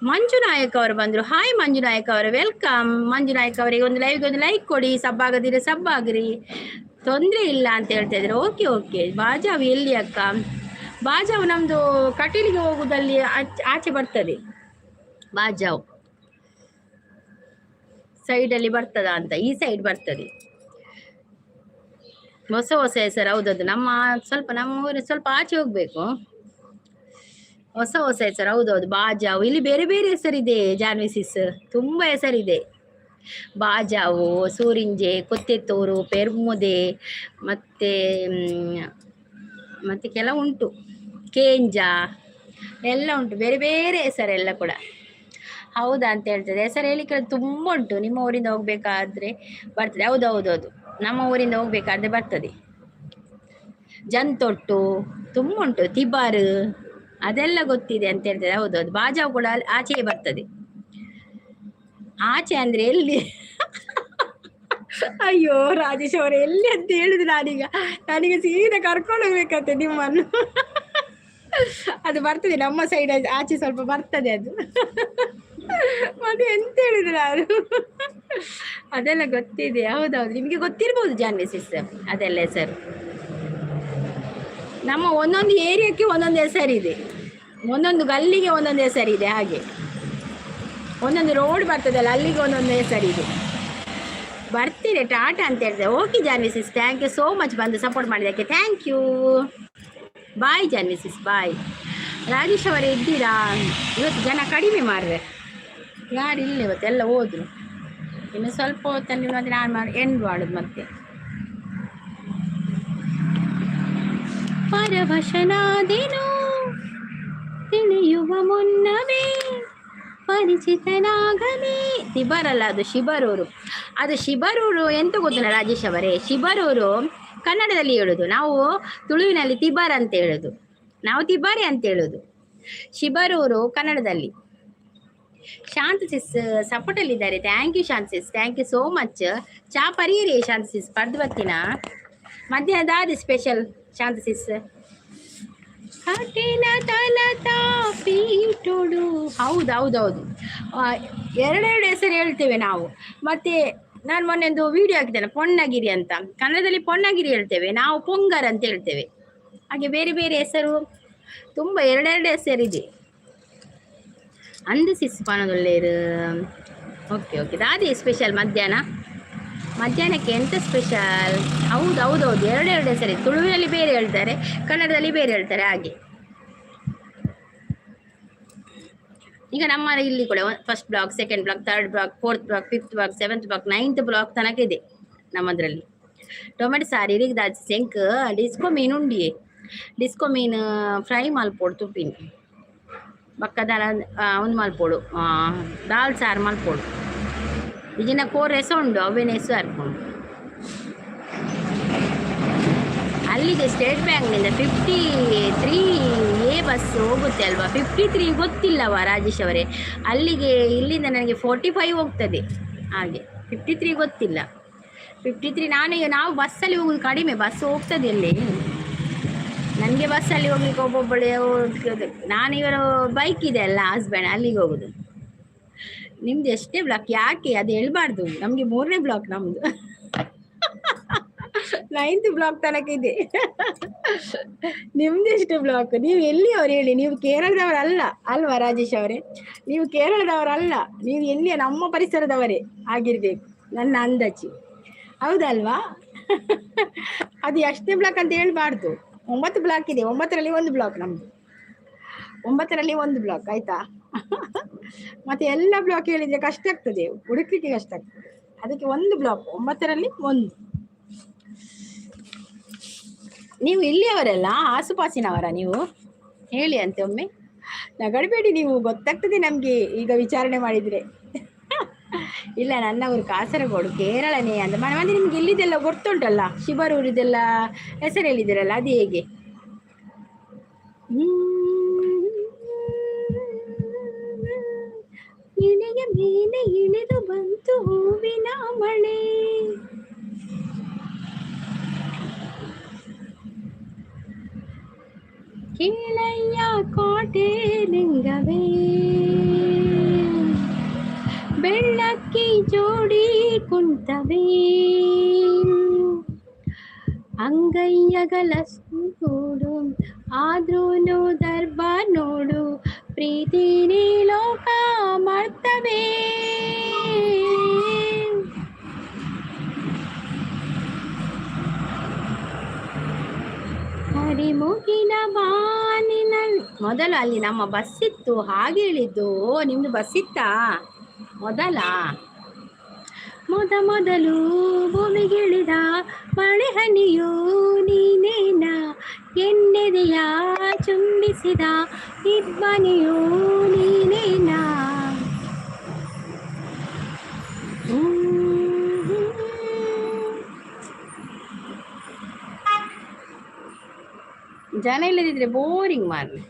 ಮಂಜು ನಾಯಕ್ ಅವರು ಬಂದರು. ಹಾಯ್ ಮಂಜು ನಾಯಕ್ ಅವರು, welcome. ಮಂಜು ನಾಯಕ್ ಅವರಿಗೆ ಒಂದು ಲೈವ್ಗೆ ಒಂದು ಲೈಕ್ ಕೊಡಿ. ಸಬ್ ಆಗದಿದ್ರೆ ಸಬ್ ಆಗ್ರಿ, ತೊಂದರೆ ಇಲ್ಲ ಅಂತ ಹೇಳ್ತಾ ಇದ್ದಾರೆ. Okay okay. ಬಾಜಾವ್ ಎಲ್ಲಿ ಅಕ್ಕ? ಬಾಜಾವ್ ನಮ್ಮದು ಕಟೀಲಿಗೆ ಹೋಗುವುದಲ್ಲಿ ಆಚೆ ಬರ್ತದೆ. ಬಾಜಾವ್ ಸೈಡಲ್ಲಿ ಬರ್ತದ ಅಂತ, ಈ ಸೈಡ್ ಬರ್ತದೆ. ಹೊಸ ಹೊಸ ಹೆಸರು. ಹೌದೌದು, ನಮ್ಮ ಸ್ವಲ್ಪ ನಮ್ಮ ಊರು ಸ್ವಲ್ಪ ಆಚೆ ಹೋಗ್ಬೇಕು. ಹೊಸ ಹೊಸ ಹೆಸರು, ಹೌದೌದು. ಬಾಜಾವು ಇಲ್ಲಿ ಬೇರೆ ಬೇರೆ ಹೆಸರಿದೆ ಜಾನ್ವಿ ಸಿಸ್, ತುಂಬ ಹೆಸರಿದೆ. ಬಾಜಾವು, ಸೂರಿಂಜೆ, ಕೊತ್ತೆತ್ತೂರು, ಪೆರ್ಮುದೆ, ಮತ್ತೆ ಮತ್ತೆ ಕೆಲವು ಉಂಟು, ಕೇಂಜ ಎಲ್ಲ ಉಂಟು. ಬೇರೆ ಬೇರೆ ಹೆಸರೆಲ್ಲ ಕೂಡ. ಹೌದಾ ಅಂತ ಹೇಳ್ತದೆ. ಹೆಸರು ಹೇಳಿಕ್ಕೆ ತುಂಬ ಉಂಟು. ನಿಮ್ಮ ಊರಿಂದ ಹೋಗ್ಬೇಕಾದ್ರೆ ಬರ್ತದೆ. ಹೌದು ಹೌದೌದು, ನಮ್ಮ ಊರಿಂದ ಹೋಗ್ಬೇಕಾದ್ರೆ ಬರ್ತದೆ. ಜಂತೊಟ್ಟು ತುಂಬ ಉಂಟು, ತಿಬಾರು ಅದೆಲ್ಲ ಗೊತ್ತಿದೆ ಅಂತ ಹೇಳ್ತದೆ. ಹೌದೌದು, ಬಾಜಾವ್ ಕೂಡ ಆಚೆಯೇ ಬರ್ತದೆ. ಆಚೆ ಅಂದ್ರೆ ಎಲ್ಲಿ? ಅಯ್ಯೋ ರಾಜೇಶ್ ಅವರೇ, ಎಲ್ಲಿ ಅಂತ ಹೇಳುದು ನಾನೀಗ? ನಾನೀಗ ಸೀದಾ ಕರ್ಕೊಂಡು ಹೋಗ್ಬೇಕಂತೆ ನಿಮ್ಮನ್ನು. ಅದು ಬರ್ತದೆ ನಮ್ಮ ಸೈಡ್ ಆಚೆ ಸ್ವಲ್ಪ ಬರ್ತದೆ ಅದು. ಮತ್ತೆ ಎಂತ ಹೇಳುದು ನಾನು? ಅದೆಲ್ಲ ಗೊತ್ತಿದೆ. ಹೌದೌದು, ನಿಮಗೆ ಗೊತ್ತಿರ್ಬೋದು ಜಾನ್ವಿ ಸಿಸ್ ಅದೆಲ್ಲ ಹೆಸರು. ನಮ್ಮ ಒಂದೊಂದು ಏರಿಯಾಕ್ಕೆ ಒಂದೊಂದು ಹೆಸರಿದೆ, ಒಂದೊಂದು ಗಲ್ಲಿಗೆ ಒಂದೊಂದು ಹೆಸರಿದೆ, ಹಾಗೆ ಒಂದೊಂದು ರೋಡ್ ಬರ್ತದಲ್ಲ ಅಲ್ಲಿಗೆ ಒಂದೊಂದು ಹೆಸರಿದೆ. ಬರ್ತೀರಿ, ಟಾಟಾ ಅಂತ ಹೇಳಿದೆ. Okay Janvi sis, thank you so much ಬಂದು ಸಪೋರ್ಟ್ ಮಾಡಿದ್ದಕ್ಕೆ. Thank you, bye Janvi sis, bye. Rajesh ಅವರೇ ಇದ್ದೀರಾ? ಇವತ್ತು ಜನ ಕಡಿಮೆ ಮಾರ್ರೆ, ಯಾರಿಲ್ಲ ಇವತ್ತು, ಎಲ್ಲ ಹೋದ್ರು. ಇನ್ನು ಸ್ವಲ್ಪ ಹೊತ್ತಲ್ಲಿ ಮತ್ತೆ ನಾನು ಮಾಡಿ ಎಂಡ್ ಮಾಡೋದು ಮತ್ತೆ. ಪರವಶನಾದೆನು ತಿಳಿಯುವ ಮುನ್ನವೇ ಪರಿಚಿತನಾಗಲೇ. ತಿಬರಲ್ಲ ಅದು, ಶಿಬರೂರು ಅದು. ಶಿಬರೂರು ಎಂತ ಗೊತ್ತಿಲ್ಲ ರಾಜೇಶ್ ಅವರೇ. ಶಿಬರೂರು ಕನ್ನಡದಲ್ಲಿ ಹೇಳುದು, ನಾವು ತುಳುವಿನಲ್ಲಿ ತಿಬಾರ್ ಅಂತ ಹೇಳುದು, ನಾವು ತಿಬಾರಿ ಅಂತ ಹೇಳುದು. ಶಿಬರೂರು ಕನ್ನಡದಲ್ಲಿ. ಶಾಂತ ಸಿಸ್ ಸಪೋರ್ಟಲ್ಲಿದ್ದಾರೆ. Thank you Shanta sis, thank you so much. ಚಾ ಪರಿಯರಿ ಶಾಂತ ಸಿಸ್, ಪಡ್ದು ಬರ್ತೀನ. ಮಧ್ಯಾಹ್ನದ ಅದು ಸ್ಪೆಷಲ್ ಶಾಂತ ಸಿಸ್. ಕಠಿಣ ತಲತಾ ಪೀಟುಡು. ಹೌದು ಹೌದೌದು, ಎರಡೆರಡು ಹೆಸರು ಹೇಳ್ತೇವೆ ನಾವು. ಮತ್ತೆ ನಾನು ಮೊನ್ನೆ ಒಂದು ವಿಡಿಯೋ ಹಾಕಿದ್ದೇನೆ, ಪೊನ್ನಗಿರಿ ಅಂತ. ಕನ್ನಡದಲ್ಲಿ ಪೊನ್ನಗಿರಿ ಹೇಳ್ತೇವೆ ನಾವು, ಪೊಂಗರ್ ಅಂತ ಹೇಳ್ತೇವೆ. ಹಾಗೆ ಬೇರೆ ಬೇರೆ ಹೆಸರು ತುಂಬ, ಎರಡೆರಡು ಹೆಸರಿದೆ. ಅಂದು ಸಿಸ್ ಪಾನದೊಳ್ಳೇರು. ಓಕೆ ಓಕೆ, ದಾದಿ ಸ್ಪೆಷಲ್ ಮಧ್ಯಾಹ್ನ. ಮಧ್ಯಾಹ್ನಕ್ಕೆ ಎಂತ ಸ್ಪೆಷಲ್? ಹೌದು ಹೌದು ಹೌದು, ಎರಡೆರಡು ಸರಿ. ತುಳುವಿನಲ್ಲಿ ಬೇರೆ ಹೇಳ್ತಾರೆ, ಕನ್ನಡದಲ್ಲಿ ಬೇರೆ ಹೇಳ್ತಾರೆ, ಹಾಗೆ. ಈಗ ನಮ್ಮ ಇಲ್ಲಿ ಕೂಡ first block, second block, third block, fourth block, fifth block, seventh block, ninth block ತನಕ ಇದೆ ನಮ್ಮದ್ರಲ್ಲಿ. ಟೊಮೆಟೊ ಸಾರಿ ಇರಿಗೆ ದಾಚಿ ಸೆಂಕ್ ಡಿಸ್ಕೋ ಮೀನು ಉಂಡಿಯೇ, ಡಿಸ್ಕೋ ಮೀನು ಫ್ರೈ ಮಲ್ಪೊಡು ತುಪ್ಪಿನ ಬೊಕ್ಕ ದಾಲ ಒಂದು ಮಲ್ಪೊಡು, ದಾಲ್ ಸಾರು ಮಲ್ಪೊಡು. ಇಜಿನ ಕೋರೆಸ ಉಂಡು, ಅವೇನೆ ಹೆಸರು. ಅಲ್ಲಿಗೆ ಸ್ಟೇಟ್ ಬ್ಯಾಂಕ್ನಿಂದ 53A bus ಹೋಗುತ್ತೆ ಅಲ್ವಾ? 53 ಗೊತ್ತಿಲ್ಲವಾ ರಾಜೇಶ್ ಅವರೇ? ಅಲ್ಲಿಗೆ ಇಲ್ಲಿಂದ ನನಗೆ 45 ಹೋಗ್ತದೆ, ಹಾಗೆ 53 ಗೊತ್ತಿಲ್ಲ. 53 ನಾನು ನಾವು ಬಸ್ಸಲ್ಲಿ ಹೋಗೋದು ಕಡಿಮೆ. ಬಸ್ ಹೋಗ್ತದೆ ಅಲ್ಲಿ. ನನಗೆ ಬಸ್ಸಲ್ಲಿ ಹೋಗ್ಲಿಕ್ಕೆ ಒಬ್ಬೊಬ್ಬಳೆ, ನಾನು ಇವರು ಬೈಕ್ ಇದೆ ಅಲ್ಲ ಹಸ್ಬೆಂಡ್, ಅಲ್ಲಿಗೆ ಹೋಗುದು. ನಿಮ್ದು ಎಷ್ಟೇ ಬ್ಲಾಕ್? ಯಾಕೆ ಅದು ಹೇಳ್ಬಾರ್ದು. ನಮಗೆ ಮೂರನೇ ಬ್ಲಾಕ್ ನಮ್ಮದು, ನೈನ್ತ್ ಬ್ಲಾಕ್ ತನಕ ಇದೆ. ನಿಮ್ದು ಎಷ್ಟು ಬ್ಲಾಕ್? ನೀವು ಎಲ್ಲಿಯವರು ಹೇಳಿ? ನೀವು ಕೇರಳದವರಲ್ಲ ಅಲ್ವಾ ರಾಜೇಶ್ ಅವರೇ? ನೀವು ಕೇರಳದವರಲ್ಲ, ನೀವು ಎಲ್ಲಿಯ? ನಮ್ಮ ಪರಿಸರದವರೇ ಆಗಿರ್ಬೇಕು ನನ್ನ ಅಂದಾಜು, ಹೌದಲ್ವಾ? ಅದು ಎಷ್ಟನೇ ಬ್ಲಾಕ್ ಅಂತ ಹೇಳ್ಬಾರ್ದು. 9 ಬ್ಲಾಕ್ ಇದೆ, 9ರಲ್ಲಿ ಒಂದು ಬ್ಲಾಕ್ ನಮ್ದು, 9ರಲ್ಲಿ ಒಂದು ಬ್ಲಾಕ್ ಆಯ್ತಾ? ಮತ್ತೆ ಎಲ್ಲ ಬ್ಲಾಕ್ ಹೇಳಿದ್ರೆ ಕಷ್ಟ ಆಗ್ತದೆ, ಹುಡುಕ್ಲಿಕ್ಕೆ ಕಷ್ಟ ಆಗ್ತದೆ. ಅದಕ್ಕೆ ಒಂದು ಬ್ಲಾಕ್, 9ರಲ್ಲಿ ಒಂದು. ನೀವು ಇಲ್ಲಿಯವರಲ್ಲ, ಆಸುಪಾಸಿನವರ ನೀವು? ಹೇಳಿ ಅಂತೆ ಒಮ್ಮೆ. ನಗಡಬೇಡಿ ನೀವು, ಗೊತ್ತಾಗ್ತದೆ ನಮಗೆ ಈಗ ವಿಚಾರಣೆ ಮಾಡಿದರೆ. ಇಲ್ಲ, ನನ್ನ ಊರು ಕಾಸರಗೋಡು, ಕೇರಳನೇ ಅಂತ ಮನೆ. ಮತ್ತೆ ನಿಮ್ಗೆ ಇಲ್ಲಿದೆಲ್ಲ ಗೊತ್ತುಂಟಲ್ಲ, ಶಿಬರೂರಿದೆಲ್ಲ ಹೆಸರು ಹೇಳಿದಿರಲ್ಲ, ಅದು ಹೇಗೆ? ಇಳಿಯ ಮೇಲೆ ಇಳಿದು ಬಂತು ಹೂವಿನ ಮಳೆ. ಕೀಳಯ್ಯ ಕೋಟೆ ಲಿಂಗವೇ, ಬೆಳ್ಳಕ್ಕಿ ಜೋಡಿ ಕುಂತವೇ, ಅಂಗೈಯಗಲ ನೋಡು, ಆದ್ರೂನು ದರ್ಬಾರ್ ನೋಡು, ಪ್ರೀತಿನೇ ಲೋಕ ಮಾಡ್ತವೆ. ಹರಿಮುಗಿನ ಬಾನಿನ. ಮೊದಲು ಅಲ್ಲಿ ನಮ್ಮ ಬಸ್ ಇತ್ತು, ಹಾಗೆ ಹೇಳಿದ್ದು. ನಿಮ್ದು ಬಸ್ ಇತ್ತಾ ಮೊದಲ? ಮೊದ ಮೊದಲು ಭೂಮಿಗಿಳಿದ ಮಳೆ ಹನಿಯು ನೀನೇನ, ಎನ್ನೆದೆಯ ಚುಂಬಿಸಿದ ಇಬ್ಬನಿಯು ನೀನೇನ. ಜನ ಇಲ್ಲದಿದ್ರೆ ಬೋರಿಂಗ್ ಮಾರ್ರೆ.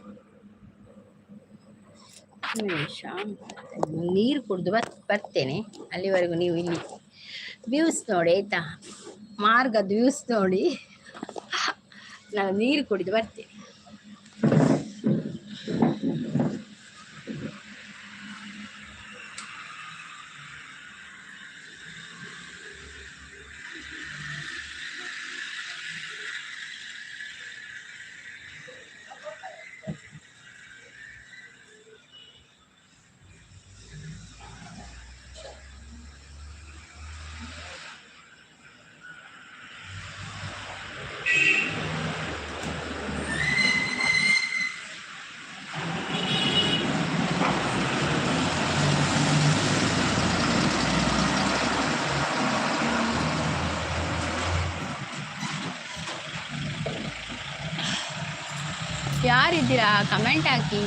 ನಿಮಿಷ, ನೀರು ಕುಡಿದು ಬರ್ತೇನೆ. ಅಲ್ಲಿವರೆಗೂ ನೀವು ಇಲ್ಲಿ ವ್ಯೂಸ್ ನೋಡಿ ಆಯ್ತಾ? ಮಾರ್ಗದ ವ್ಯೂಸ್ ನೋಡಿ, ನಾನು ನೀರು ಕುಡಿದು ಬರ್ತೇನೆ. ಯಾರಿದ್ದೀರಾ ಕಮೆಂಟ್ ಹಾಕಿ.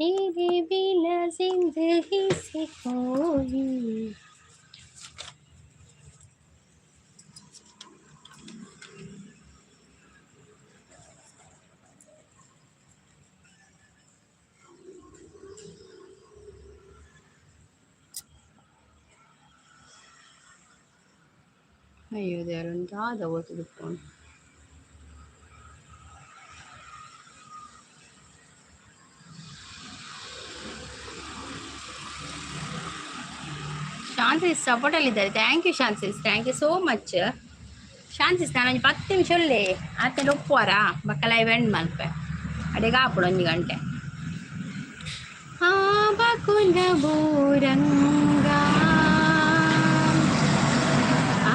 तेरे बिना जिंदगी से कोई. ಅಯ್ಯೋ ದೇವರೇ, ದಾದ ಓದುದು. ಶಾಂತಿಸ್ ಸಪೋರ್ಟಲ್ಲಿದ್ದಾರೆ. Thank you ಶಾಂತಿಸ್, thank you so much ಶಾಂತಿಸ್. ನಾನು ಒಂಜಿ 10 ನಿಮಿಷ ಉಲ್ಲೆ, ಆತೆ ಒಪ್ಪುವಾರ ಬೊಕ್ಕ ಲೈವ್ ಎಂಡ್ ಮಲ್ಪೆ. ಅಡೆಗೆ ಆಪುಡು 1 ಗಂಟೆ. ಆ ಬಕುಲವೋ ರಂಗ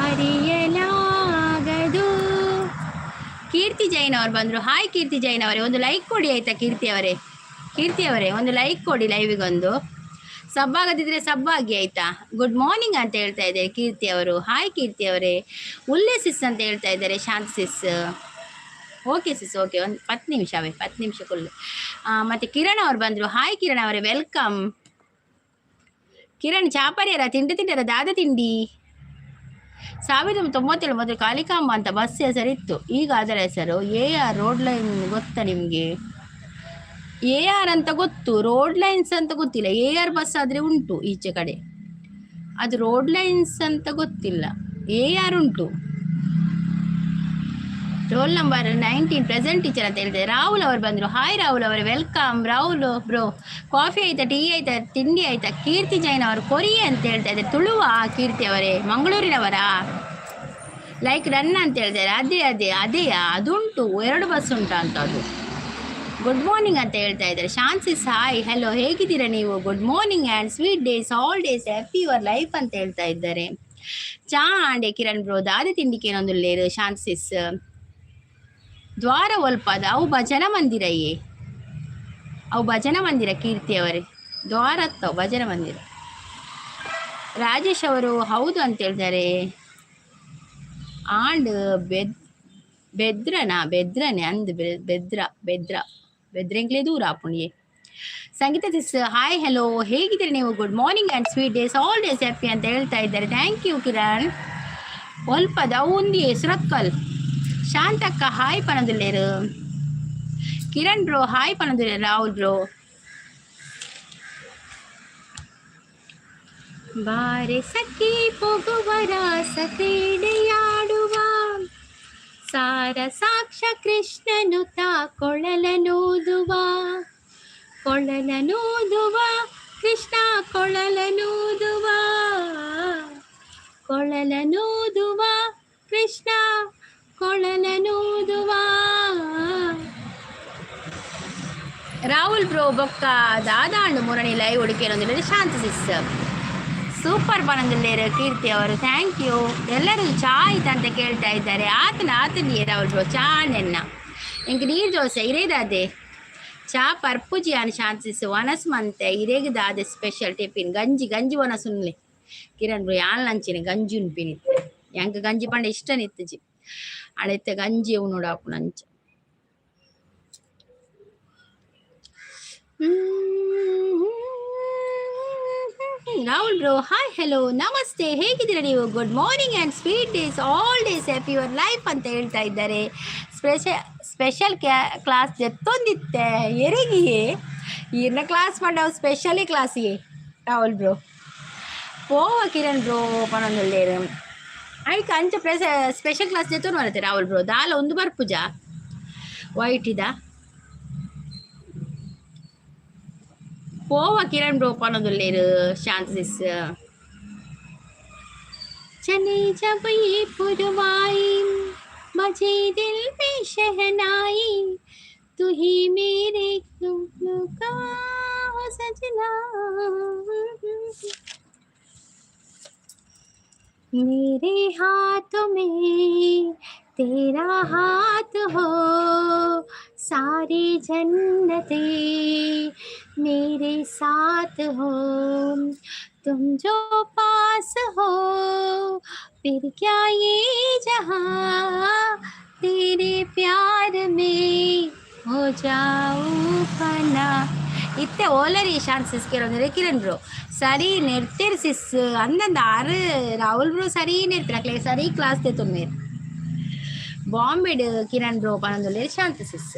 ಅರಿಯಲಾಗದು. ಕೀರ್ತಿ ಜೈನ್ ಅವರು ಬಂದರು. ಹಾಯ್ ಕೀರ್ತಿ ಜೈನ್ ಅವರೇ, ಒಂದು ಲೈಕ್ ಕೊಡಿ ಆಯ್ತಾ. ಕೀರ್ತಿ ಅವರೇ, ಕೀರ್ತಿ ಅವರೇ, ಒಂದು ಲೈಕ್ ಕೊಡಿ ಲೈವಿಗೊಂದು. ಸಬ್ ಆಗದಿದ್ರೆ ಸಬ್ ಆಗಿ ಆಯ್ತಾ. ಗುಡ್ ಮಾರ್ನಿಂಗ್ ಅಂತ ಹೇಳ್ತಾ ಇದ್ದಾರೆ ಕೀರ್ತಿ ಅವರು. ಹಾಯ್ ಕೀರ್ತಿ ಅವರೇ. ಉಲ್ಲೆ ಸಿಸ್ ಅಂತ ಹೇಳ್ತಾ ಇದ್ದಾರೆ Shanth sis. Okay sis, okay. ಒಂದು 10 ನಿಮಿಷ ಅವೇ, 10 ನಿಮಿಷ ಕುಲ್ಲು. ಮತ್ತು ಕಿರಣ್ ಅವ್ರು ಬಂದರು. ಹಾಯ್ ಕಿರಣ್ ಅವರೇ, welcome. Kiran ಚಾಪರಿಯರ ತಿಂಡಿ ತಿಂಡರ ದಾದ ತಿಂಡಿ. 1997 ಮೊದಲು ಕಾಳಿಕಾಂಬ ಅಂತ ಬಸ್ ಹೆಸರಿತ್ತು, ಈಗ ಅದರ ಹೆಸರು ಎ ಆರ್ ರೋಡ್ ಲೈನ್. ಗೊತ್ತಾ ನಿಮಗೆ? ಎ ಆರ್ ಅಂತ ಗೊತ್ತು, ರೋಡ್ ಲೈನ್ಸ್ ಅಂತ ಗೊತ್ತಿಲ್ಲ. ಎ ಆರ್ ಬಸ್ ಆದರೆ ಉಂಟು ಈಚೆ ಕಡೆ. ಅದು ರೋಡ್ ಲೈನ್ಸ್ ಅಂತ ಗೊತ್ತಿಲ್ಲ, ಎ ಆರ್ ಉಂಟು. ರೋಲ್ ನಂಬರ್ 19 ಪ್ರೆಸೆಂಟ್ ಟೀಚರ್ ಅಂತ ಹೇಳಿದೆ. ರಾಹುಲ್ ಅವರು ಬಂದರು. ಹಾಯ್ ರಾಹುಲ್ ಅವರೇ, welcome. Rahul bro, coffee ಆಯ್ತಾ, ಟೀ ಆಯ್ತಾ, ತಿಂಡಿ ಆಯ್ತಾ? ಕೀರ್ತಿ ಜೈನ್ ಅವರು ಕೊರಿಯೆ ಅಂತ ಹೇಳ್ತಾ ಇದ್ದಾರೆ. ತುಳುವ ಕೀರ್ತಿ ಅವರೇ? ಮಂಗಳೂರಿನವರಾ? ಲೈಕ್ ಡನ್ ಅಂತ ಹೇಳ್ತಾರೆ. ಅದೇ ಅದೇ ಅದೇಯಾ, ಅದುಂಟು, ಎರಡು ಬಸ್ ಉಂಟಾ ಅಂತ ಅದು. ಗುಡ್ ಮಾರ್ನಿಂಗ್ ಅಂತ ಹೇಳ್ತಾ ಇದ್ದಾರೆ. ಶಾನ್ಸಿಸ್ ಹಾಯ್ ಹಲೋ, ಹೇಗಿದ್ದೀರಾ ನೀವು? Good morning and sweet days, all days happy your life ಅಂತ ಹೇಳ್ತಾ ಇದ್ದಾರೆ. ಚಾ ಆಂಡೆ ಕಿರಣ್ ಬ್ರೋ, ದಾದ ತಿಂಡಿ ಕೇನೊಂದುಲ್ಲೇರು ಶಾನ್ಸಿಸ್. ದ್ವಾರ ಒಲ್ಪದ ಅವು ಭಜನಾ ಮಂದಿರಯೇ, ಅವು ಭಜನಾ ಮಂದಿರ ಕೀರ್ತಿ ಅವರೇ, ದ್ವಾರತ್ತವು ಭಜನಾ ಮಂದಿರ. ರಾಜೇಶ್ ಅವರು ಹೌದು ಅಂತ ಹೇಳ್ತಾರೆ. ಆಂಡ್ ಬೆದ್ರನಾ? ಬೆದ್ರನೆ ಅಂದ್ ಬೆದ್ರ ಬೆದ್ರ ಬೆದ್ರೆಂಕ್ಲೆ ದೂರ ಆಪುಣಿಯೇ. ಸಂಗೀತ ಸಿಸ್ ಹಾಯ್ ಹಲೋ, ಹೇಗಿದ್ದೀರಿ ನೀವು? Good morning and sweet days, all days happy ಅಂತ ಹೇಳ್ತಾ ಇದ್ದಾರೆ. Thank you Kiran. ಒಲ್ಪದ ಅವು ಒಂದು ಸುರತ್ಕಲ್. ಶಾಂತಕ್ಕ ಹಾಯ್ ಪನದುಲ್ಲೇರು. ಕಿರಣ್ ಬ್ರೋ ಹಾಯ್ ಪನದುಲ್ಲೇರು. ರಾಹುಲ್ ಬ್ರೋ. ಬಾರೆ ಸಖಿ ಪೊಗುವ ರಾಸ ಕ್ರೀಡೆಯಾಡುವ, ಸಾರ ಸಾಕ್ಷ ಕೃಷ್ಣನು ತಾ ಕೊಳಲನೂದುವ, ಕೊಳಲನೂದುವ ಕೃಷ್ಣ ಕೊಳಲನೂದುವ, ಕೊಳಲನೂದುವ ಕೃಷ್ಣ ಕೊಳಲನೂದುವ. ರಾಹುಲ್ ಬ್ರೋ ಬೊಕ್ಕ ದಾದಾಂಡು ಮುರಣಿ ಲೈವ್ ಉಡುಕೇನೊಂದಿಲ್ಲ. ಶಾಂತ ಸಿಸ್ ಸೂಪರ್ ಪನಂದುಲ್ಲೇರು ಕೀರ್ತಿ ಅವರು, thank you. ಎಲ್ಲರೂ ಚಾ ಆಯ್ತಾ ಅಂತ ಕೇಳ್ತಾ ಇದ್ದಾರೆ. ಆತನ ಆತನಿಯೇ ರಾಹುಲ್ ಬ್ರೋ, ಚಾ ನೆನ್ನ ಇಂಕ ನೀರು ದೋಸೆ ಇರೇದಾದೆ. ಚಾ ಪರ್ಪುಜಿ ಅನ್ ಶಾಂತಿಸ್ ವನಸ್ ಮಂತೆ. ಇರೇಗ ದಾದೆ ಸ್ಪೆಷಲ್ ಟಿಫಿನ್? ಗಂಜಿ ಗಂಜಿ ವನಸುನ್ಲೆ ಕಿರಣ್ ಬ್ರೋ. ಯಾನ್ ಲಂಚಿನ ಗಂಜಿ ಉನ್ಪಿನಿತ್ತೆ. ಯಾಂಕ ಗಂಜಿ ಪಂಡ ಇಷ್ಟ ನಿತ್ತಜಿ ಅಳೆತ್ತೆ ಗಂಜಿ ಉಣ್ಣೋಡು ಅಂಚ. Rahul bro hi hello namaste, ಹೇಗಿದ್ದೀರಾ ನೀವು? Good morning and sweet days, all days happy your life ಅಂತ ಹೇಳ್ತಾ ಇದ್ದಾರೆ. ಸ್ಪೆಷಲ್ ಕ್ಲಾಸ್ ಜೆತ್ತೊಂದಿತ್ತೆ ಎರಿಗಿಯೇ ಇನ್ನ ಕ್ಲಾಸ್ ನಾವು ಸ್ಪೆಷಲಿ ಕ್ಲಾಸಿಗೆ ರಾಹುಲ್ ಬ್ರೋ. ಪೋವ ಕಿರಣ್ ಬ್ರೋ ಪನೊಂದುಲ್ಲೇರು. ಐಕ್ ಅಂಚ ಪ್ರೆಸ ಸ್ಪೆಷಲ್ ಕ್ಲಾಸ್ ಜೆತ್ತೊಂದು ಬರುತ್ತೆ ರಾಹುಲ್ ಬ್ರೋ. ದಾಲ ಒಂದು ಬರ್ಪುಜ ವೈಟ್ ಇದ ಪೋವ ಕಿರಣ್ ಬ್ರೋ ಪನೊಂದುಲ್ಲೇರು. ಶಾಂತ ಸಿಸ್. चले जब ये पुरवाई, बजे दिल में शहनाई, तू ही मेरे का हो सजना, मेरे हाथों में तेरा हाथ हो, सारी जन्नतें मेरे साथ हो, तुम जो पास हो, फिर क्या ये जहां, तेरे प्यार में हो जाऊं फना. ಇತ್ತೆ ಓಲರಿ ಶಾಂತ್ ಸಿಸ್ ಕೇಳೋದ್ರೆ. ಕಿರಣ್ ಬ್ರೋ ಸರಿ ನೆಡ್ತೇರು ಸಿಸ್ ಅಂದಂದ ಆರು. ರಾಹುಲ್ ಬ್ರೋ ಸರಿ ನೆಡ್ತಾರೆ, ಅಕ್ಲೆ ಸರಿ ಕ್ಲಾಸ್ ತೆತ್ತೊಂದೇರು. ಬಾಂಬೆಡ್ ಕಿರಣ್ ಬ್ರೋ ಪನೊಂದುಲ್ಲೆರ್ ಶಾಂತ ಸಿಸ್.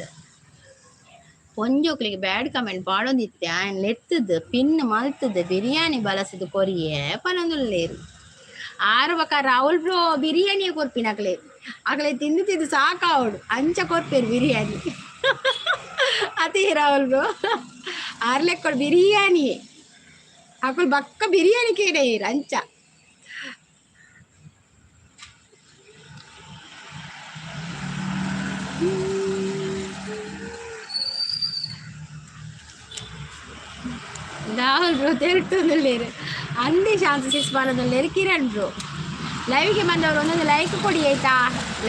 ಪೊಂಜೋಕ್ಲಿಗೆ ಬ್ಯಾಡ್ ಕಮೆಂಟ್ ಪಾಡೊಂದಿತ್ತೆ, ಆಯನ್ ಲೆತ್ತದು ಪಿನ್ ಮಲ್ತದು ಬಿರಿಯಾನಿ ಬಲಸದು ಕೊರಿಯೆ ಪನೊಂದುಲ್ಲೇರು ಆರು. ಬಕ ರಾಹುಲ್ ಬ್ರೋ ಬಿರಿಯಾನಿಯೇ ಕೊರ್ಪಿನ ಅಕ್ಲೆ. ಅಕ್ಲೆ ತಿಂದು ತಿಂದು ಸಾಕಾವಡು, ಅಂಚ ಕೊರ್ಪೇರು ಬಿರಿಯಾನಿ. ಅತಿ ರಾಹುಲ್ ಬ್ರೋ ಆರ್ಲೆಕ್ಕೊಡು ಬಿರಿಯಾನಿ. ಅಕುಲು ಬಕ್ಕ ಬಿರಿಯಾನಿ ಕೇಡೇರು ಅಂಚ. ರಾಹುಲ್ ಬ್ರೋ ತೆರ್ತೊಂದುಲ್ಲೇರು. ಅಂದೆ ಶಾಂತ ಸಿಸ್ ಪನೊಂದುಲ್ಲೇರು ಕಿರಣ್ ಬ್ರೋ. ಲೈವ್ಗೆ ಬಂದವರು ಒಂದೊಂದು ಲೈಕ್ ಕೊಡಿ ಆಯ್ತಾ?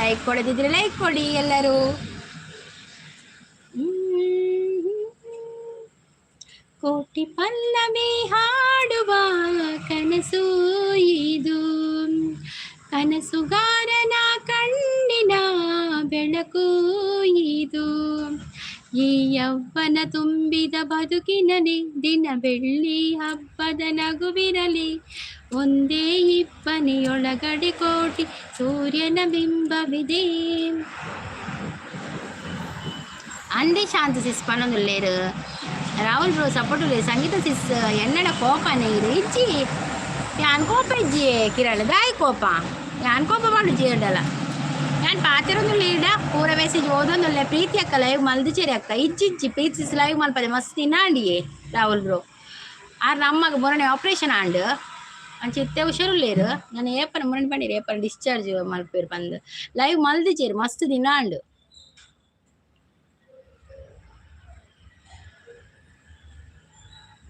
ಲೈಕ್ ಕೊಡದಿದ್ರೆ ಲೈಕ್ ಕೊಡಿ ಎಲ್ಲರೂ. ಕೋಟಿ ಪಲ್ಲವಿ ಹಾಡುವ ಕನಸು ಇದು, ಕನಸುಗಾರನ ಕಣ್ಣಿನ ಬೆಳಕು ಇದು. ಈ ಯೌವನ ತುಂಬಿದ ಬದುಕಿನಲ್ಲಿ ದಿನ ಬೆಳ್ಳಿ ಹಬ್ಬದ ನಗುವಿರಲಿ. ಒಂದೇ ಇಬ್ಬನಿಯೊಳಗಡೆ ಕೋಟಿ ಸೂರ್ಯನ ಬಿಂಬವಿದೆ. ಅಂದೆ ಶಾಂತ ಸಿಸ್ ಪನೊಂದುಲ್ಲೇರು. ರಾಹುಲ್ ಬ್ರೋ ಸಪೋರ್ಟ್ ಉಲ್ಲೇರು. ಸಂಗೀತ ಸಿಸ್ ಎನ್ನಡ ಕೋಪನೆ ಇರು ಇಜ್ಜಿ. ಯಾನ್ ಕೋಪ ಇಜ್ಜಿ ಕಿರಣ್, ದಾಯಿ ಕೋಪ? ಯಾನ್ ಕೋಪ ಮಾಡುಜಿ ಹೇಳ್ದಲ್ಲ. ಯಾನ್ ಪಾತೆರೊಂದುಲ್ಲೆ, ಪೂರ ಮೆಸೇಜ್ ಓದೊಂದುಲ್ಲೆ. ಪ್ರೀತಿ ಅಕ್ಕ ಲೈವ್ ಮಲ್ದಿಚೇರಿ ಅಕ್ಕ. ಇಜ್ಜಿ ಇಜ್ಜಿ, ಪ್ರೀತಿ ಸಿಸ್ ಲೈವ್ ಮಲ್ಪದೆ ಮಸ್ತ್ ದಿನ ಆಂಡಿಯೇ. ರಾಹುಲ್ ಬ್ರೋ ಆರ್ ನಮ್ಮಗ ಮೊರನೆ ಆಪರೇಷನ್ ಆಂಡ್, ಅಂಚ ಇತ್ತೆ ಹುಷಾರುಲ್ಲೇರು. ನಾನು ಏಪನ ಮುರಣಿ ಪಂಡಿರು, ಏಪನ ಡಿಸ್ಚಾರ್ಜ್ ಮಲ್ಪೇರು ಪಂದ್. ಲೈವ್ ಮಲ್ದಿಚೇರು ಮಸ್ತ್ ದಿನ ಆಂಡ್.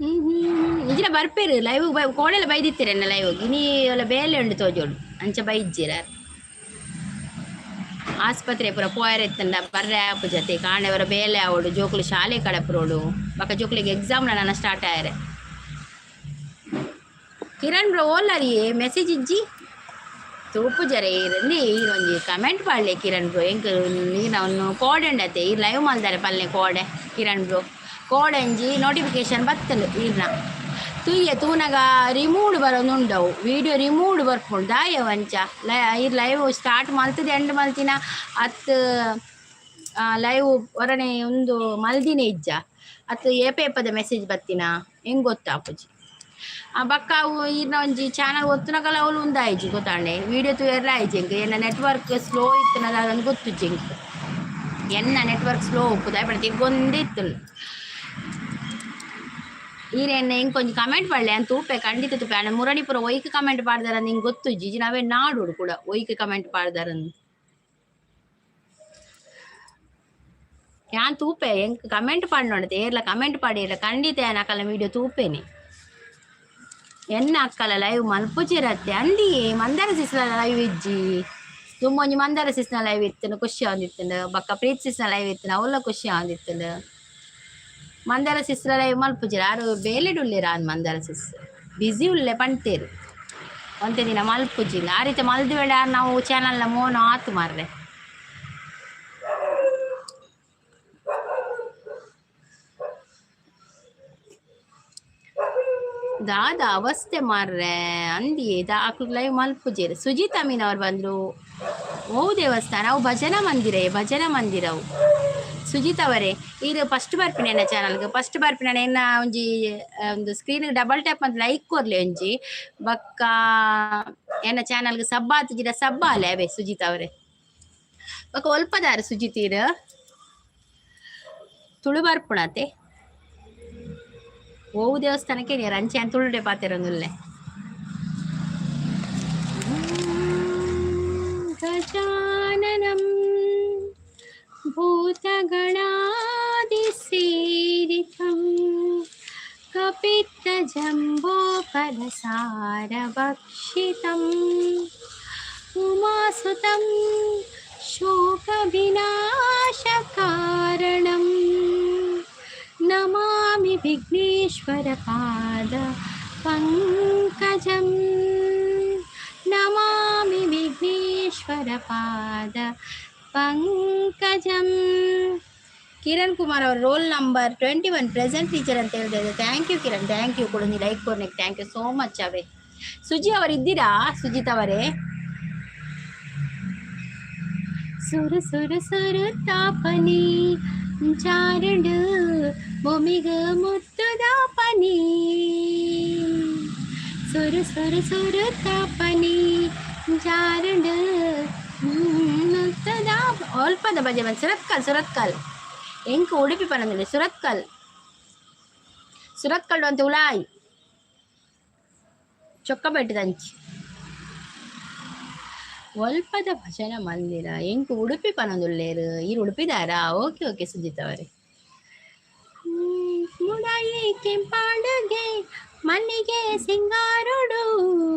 ಹ್ಮ್ ಹ್ಮ್ ಇಜ್ಜಿಡ ಬರ್ಪೇರು ಲೈವ್ ಕೋಡೆಲ್ಲ ಬೈದಿತ್ತೀರ ಲೈವ್. ಇನಿ ಒಲ್ಲ ಬೇಲೆ ಉಂಡು ತೋಜೋಡು, ಅಂಚ ಬೈಜ್ಜಿರ. ಆಸ್ಪತ್ರೆ ಪೂರ ಪೋಯರ್ ಇತ್ತಂಡ ಬರ್ರೆ ಆಪು ಜೊತೆ ಕಾಂಡೆವರ ಬೇಲೆ ಆವಡು, ಜೋಕುಲು ಶಾಲೆ ಕಡಪುರೋಡು, ಬೊಕ ಜೋಕುಲಿಗೆ ಎಕ್ಸಾಮ್ ನನ್ನ ಸ್ಟಾರ್ಟ್ ಆಯರೆ. ಕಿರಣ್ ಬ್ರೋ ಓಲ್ಲರಿಯೇ? ಮೆಸೇಜ್ ಇಜ್ಜಿ, ತೂಪು ಜರ ಇರಂದು. ಈರೊಂಜಿ ಕಮೆಂಟ್ ಪಾಡ್ಲೆ ಕಿರಣ್ ಬ್ರೋ. ಎಂಕ್ ನೀನು ಅವನು ಕೋಡೆ ಉಂಡತೆ ಈ ಲೈವ್ ಮಲ್ದಾರೆ ಪಲ್ಲೆ ಕೋಡೆ. ಕಿರಣ್ ಬ್ರೋ ಕೋಡೆಂಜಿ ನೋಟಿಫಿಕೇಶನ್ ಬತ್ತಂಡು ಈರ್ನ ತುಯ್ಯ ತೂನಗ ರಿಮೂವ್ಡ್ ಬರೋದುಂಡವು, ವೀಡಿಯೋ ರಿಮೂವ್ಡ್ ಬರ್ಪುಂಡು. ದಾಯ ಅಂಚ ಈ ಲೈವ್ ಸ್ಟಾರ್ಟ್ ಮಲ್ತದೆ ಎಂಡ್ ಮಲ್ತಿನ ಅತ್ ಲೈವ್ ಹೊರನೆ ಒಂದು ಮಲ್ದಿನ ಇಜ್ಜ ಅತ್ ಏಪೇಪದ ಮೆಸೇಜ್ ಬತ್ತಿನ ಹೆಂಗ್ ಗೊತ್ತಾಪುಜಿ. ಆ ಬಕ್ಕ ಅವು ಈರ್ನ ಒಂಜಿ ಚಾನಲ್ ಒತ್ತುನಗಲ ಅವಳು ಉಂದಾಯಿಜಿ ಗೊತ್ತಾಂಡೆ. ವೀಡಿಯೋ ತೂಯೆರ್ಲ ಆಯ್ಜಿ ಎಂಕ್. ಎನ್ನ ನೆಟ್ವರ್ಕ್ ಸ್ಲೋ ಇತ್ತುನದ ಅದನ್ನು ಗೊತ್ತುಜ್ಜಿ ಎಂಕ್. ಎನ್ನ ನೆಟ್ವರ್ಕ್ ಸ್ಲೋ ಉಪ್ಪು ದಾಯೆ ಪಂಡ ತಿರ್ಗೊಂದೇ ಇತ್ತುಂಡು. ಈರೆನ್ನ ಎಂಕ್ ಒಂಜಿ ಕಮೆಂಟ್ ಪಾಡ್ಲೆ ಅಂತ ತೂಪೆ, ಖಂಡಿತ ತೂಪೆ. ಆಂಡ ಮುರಣಿ ಪೂರ ಒಯ್ಕ್ ಕಮೆಂಟ್ ಪಾಡ್ದಾರ ನಿಂಗೆ ಗೊತ್ತುಜ್ಜಿ. ಇಜ್ಜಿ ನಾವೇ ನಾಡೋಡು ಕೂಡ ಒಯ್ಕ್ ಕಮೆಂಟ್ ಪಾಡ್ದಾರಂದು. ಯಾನ್ ತೂಪೆ, ಎಂಕ್ ಕಮೆಂಟ್ ಪಾಡ್ನೋಡತೆ. ಏರ್ಲ ಕಮೆಂಟ್ ಪಾಡಿರ ಖಂಡಿತ ಯಾನ್ ಅಕಲ್ನ ವೀಡಿಯೋ ತೂಪೇನೆ. ಎನ್ನ ಅಕ್ಕಲ ಲೈವ್ ಮಲ್ಪುಜಿರತ್ತೆ ಅಂದಿಯೇ. ಮಂದಾರ ಸಿಸ್ನ ಲೈವ್ ಇಜ್ಜಿ. ದುಂಬೊಂಜಿ ಮಂದಾರ ಸಿಸ್ನ ಲೈವ್ ಇತ್ತುಂಡು, ಖುಷಿ ಆವೊಂದಿತ್ತುಂಡು. ಬೊಕ್ಕ ಪ್ರೀತಿ ಸಿಸ್ನ ಲೈವ್ ಇತ್ತುಂಡು, ಅವಲ ಖುಷಿ ಆವೊಂದಿತ್ತುಂಡು. ಮಂದಾರ ಸಿಸ್ನ ಲೈವ್ ಮಲ್ಪುಜೆರ್ ಆರು, ಬೇಲೆಡ್ ಉಲ್ಲೆರ್ ಆನ್. ಮಂದಾರ ಸಿಸ್ ಬಿಸಿ ಉಲ್ಲೆ ಪಂತೇರು, ಒಂತೆ ದಿನ ಮಲ್ಪುಜಿ. ಆ ರೀತಿ ಮಲ್ದು ಬೇಡ, ನಾವು ಚಾನಲ್ನ ಮೋನ ಆತು ಮಾರ್ರೆ. ದಾದ ಅವಸ್ಥೆ ಮಾರ್ರೆ ಅಂದಿ ಅಕ್ಲು ಲೈವ್ ಮಲ್ಪುಜೆರ್. ಸುಜಿತ್ ಅಮೀನ್ ಅವ್ರು ಬಂದ್ರು. ಓ ದೇವಸ್ಥಾನ ಅವು ಭಜನಾ ಮಂದಿರ, ಭಜನಾ ಮಂದಿರ ಅವು. ಸುಜಿತ್ ಅವರೇ, ಇದು ಫಸ್ಟ್ ಬರ್ಪಿನ ಎನ್ನ ಚಾನಲ್ಗೆ ಫಸ್ಟ್ ಬರ್ಪಿನ ಎನ್ನ ಒಂಜಿ ಒಂದು ಸ್ಕ್ರೀನ್ ಡಬಲ್ ಟ್ಯಾಪ್ ಅಂತ ಲೈಕ್ ಕೊರ್ಲೆ ಒಂಜಿ. ಬಕ್ಕ ಎನ್ನ ಚಾನಲ್ಗೆ ಸಬ್ಬ ಆತುಜಿಡ ಸಬ್ಬ ಅಲೆ ಅವೇ ಸುಜಿತ್ ಅವರೇ. ಬೊಕ್ಕ ಒಲ್ಪದಾರ ಸುಜಿತ್ ಈರ್? ತುಳು ಬರ್ಪುಣತೆ. ಓವು ದೇವಸ್ಥಾನಕ್ಕೆ ನೀರು ಅಂಚೆ ಅಂತ ತುಳುಡೆ ಪಾತೆರೊಂದುಲ್ಲೆ. ಗಜಾನನಂ ಭೂತಗಣಾದಿಸೇವಿತಂ ಕಪಿತ್ತಜಂಬೋಫಲಸಾರಭಕ್ಷಿತಂ ಉಮಾಸುತಂ ಶೋಕವಿನಾಶಕಾರಣಂ ನಮಾಮಿ ವಿಘ್ನೇಶ್ವರಪಾದ ಪಂಕಜಂ, ನಮಾಮಿ ವಿಘ್ನೇಶ್ವರಪಾದ ಪಂಕಜಂ. ಕಿರಣ್ ಕುಮಾರ್ ಅವರ ರೋಲ್ ನಂಬರ್ 21 ಪ್ರೆಸೆಂಟ್ ಟೀಚರ್ ಅಂತ ಹೇಳ್ತಾ ಇದ್ದಾರೆ. Thank you Kiran, thank you. ಕೊಡು ಲೈಕ್ ಕೊಡ್ಲಿಕ್ಕೆ thank you so much ಅವೇ. ಸುಜಿ ಅವರು ಇದ್ದೀರಾ? ಸುಜಿತ್ ಅವರೇ? ಸುರು ಸುರು ಸುರು ತಾಪನಿ ಚಾರುಂಡು ಭೂಮಿಗ ಮುತ್ತುದ ಪನಿ. ಸುರು ಸುರು ಸುರು ತಾಪನಿ ಜಾರುಂಡು ಮುತ್ತುದ ಅಲ್ಪದ ಬಜೆ ಬಂದು. ಸುರತ್ಕಲ್, ಸುರತ್ಕಲ್. ಎಂಕ್ ಉಡುಪಿ ಪನಂದಿಲ್ಲ, ಸುರತ್ಕಲ್. ಸುರತ್ಕಲ್ ಅಂತ ಉಲಾಯಿ ಚೊಕ್ಕ ಬೆಟ್ಟದಂಚಿ ಒಲ್ಪದ ಭಜನ ಮಂದಿರ. ಎಂಕ್ ಉಡುಪಿ ಪನೊಂದುಲ್ಲೇರು. ಈರ್ ಉಡುಪಿದಾರಾ? ಓಕೆ ಓಕೆ ಸುಜಿತ್ ಅವರೇ. ಮುಡಾಯಿ ಕೆಂಪಾಂಡಗೆ, ಮಲ್ಲಿಗೆ ಸಿಂಗಾರುಡು,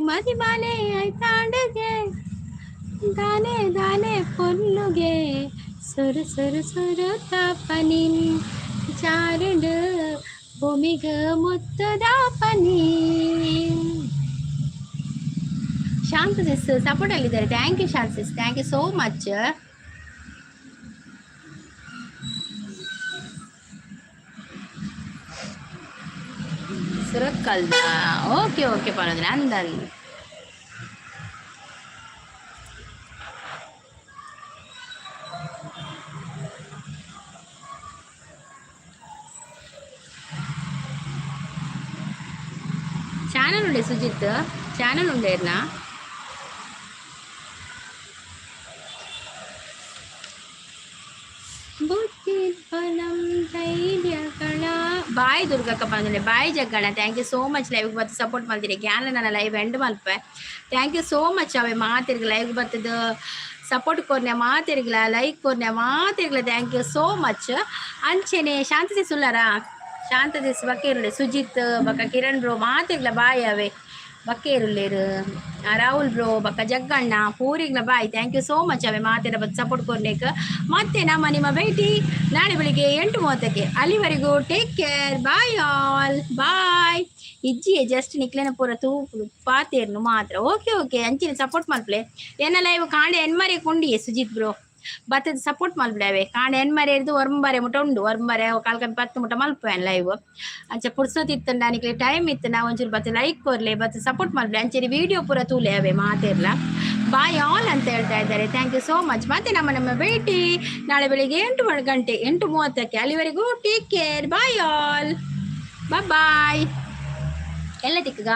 ಮದಿಮಾಲೆ ಐತಾಂಡಗೆ, ದಾನೆ ದಾನೆ ಪೊನ್ನುಗೆ, ಸುರು ಸುರು ಸುರು ತಾಪನಿ ಜಾರುಡು, ಭೂಮಿಗ ಮುತ್ತದ ಪನಿ. ಶಾಂತ ಸಿಸ್ ಸಪೋರ್ಟ್ ಅಲ್ಲಿದ್ದಾರೆ. Thank you Shanta sis, thank you so much. ಸುರತ್ಕಲ್ದ? Okay okay ಪನ್ನೊಂದು ನಂದನ್. ಚಾನಲ್ ಉಂಡೆ ಸುಜಿತ್? ಚಾನಲ್ ಉಂಡೇರ್ನಾ? ಬುದ್ಧಿ ಬಲಂ ಧೈರ್ಯಗಳ. ಬಾಯ್ ದುರ್ಗಕ್ಕ ಬಂದಿದೆ. ಬಾಯ್ ಜಗ್ಗಣ, thank you so much. Live ಬತ್ತು ಸಪೋರ್ಟ್ ಮಾಡ್ತೀರಿ. ಜ್ಞಾನ ನನ್ನ ಲೈವ್ ಎಂಡ್ ಮಲ್ಪೆ. Thank you so much ಅವೆ ಮಾತಿರ್ಗ. ಲೈವ್ ಬತ್ತದ ಸಪೋರ್ಟ್ ಕೊರ್ನೆ ಮಾತಿರ್ಗಲ, ಲೈಕ್ ಕೊರ್ನೆ ಮಾತಿರ್ಗಲ, thank you so much. ಅಂಚೆನೆ ಶಾಂತತಿ ಸುಲ್ಲರಾ? ಶಾಂತತಿ ಬಕ್ಕೇರುಳ್ಳೆ, ಸುಜಿತ್ ಬಕ್ಕ ಕಿರಣ್ ಬ್ರೋ ಮಾತಿರ್ಗಲ ಬಾಯ್ ಅವೆ. ಬಕ್ಕೇರುಲ್ಲೇರು ರಾಹುಲ್ ಬ್ರೋ ಬಕ್ಕ Jagganna ಪೂರಿಗ್ಲ bye. Thank you so much ಅವೆ ಮಾತಿರ ಬತ್ ಸಪೋರ್ಟ್ ಕೊರ್ನೇಕ್. ಮತ್ತೆ ನಮ್ಮ ನಿಮ್ಮ ಭೇಟಿ ನಾಳೆ ಬೆಳಿಗ್ಗೆ 8:30ಕ್ಕೆ. ಅಲ್ಲಿವರೆಗೂ take care, bye all, bye. ಇಜ್ಜಿ ಜಸ್ಟ್ ನಿಕ್ಲೆನ ಪೂರ ತೂ ಪಾತೇರ್ನು ಮಾತ್ರ. ಓಕೆ ಓಕೆ, ಅಂಚಿನ ಸಪೋರ್ಟ್ ಮಲ್ಪಲೆ. ಎನ್ನ ಲೈವ್ ಕಾಂಡೆ ಎನ್ಮರೆ ಕೊಂಡಿ ಸುಜಿತ್ ಬ್ರೋ ಬತ್ತದ ಸಪೋರ್ಟ್ ಮಲ್ಪಲೆ. ಕಾಂಡೆ ಎನ್ಮರೆ ಇರ್ದು ಒರ್ಂಬರೆ ಮುಟ ಉಂಡು. ಒರ್ಂಬರೆ ಕಾಲ್ಕಂಬಿ 10 ಮುಟ ಮಲ್ಪುವೆ ಲೈವ್. ಅಂಚ ಪುರ್ಸೊತ್ ಇತ್ತಂಡ, ನಿಕ್ಲೆ ಟೈಮ್ ಇತ್ತು ನಾ ಒಂಚೂರು ಬತ್ತ ಲೈಕ್ ಕೊರ್ಲೆ, ಬತ್ತ ಸಪೋರ್ಟ್ ಮಲ್ಪಲೆ. ಅಂಚೆನೆ ವಿಡಿಯೋ ಪೂರ ತೂಲೆ ಅವೆ ಮಾತಿರ್ಲ. ಬಾಯ್ ಆಲ್ ಅಂತ ಹೇಳ್ತಾ ಇದ್ದಾರೆ. Thank you so much. ಮತ್ತೆ ನಮ್ಮ ನಮ್ಮ ಭೇಟಿ ನಾಳೆ ಬೆಳಿಗ್ಗೆ 8 ಗಂಟೆ, 8:30ಕ್ಕೆ. ಅಲ್ಲಿವರೆಗೂ take care, bye all, bye. ಎಲ್ಲ ತಿಕ್ಕಗ.